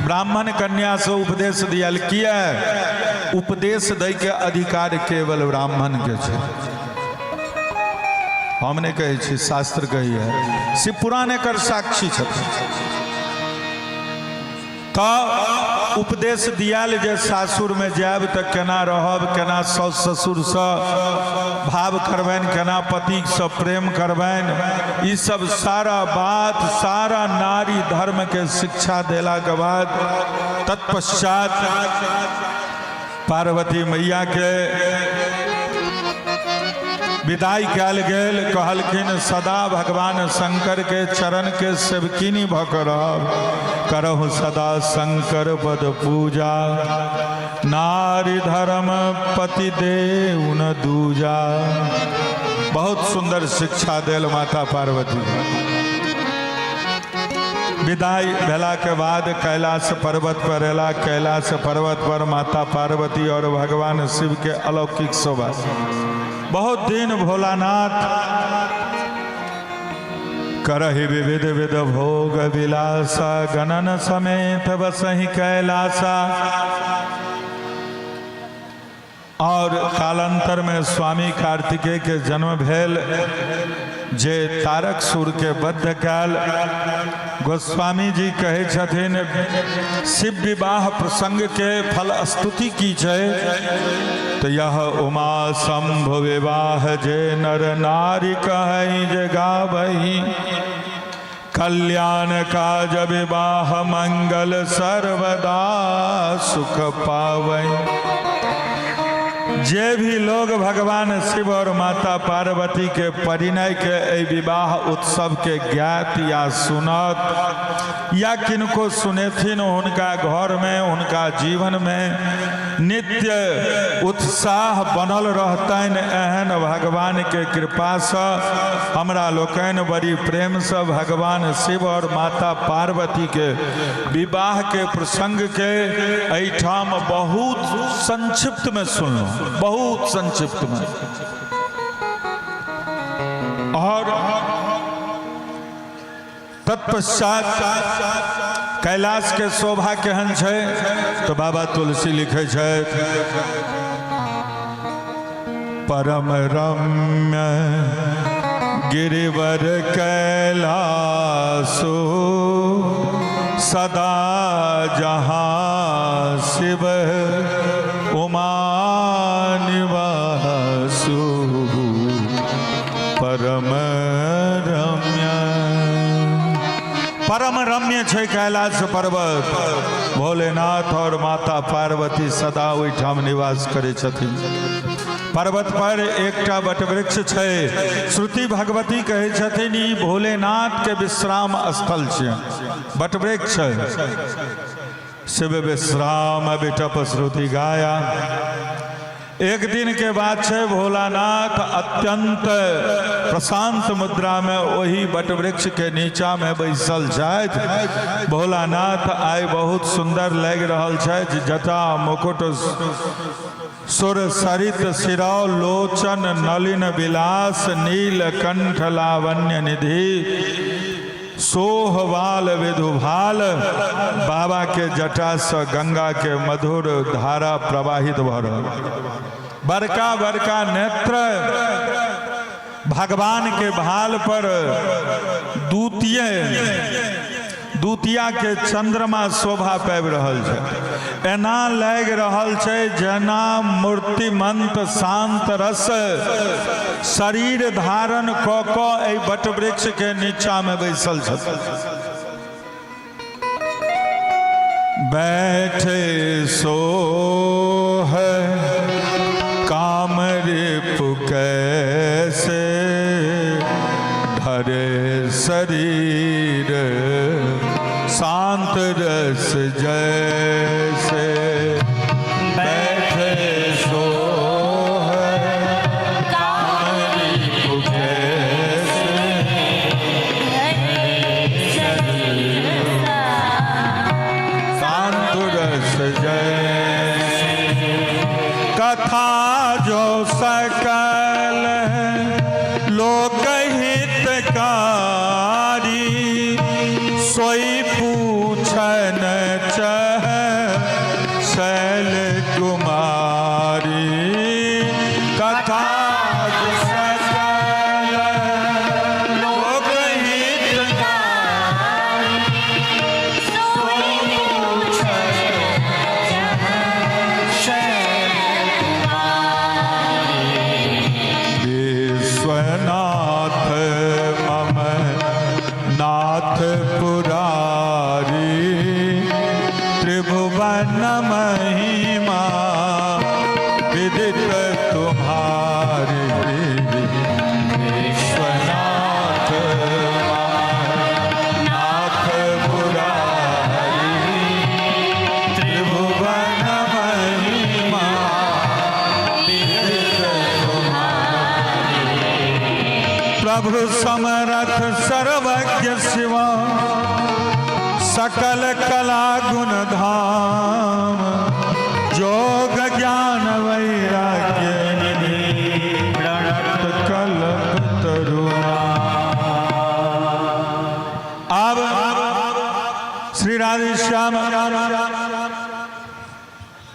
ब्राह्मण कन्यासँ उपदेश दियल। किया? उपदेश दै के अधिकार केवल ब्राह्मण के छै। हम नहि कहै छी, शास्त्र कहैए, शिव पुराण एकर साक्षी छथिन। तऽ उपदेश दियाल जे सासुरमे जायब तऽ केना रहब, केना साउस ससुरसँ भाव करबनि, केना पतिसँ प्रेम करबनि, ई सब सारा बात, सारा नारी धर्मके शिक्षा देलाके बाद तत्पश्चात पार्वती मैयाके विदाई कयल गेल। कहलखिन सदा भगवान शंकर के चरण के सेवकिनी भऽ कऽ रहब। करहु सदा शंकर पद पूजा, नारी धर्म पति देव न दूजा। बहुत सुंदर शिक्षा देल माता पार्वती। विदाई भेला के बाद कैलाश पर्वत पर एला। कैलाश पर्वत पर माता पार्वती और भगवान शिव के अलौकिक शोभा। बहुत दिन भोलानाथ करहि विविध विध भोग विलासा, गणन समेत बसहि कैलासा। और कालांतर में स्वामी कार्तिकेय के जन्म भेल जे तारक सुर के बद्ध कयल। गोस्वामी जी कहै छथिन शिव विवाह प्रसंग के फल स्तुति की छै तऽ यह उमा शंभु विवाह जे नर नारी कहै जे गाबही। कल्याण काज विवाह मंगल सर्वदा सुख पावै। जे भी लोग भगवान शिव और माता पार्वती के परिणय के एहि विवाह उत्सव के ज्ञात या सुनत या किनको सुनेथिन, हुनका घर में, हुनका जीवन में नित्य उत्साह बनल रहतनि। एहन भगवान के कृपासँ हमरा लोकनि बड़ी प्रेमसँ भगवान शिव और माता पार्वती के विवाह के प्रसंग के एहिठाम बहुत संक्षिप्त में सुनलहुँ, बहुत संक्षिप्त में। और तत्पश्चात कैलाश के शोभा केहन छै, तो बाबा तुलसी लिखै छथि, परम रम्य गिरिवर कैलासो, सदा जहाँ शिव उमा निवासु। परम रम्य, परम रम्य छै कैलाश पर्वत। भोलेनाथ और माता पार्वती सदा ओहिठाम निवास करै छथिन। पर्वत पर एकटा वटवृक्ष छै। श्रुति भगवती कहै छथिन, ई भोलेनाथ के विश्राम स्थल छै, वटवृक्ष छै। शिव विश्राम विटप श्रुति गाया। एक दिन के बात छै, भोलानाथ अत्यंत प्रशांत मुद्रा में ओही वटवृक्ष के नीचा में बैसल छथि। भोलानाथ आइ बहुत सुंदर लागि रहल छथि। जटा मुकुट सुर सरित सिरौ लोचन नलिन विलास, नील कंठ लावण्य निधि सोहवाल विधुभाल। बाबा के जटा से गंगा के मधुर धारा प्रवाहित भऽ रहल। बड़का बड़का नेत्र, भगवान के भाल पर द्वितीय द्वितीया के चंद्रमा शोभा पाबि रहल छै। एना लागि रहल छै जेना मूर्तिमंत शांत रस शरीर धारण कऽ कऽ एहि वटवृक्ष के नीचा में बैसल छथि। बैठे सो है काम रिपु कैसे धरे शरीर शांत रस जैसे। बैठे सो है काम रिपु कैसे शांत रस जैसे। कथा जो सकल लोकहितकारी, सोई पूछन चह शैल कुमारी। कथा जो सकल लोकहितकारी, सोई पूछन शैल कुमारी। विश्वनाथ मम नाथ पुरारी, त्रिभुवन महिमा विदित तुम्हारी। विश्वनाथ मम नाथ पुरारी, त्रिभुवन महिमा विदित तुम्हारी। प्रभु समरथ सर्वज्ञ शिवा, सकल कला गुण धाम, जोग ज्ञान वैराग्य निधि प्रणत कल्प तरुणा। अब श्री राधे श्याम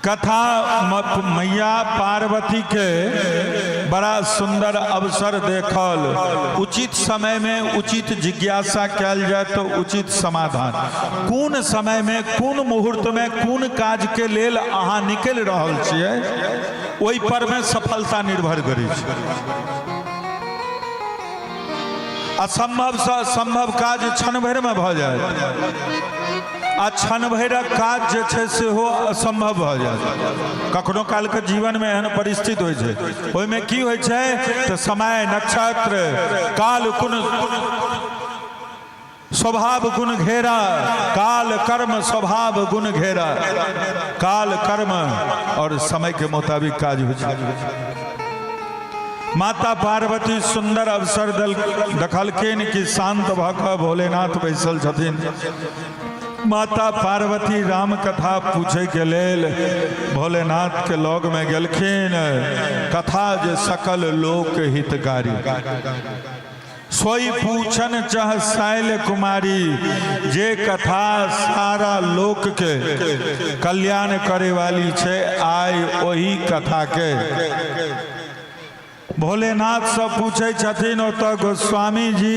कथा मैया पार्वती के बड़ा सुंदर अवसर देखल। उचित समय में उचित जिज्ञासा कयल जाय तो उचित समाधान। कोन समय में, कोन मुहूर्त में, कोन काज के लेल अहाँ निकलि रहल छियै, ओहि पर में सफलता निर्भर करै छै। असंभवसँ असंभव काज क्षण भरिमे भऽ जायत आ क्षण भरिक काज जे छै सेहो असंभव भऽ जायत। कखनो कालके जीवनमे एहन परिस्थिति होइ छै, ओहिमे की होइ छै तऽ समय, नक्षत्र, काल, गुण, स्वभाव गुण घेरा, काल कर्म स्वभाव गुण घेरा, काल कर्म और समय के मुताबिक काज होइ छै। माता पार्वती सुंदर अवसर दल देखलखिन कि शांत भऽ कऽ भोलेनाथ बैसल छथिन। माता पार्वती राम कथा पूछे के लेल भोलेनाथ के लग में गेलखिन। कथा जे सकल लोक हितकारी, सोई पूछन चह शैल कुमारी, जे कथा सारा लोक के कल्याण करे वाली छै, आइ ओही कथा के भोलेनाथ से पूछे छथिन। ओतऽ गोस्वामी जी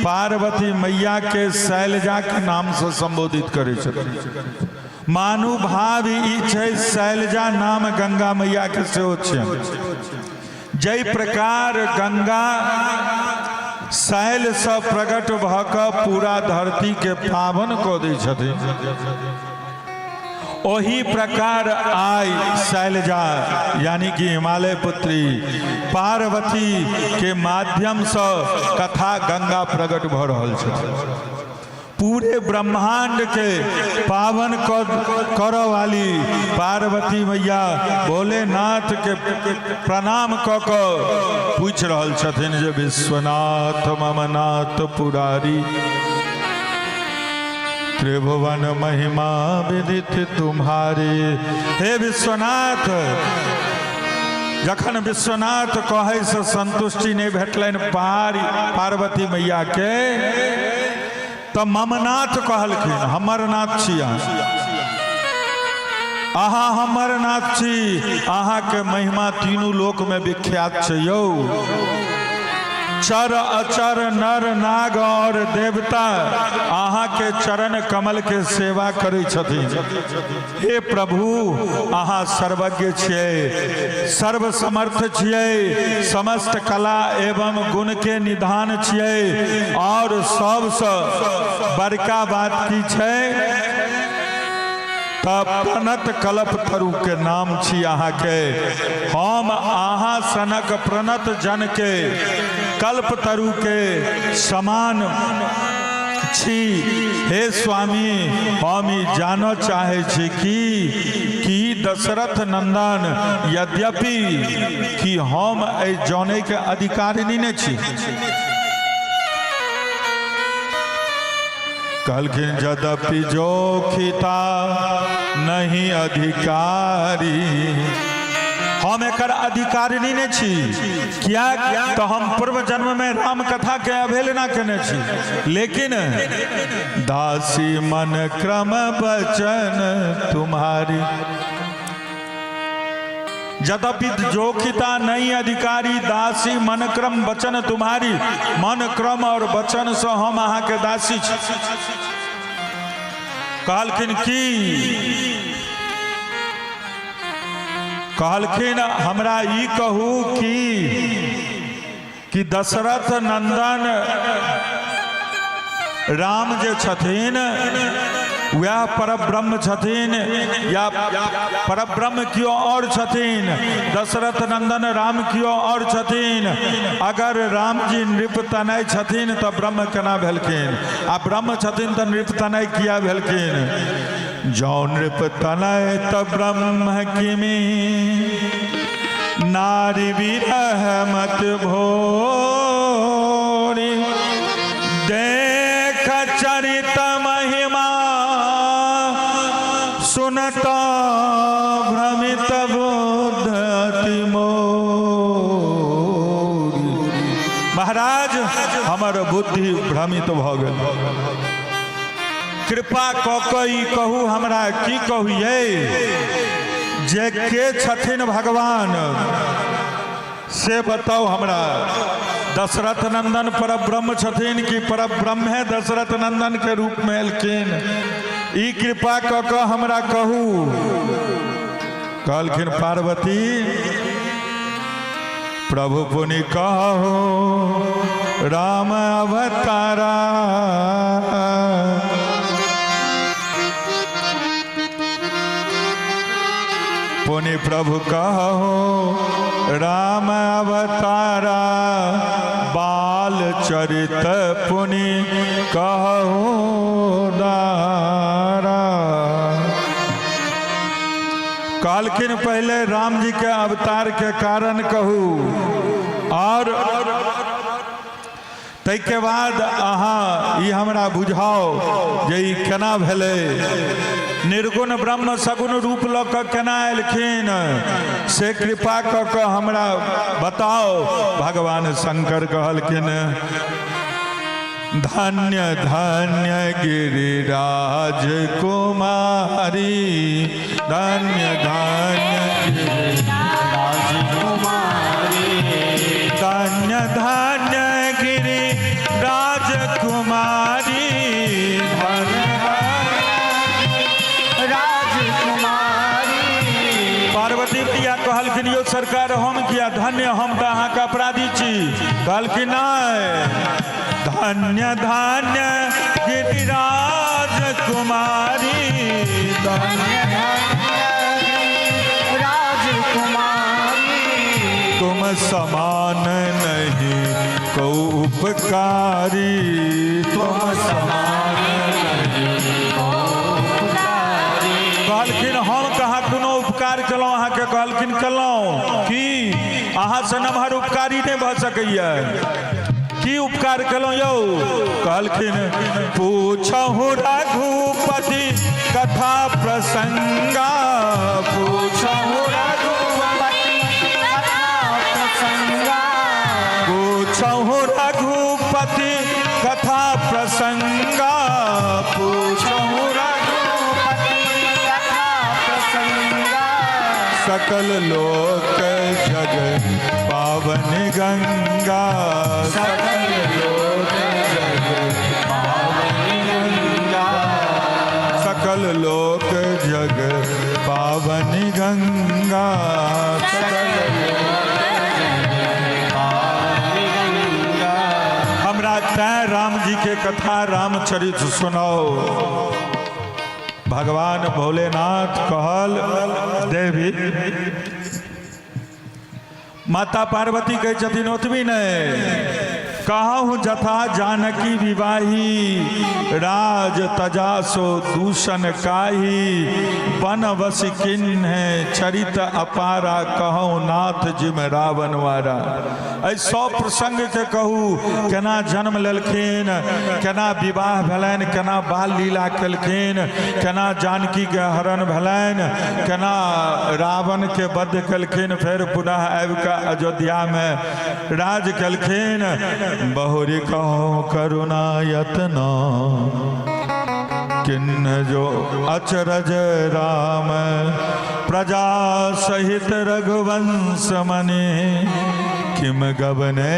पार्वती मैया के शैलजा के नाम से संबोधित करे छथिन। मानू भाव ई छै, शैलजा नाम गंगा मैया के सेहो छै। जाहि प्रकार गंगा शैलसँ प्रकट भऽ कऽ पूरा धरतीके पावन कऽ दै छथिन, ओही प्रकार आइ शैलजा यानी कि हिमालय पुत्री पार्वती के माध्यमसँ कथा गंगा प्रकट भऽ रहल छथिन। पूरे ब्रह्मांड के पावन करऽ वाली पार्वती मैया भोलेनाथ के प्रणाम कऽ कऽ पूछि रहल छथिन जे विश्वनाथ मम नाथ पुरारी, त्रिभुवन महिमा विदित तुम्हारी। हे विश्वनाथ, जखन विश्वनाथ कहै से संतुष्टि नहि भेटलनि पार्वती मैया के, तऽ ममनाथ कहलखिन, हमर नाथ छी अहाँ, अहाँ हमर नाथ छी, अहाँके महिमा तीनू लोकमे विख्यात छै यौ। चर अचर नर नाग और देवता अहाँके चरण कमल के सेवा करै छथिन। हे प्रभु, अहाँ सर्वज्ञ छियै, सर्वसमर्थ छियै, समस्त कला एवं गुण के निधान छियै, और सबसँ बड़का बात की छै तऽ प्रणत कल्प तरु के नाम छी अहाँके। हम अहाँ सनक प्रणत जन के कल्प तरु के समान छी। हे स्वामी, हम ई जानऽ चाहै छी कि दशरथ नंदन यद्यपि कि हम एहि जानैके अधिकारिणी नहि छी। कहलखिन यद्यपि जोखिता नहीं अधिकारी, हम एकर अधिकारिणी नहि छी, किएक तऽ हम पूर्व जन्म में राम कथा के अवहेलना केने छी, लेकिन दासी मन क्रम वचन तुम्हारी। यद्यपि जोखिता नहीं अधिकारी, दासी मन क्रम वचन तुम्हारी, मन क्रम और वचन से हम अहाँ के दासी छी। कहलखिन की? कहलखिन हमरा ई कहू कि दशरथ नंदन राम जे छथिन वएह परब्रह्म छथिन या परब्रह्म केओ और छथिन? दशरथ नंदन राम केओ और छथिन? अगर राम जी नृप तनय छथिन तऽ ब्रह्म केना भेलखिन, आ ब्रह्म छथिन तऽ नृप तनय किया भेलखिन? जौ नृप तनय त ब्रह्म किमी, नारी विरह मत भोरी, देख चरित महिमा सुनता भ्रमित बुद्ध अति मोरी। महाराज, हमर बुद्धि भ्रमित भऽ गेल, कृपा कऽ कऽ ई कहू हमरा, की कहू यै जे के छथिन भगवान से बताउ हमरा। दशरथ नंदन परब्रह्म छथिन कि परब्रह्मे दशरथ नंदन के रूप में एलखिन? ई कृपा कऽ कऽ हमरा कहू। कहलखिन पार्वती, प्रभु पुनि कहो राम अवतारा। पुनि प्रभु कहो राम अवतारा, बाल चरित पुनि कहो दारा। कहलखिन पहले राम जी के अवतार के कारण कहू, और ताहिके बाद अहाँ ई हमरा बुझाओ जे ई केना भेलै, निर्गुण ब्रह्म सगुण रूप लऽ कऽ केना एलखिन, से कृपा कऽ कऽ हमरा बताओ। भगवान शंकर कहलखिन धन्य धन्य गिरिराज कुमारी, धन्य धन्य गिरिराज कुमारी, धन्य धन्य गिरिराज कुमारी, धन्य राजकुमारी। पार्वती भैया कहलखिन यो सरकार हम किया धन्य, हम तऽ अहाँके अपराधी छी। कहलखिन नहि, धन्य धन्य गिरिराज कुमारी, धन्य राजकुमारी, तुम समान नहीं को उपकारी, तुम समान नहीं को उपकारी। कहलखिन हम कहाँ कोनो उपकार केलहुँ अहाँके? कहलखिन केलहुँ की, अहाँ से नमहर उपकारी नहि भऽ सकैए। की उपकार केलहुँ यौ? कहलखिन पूछहु रघुपति कथा प्रसंगा, पूछहु रघुपति कथा प्रसंगा, पूछहु रघुपति कथा प्रसंगा, पूछहु रघुपति कथा प्रसंगा, सकल लोक जग पावन गंगा, सकल लोक जग पावन गंगा, सकल लोक जग पावन गंगा, सकल हमरा तैं राम जी के कथा रामचरित सुनाओ। भगवान भोलेनाथ कहल देवी माता पार्वती कहै छथिन ओतबी नहि कहूँ जथा जानकी विवाही, राज तजा सो दूषण काही, बनवस किन्हे चरित अपारा, कहूँ नाथ जिम रावण वारा। एहि सब प्रसंग के कहू, केना जन्म लेलखिन, केना विवाह भेलनि, केना बाल लीला केलखिन, केना जानकी के हरण भेलनि, केना रावण के वध केलखिन, फेर पुनः आबि कऽ अयोध्या में राज केलखिन। बहुरी कहो करुणा यतना किन्न जो अचरज राम, प्रजा सहित रघुवंश मनि, किम गबने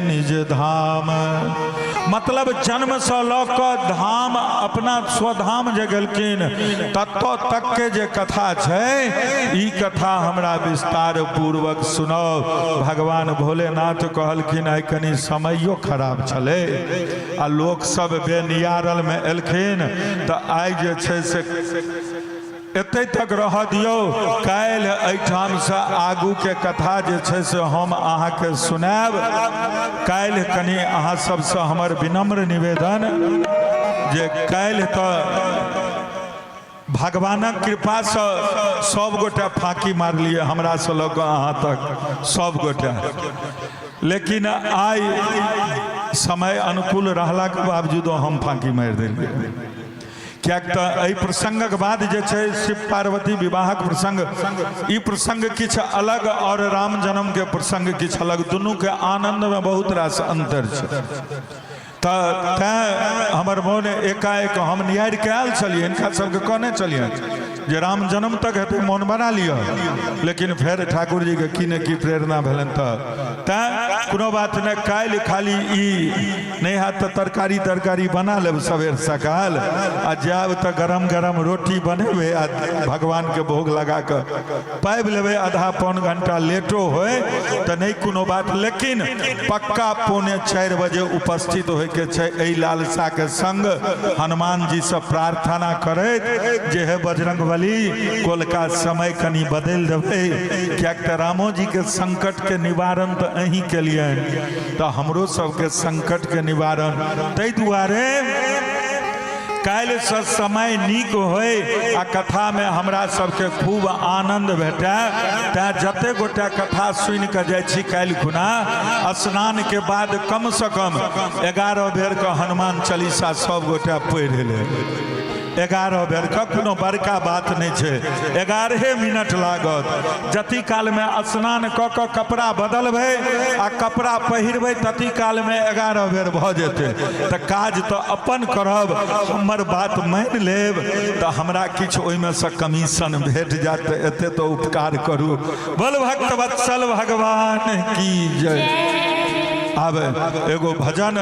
निज धाम। मतलब जन्मसँ लऽ कऽ धाम अपना स्वधाम जे गेलखिन ततऽ तकके जे कथा छै, ई कथा हमरा विस्तार पूर्वक सुनाउ। भगवान भोलेनाथ कहलखिन आइ कनि समयो खराब छलै आ लोक सब बेनियारलमे एलखिन, तऽ आइ जे छै से एतै तक रह दियौ, काल्हि एहिठामसँ आगूके कथा जे छै से हम अहाँके सुनायब। काल्हि कनि अहाँ सबसँ हमर विनम्र निवेदन जे काल्हि तऽ भगवानक कृपासँ सब गोटे फाँकी मारलियै, हमरासँ लऽ कऽ अहाँ तक सब गोटे, लेकिन आइ समय अनुकूल रहलाके बावजूदो हम फाँकी मारि देलियै, किएक तऽ एहि प्रसंगक बाद जे छै शिव पार्वती विवाहक प्रसंग, ई प्रसंग किछु अलग आओर राम जन्मके प्रसंग किछु अलग, दुनूके आनन्दमे बहुत रास अन्तर छै। तऽ तैँ हमर मोन एकाएक हम निहारि कऽ आयल छलियै, हिनका सबके कहने छलियनि जे राम जन्म तक हेतै मोन बना लिअ, लेकिन फेर ठाकुर जीके की ने की प्रेरणा भेलनि, तऽ तैँ कोनो बात नहि। काल्हि खाली ई नहि हैत तऽ तरकारी तरकारी बना लेब सवेर सकाल, आ जायब तऽ गरम गरम रोटी बनेबै आ भगवानके भोग लगा कऽ पाबि लेबै। आधा पौन घंटा लेटो होय तऽ नहि कोनो बात, लेकिन पक्का 3:45 बजे उपस्थित होइके छै। एहि लालसाके संग हनुमान जी से प्रार्थना करैत जे हे बजरंगबली, कोलका समय कनि बदलि देबै, किएक तऽ रामो जी के संकट के निवारण तऽ अहीं केलियनि, तऽ हमरो सबके संकट के निवारण। ताहि दुआरे काल्हिसँ समय नीक होय आ कथामे हमरा सबके खूब आनन्द भेटय, तैँ जते गोटे कथा सुनि कऽ जाइ छी, काल्हि खुना स्नानके बाद कमसँ कम 11 बेरके हनुमान चालीसा सब गोटे पढ़ि लेब। 11 बेरके कोनो बड़का बात नहि छै, 11 मिनट लागत। जति कालमे स्नान कऽ कऽ कपड़ा बदलबै आ कपड़ा पहिरबै, तति कालमे 11 बेर भऽ जेतै। तऽ काज तऽ अपन करब, हमर बात मानि लेब तऽ हमरा किछु ओहिमे सँ कमीशन भेट जायत। तऽ एते तऽ उपकार करू। बोल भक्त वत्सल भगवान की जय। आब एगो भजन,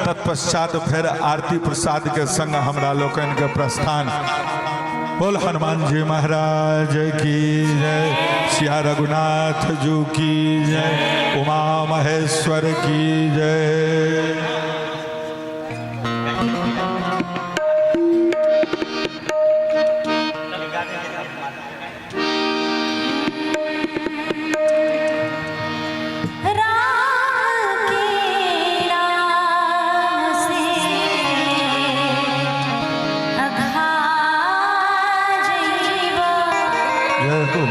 तत्पश्चात फेर आरती प्रसाद के संग हमरा लोकनि के प्रस्थान। बोल हनुमान जी महाराज की जय, सिया रघुनाथ जी की जय, उमा महेश्वर की जय। राम के नाम से अघा जइबा। जय हो।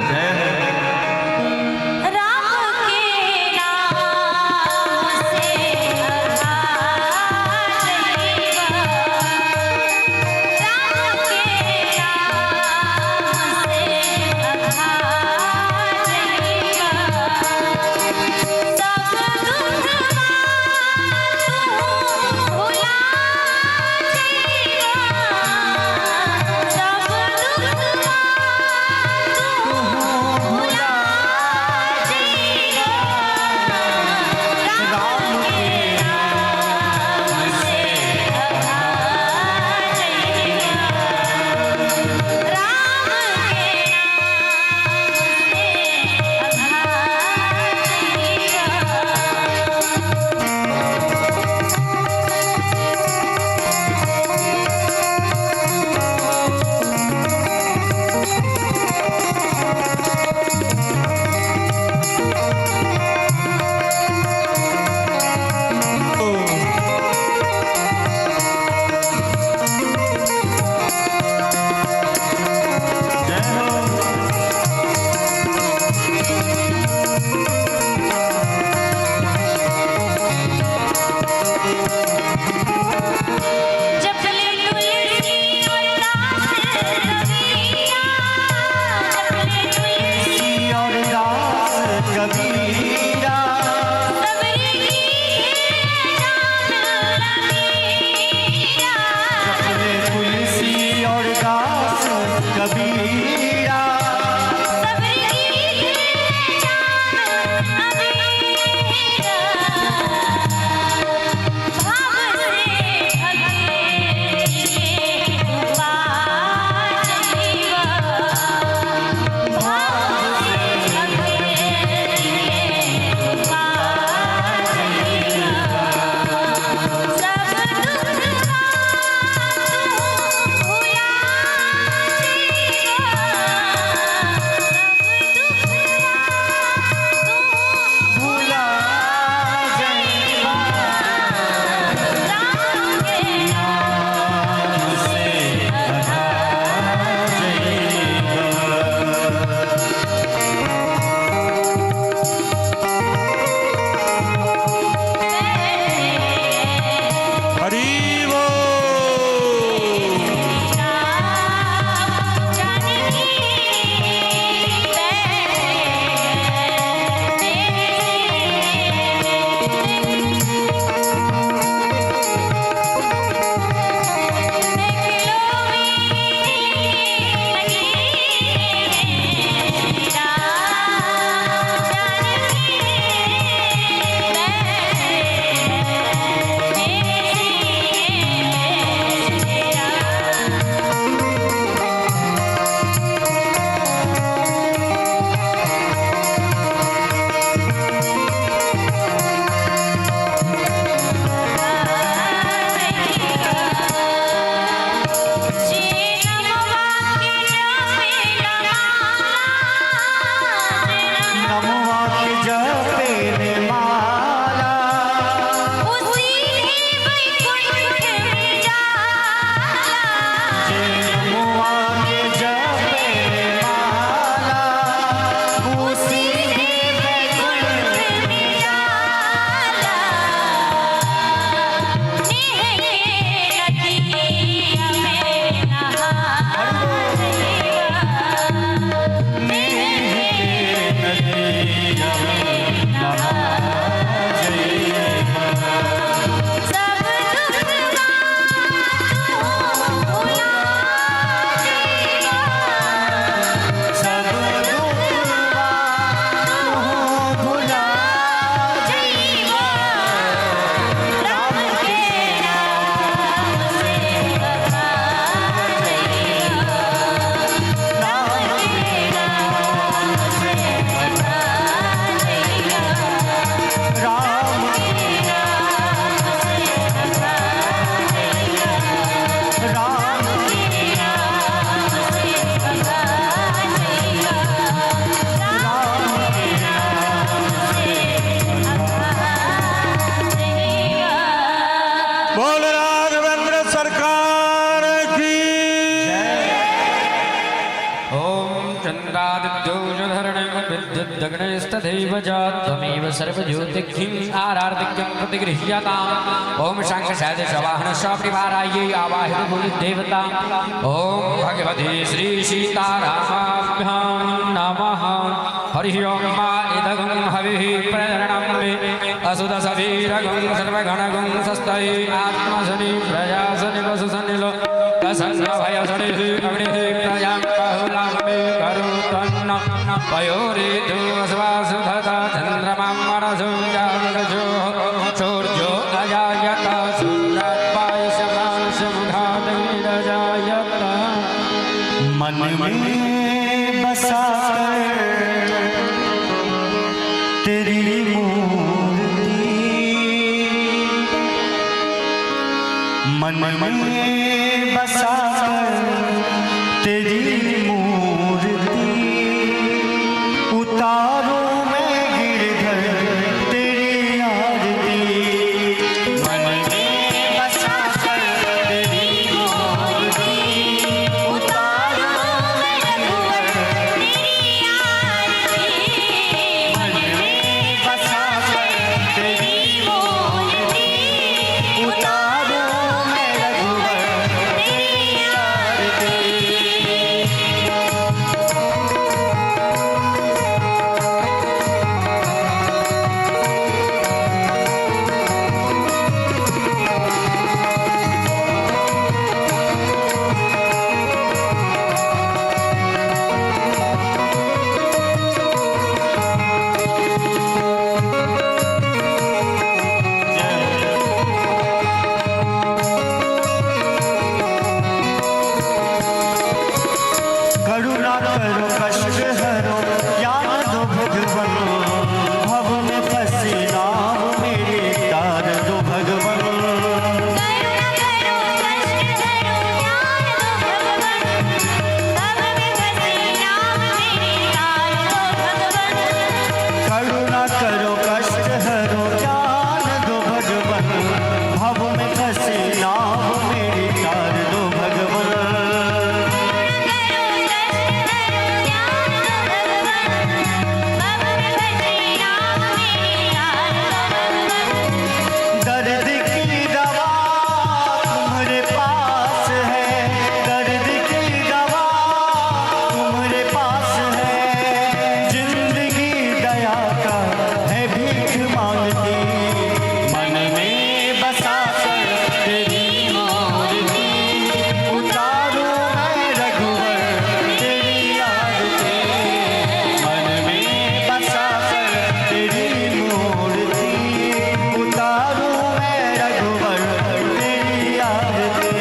राम के नाम से अघा जइबा। तथैव च त्वमेव सर्वज्योतिर्घिं आरार्तिक्यं प्रतिगृह्यताम्। ॐ शङ्खशैलशवाहन सपरिवारायै आवाहित देवता। ॐ भगवती श्री सीतारामाभ्यां नमः। हरिः ॐ मा इदगुं हविः प्रेरणं मे असुदसवीरगुं सर्वगणगुं सस्तये आत्मसनि प्रजासनि वसुसनिलो प्रसन्नभयसनिः अग्निः प्रजां बहुलां मे करोतन्न पयोरितु अस्वासुधता चन्द्रमां मनसो जागजोः सूर्यो अजायत सूर्यात्पायसमांसमुखादविरजायत। मन में बसा कर तेरी मूर्ति, मन में बसा कर तेरी मूर्ति, उतारूं मैं गिरधर तेरी आरती। मन में बसा कर तेरी मूर्ति, उतारूं मैं रघुवर तेरी आरती। मन में बसा कर तेरी मूर्ति उतारूं मैं रघुवर तेरी आरती। करुणा करो कष्ट हरो ज्ञान दो भगवन, भव में फंसी नाव मेरी तार दो भगवन। करुणा करो कष्ट हरो ज्ञान दो भगवन, भव में फंसी नाव मेरी तार दो भगवन। करुणा करो कष्ट हरो ज्ञान दो भगवन, भव में फंसी नाव मेरी तार दो भगवन। करो कष्ट हरो ज्ञान दो भगवन, भव में फंसी नाव मेरी तार दो भगवन। दर्द की दवा तुम्हारे पास है, दर्द की दवा तुम्हारे पास है, जिंदगी दया का है भीख मांगती। मन में बसा कर तेरी मूर्ति, उतारूं मैं रघुवर तेरी आरती। मन में बसा कर तेरी मूर्ति, उतारूं मैं रघुवर तेरी आरती।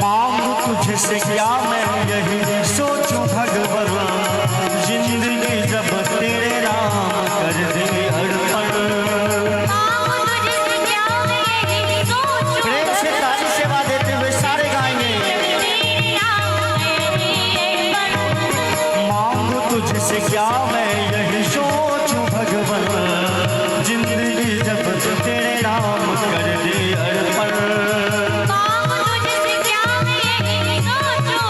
मांग तुझसे क्या मैं यही सोचूं भगवन, जिंदगी जब तेरे राम कर दे अर्पण। मांगू तुझसे क्या मैं यही सोचूं प्रेम से ताली सेवा देते हुए सारे गाएंगे। तेरे नाम मेरी अर्पण। मांग तुझसे क्या मैं यही सोचूं भगवन, जिंदगी जब तेरे राम कर दे अर्पण। मांगू तुझसे क्या मैं यही सोचूं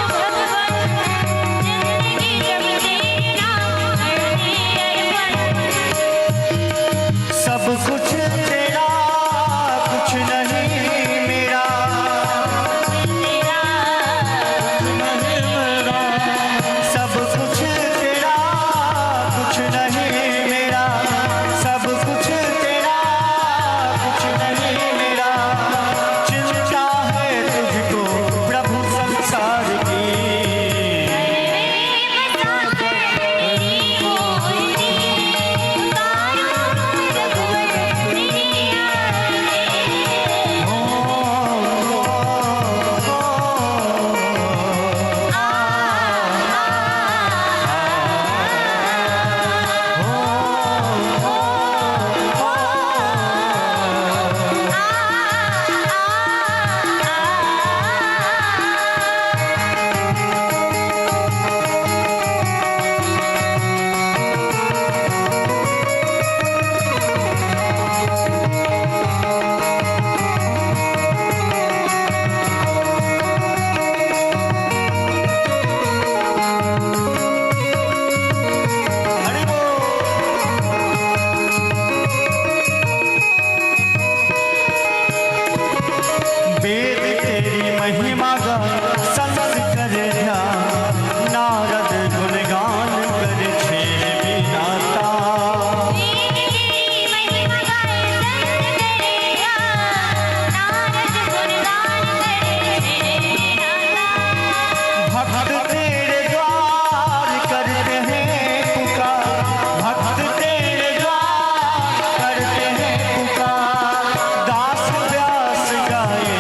महिमा गाए संत करे ध्यान, नारद गुणगान करे छेड़े बिना तान। वेद तेरी महिमा गाए संत करे ध्यान, नारद गुणगान करे छेड़े बिना तान। भक्त तेरे द्वार करते हैं पुकार, भक्त तेरे द्वार करते हैं पुकार, दास व्यास गाए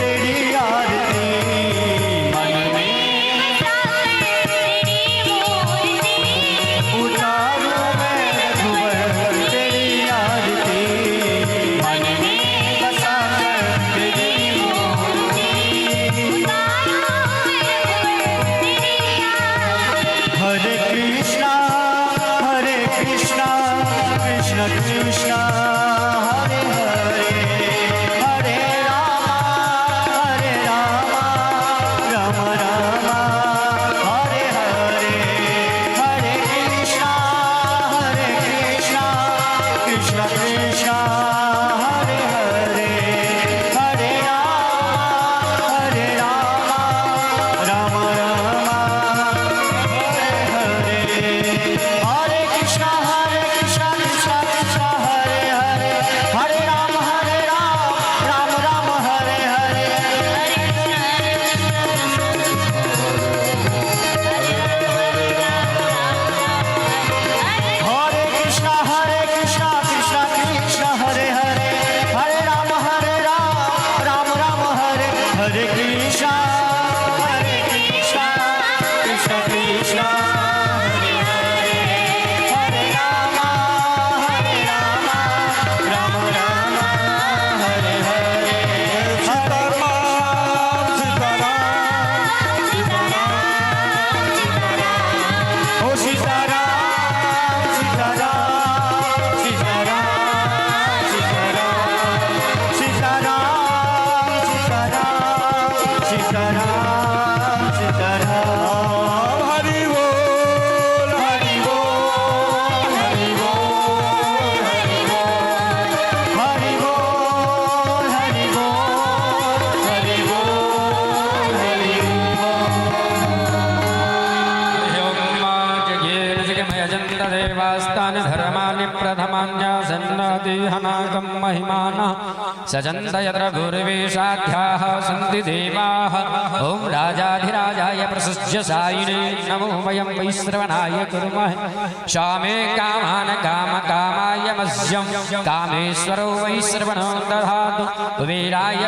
तेरी आरती। मन में बसा कर तेरी मूर्ति, उतारूं मैं रघुवर तेरी आरती। मन में बसा कर तेरी मूर्ति, उतारूं मैं रघुवर तेरी आरती। हरे कृष्णा हरे कृष्णा कृष्ण कृष्णा हरे हरे, हरे रामा हरे रामा राम रामा हरे हरे, हरे कृष्णा हरे कृष्णा कृष्ण कृष्णा हरे हरे, हरे रामा हरे रामा राम रामा हरे हरे, हरे कृष्णा हरे कृष्णा कृष्णा कृष्णा हरे हरे, हरे राम हरे राम राम राम हरे हरे। हरे कृष्णा हरे कृष्णा कृष्णा कृष्णा हरे हरे, हरे राम हरे राम राम राम हरे हरे। कृष्णा हरे कृष्णा कृष्ण कृष्णा हरे हरे, हरे रामा हरे रामा राम राम हरे हरे। सीताराम सीताराम ओ सीताराम सीताराम सीताराम सीताराम सीताराम सीताराम सीताराम सीताराम। हरि बोल हरि बोल हरि बोल हरि बोल हरि बोल हरि बोल हरि बोल हरि देवास्तानि धर्माणि प्रथमान्यासन्नतिहनाकं महिमानः सजन्त यत्र गुरुवेशाध्याः सन्ति देवाः। ॐ राजाधिराजाय प्रशस्य सायिने नमो वयं वैश्रवणाय कुर्मः। शामे कामान् काम कामाय मह्यं कामेश्वरो वैश्रवणो दधातु कुबेराय।